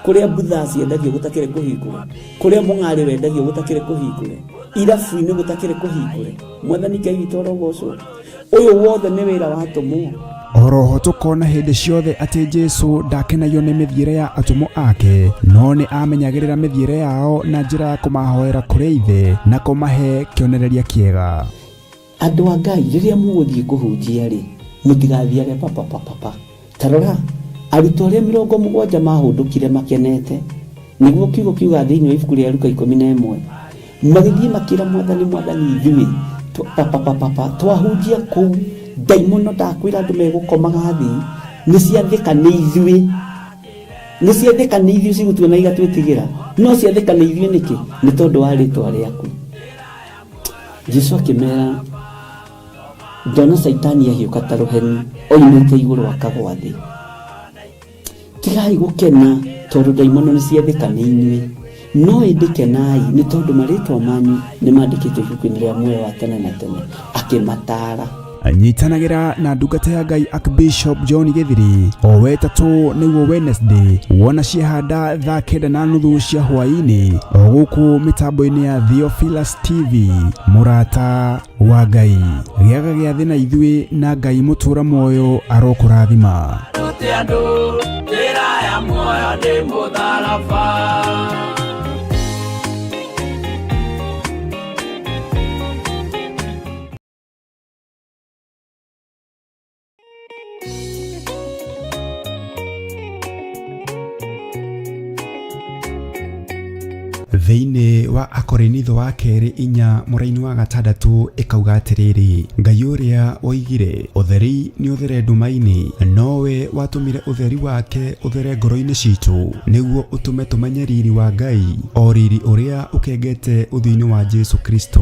kũrĩa mbutha ciendagio gũtakĩrĩ kũhingũre, kũrĩa mũng'arĩ wendagio gũtakĩrĩ kũhingũre, irabu-inĩ gũtakĩrĩ kũhingũre. Mwathani Ngai witũ arogocwo. Ũyũ wothe nĩ wĩra wa atũmwo. Oroho tũkona hĩndĩ ciothe atĩ Jesu ndakenagio nĩ mĩthiĩre ya atũmwo ake, no nĩ amenyagĩrĩra mĩthiĩre yao na njĩra ya kũmahoera kũrĩ Ithe na kũmahe kĩonereria kĩega. Andũ a Ngai, rĩrĩa mũgũthiĩ kũhunjia rĩ, mũtigathiage pa pa pa pa pa. Ta rora, arutwo arĩa 70 mahũndũkire makenete, nĩguo kiugo kiuga thĩinĩ wa ibuku rĩa Luka 11, magĩthiĩ makĩra Mwathani, Mwathani, ithuĩ pa pa pa pa pa, twahunjia kũu, ndaimono ndakwĩra andũ megũkomaga thĩ, nĩ ciathĩka nĩ ithuĩ, nĩ ciathĩka nĩ ithuĩ cigũtuona igatwĩtigĩra, no ciathĩka nĩ ithuĩ nĩkĩ? Nĩ tondũ wa rĩtwa rĩaku. Jesu akĩmera, ndona Caitani ahiũka ta rũheni oimĩte igũrũ akagwa thĩ. Tigai gũkena tondũ ndaimono nĩ ciathĩka nĩ inyuĩ, no ĩndĩ kenai nĩ tondũ marĩtwa manyu nĩ mandĩkĩtwo ibuku-inĩ rĩa muoyo wa tene na tene. Akĩmataara. Nyitanagĩra na ndungata ya Ngai Archbishop John Gĩthiri o wetatũ nĩguo Wednesday wona ciahanda thaa 9:30 cia hwaĩ-inĩ o gũkũ mĩtambo-inĩ ya Theophilus TV. Mũrata wa Ngai, gĩaga gĩathĩ na ithuĩ na Ngai mũtũra muoyo arokũrathima. Rute andũ njĩra ya muoyo ndĩ mũtharaba. Thĩinĩ wa Akorinitho wa kerĩ 4 mũraini wa 6 ĩkauga atĩrĩrĩ, Ngai ũrĩa woigire ũtheri nĩ ũthere nduma-inĩ, nowe watũmire ũtheri wake ũthere ngoro-inĩ citũ, nĩguo ũtũme tũmenye riri wa Ngai, o riri ũrĩa ũkengete ũthiũ-inĩ wa Jesu Kristo.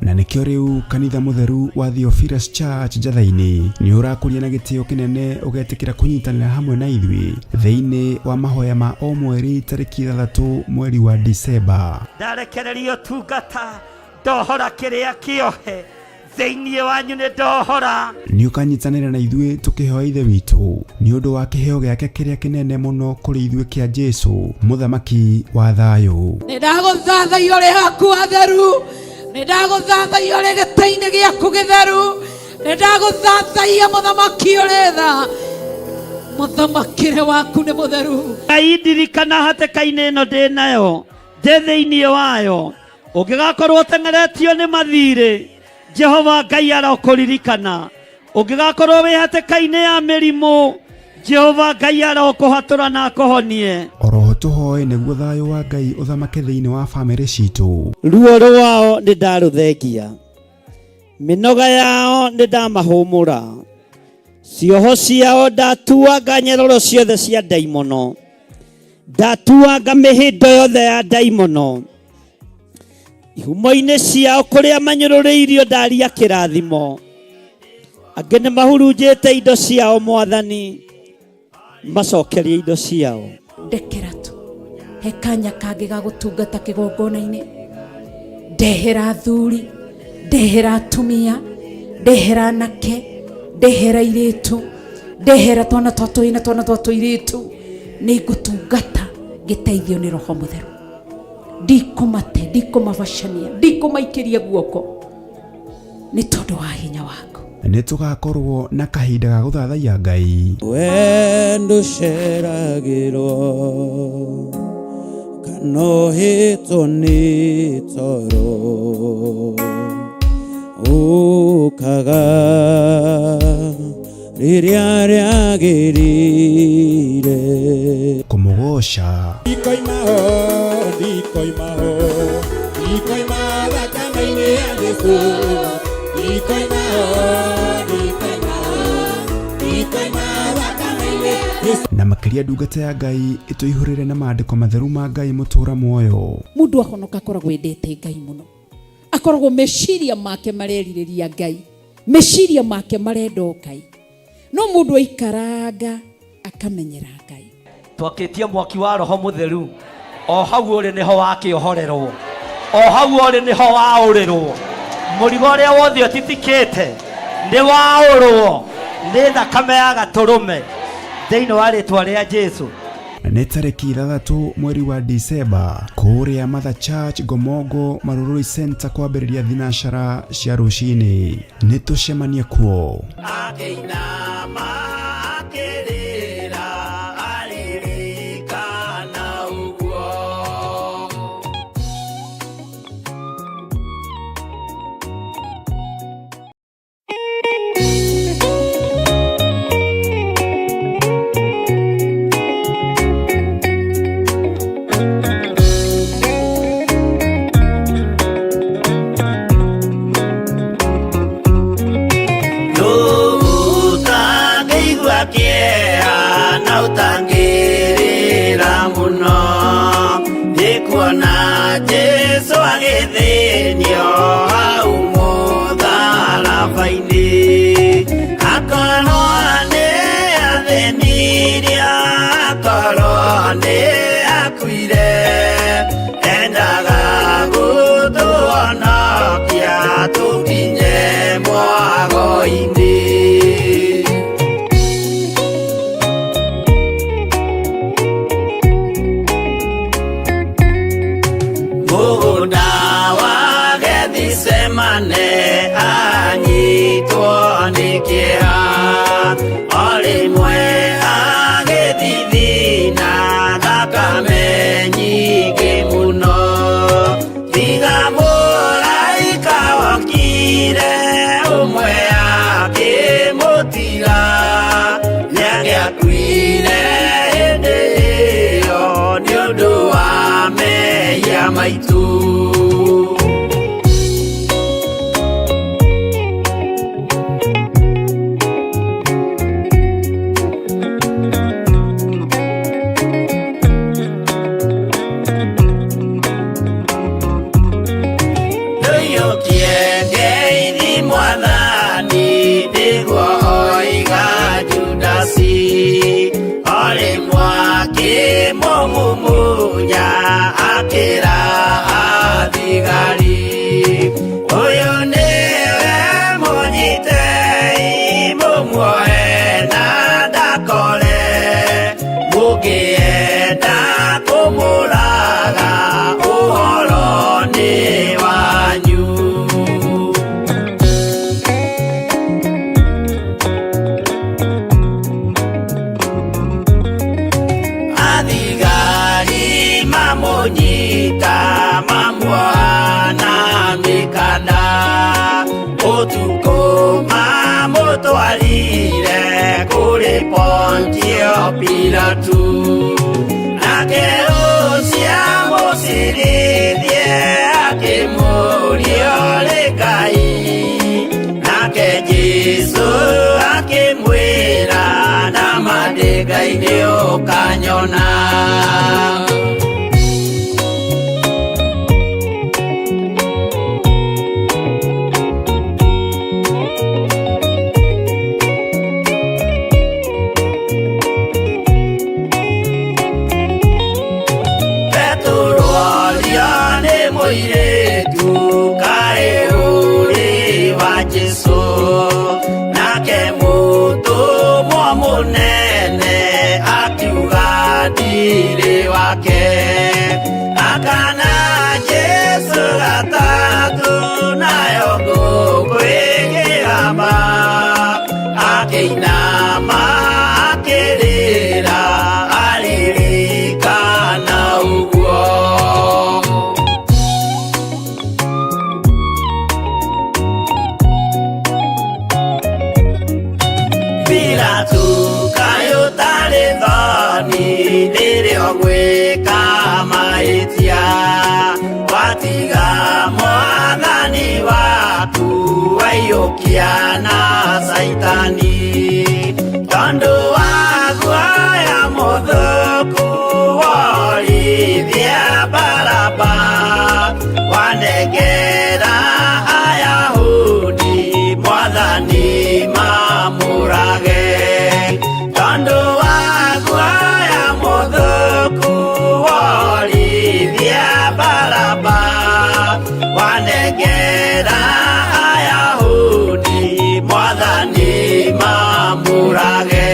Na nĩkĩo rĩu kanitha mũtheru wa Theophilus Church Njatha-inĩ nĩ ũrakũria na gĩtĩo kĩnene ũgetĩkĩra kũnyitanĩra hamwe na ithuĩ thĩinĩ wa mahoya ma o mweri tarĩki 6 mweri wa Disemba. Ndarekererio tungata ndohora kĩrĩa kĩohe thĩinĩ wanyu nĩ ndohora. Nĩ ũkanyitanĩra na ithuĩ tũkĩhoya Ithe witũ nĩ ũndũ wa kĩheo gĩake kĩrĩa kĩnene mũno kũrĩ ithuĩ kĩa Jesu mũthamaki wa thayũ. Nĩ ndagũthathaiya ũrĩ haku hatheru, nĩ ndagũthathaiya ũrĩ gĩtĩ-inĩ gĩaku gĩtheru, nĩ ndagũthathaiya mũthamaki ũrĩ tha, mũthamakĩre waku nĩ mũtheru. Ngai ndirikana hatĩka-inĩ ĩno ndĩ nayo ndĩ thĩinĩ wayo, ũngĩgakorwo ũteng'eretio nĩ mathirĩ, Jehova Ngai arokũririkana. Ũngĩgakorwo wĩ hatĩka-inĩ ya mĩrimũ, Jehova Ngai arokũhatũra na akũhonie. Oroho tũhoe nĩguo thayũ wa Ngai ũthamake thĩinĩ wa bamĩrĩ citũ. Ruo rwao nĩ ndarũthengia, mĩnoga yao nĩ ndamahũmũra, cioho ciao ndatuanga nyororo ciothe cia ndaimono, ndatuanga mĩhĩndo yothe ya ndaimono, ihumo-inĩ ciao kũrĩa manyũrũrĩirio ndaria kĩrathimo, angĩ nĩ mahurunjĩte indo ciao Mwathani, macokerie indo ciao. Ndekera tu he kanya kangĩ ga gũtungata kĩgongona-inĩ, ndehera athuri, ndehera atumia, ndehera anake, ndehera airĩtu, ndehera twana twa tũhĩĩ na twana twa tũirĩtu, nĩ ngũtungata ngĩteithio nĩ Roho Mũtheru. Ndikũmate, ndikũmabacania, ndikũmaikĩria guoko nĩ tondũ wa hinya waku. Nĩ tũgakorwo na kahinda ga gũthathaiya Ngai. Wendo ũceragĩrwo kana ũhĩtwo nĩ toro, ũkaga rĩrĩa rĩagĩrĩire. Kũmũgoca. Ndikoima ho, ndikoima ho, ndikoima thakame-inĩ ya Jesũ. Ndikoima ho, ndikoima ho, ndikoima thakame-inĩ ya Jesũ. Na makĩria ndungata ya Ngai ĩtũihũrĩre na maandĩko matheru ma Ngai mũtũra muoyo. Mũndũ ahonoka akoragwo endete Ngai mũno, akoragwo meciria make marerirĩria Ngai, meciria make marenda o Ngai. No mũndũ aikaranga akamenyera Ngai. Twakĩtie mwaki wa Roho Mũtheru, o hau ũrĩ nĩho wakĩohorerwo, o hau ũrĩ nĩho waũrĩrwo. Mũrigo ũrĩa wothe ũtitikĩte nĩ waũrwo nĩ thakame ya gatũrũme thĩinĩ wa rĩtwa rĩa Jesu. Nĩ tarĩki 6 mweri wa Disemba kũrĩa Mother Church Ngomongo Marurui Center kwambĩrĩria thinacara cia rũcinĩ. Nĩ tũcemanie kuo. Akĩinama akĩrĩra aririkana ũguo. Johane anyitwo nĩ kĩeha, o rĩmwe agĩthithina thakame nyingĩ mũno. Tiga mũraika wokire ũmwe akĩmũtiga, nĩangĩakuire hĩndĩ ĩyo nĩ ũndũ wa mehia maitũ. Ndũiyũkie ngeithi mwathani nĩguo oiga Judasi, o rĩmwe akĩmũmumunya akĩra athigari, ũyũ nĩwe mũnyitei mũmuoe na ndakore, mũngĩenda kũmũraga ũhoro nĩ wanyu. Athigari mamũnyita mamuoha na mĩkanda, ũtukũ mamũtwarire kũrĩ Pontio Pilatu, nake ũcio amũcirithie akĩmũũria ũrĩ Ngai, nake Jesũ akĩmwĩra nama ndĩ Ngai nĩũkanyona. Petero orio nĩ mũirĩtu kaĩ ũrĩ wa Jesũ, nake mũtũmwo mũnene akiuga ndirĩ wake, akana Jesũ gatatũ nayo ngũkũ ĩkĩgamba, akĩinama akĩrĩra aririkana ũguo. Pilatu kaĩ ũtarĩ thoni rĩrĩa ũgwĩka mahĩtia, watiga mwathani waku waiyũkia na Caitani, tondũ wa guoya mũthũku worithia Baraba, wanengera Ayahudi mwathani mamũrage, tondũ wa guoya mũthũku worithia Baraba, wanengera Ayahudi mwathani mamũrage.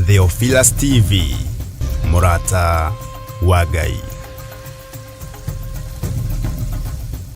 Theophilus TV, mũrata wa Ngai.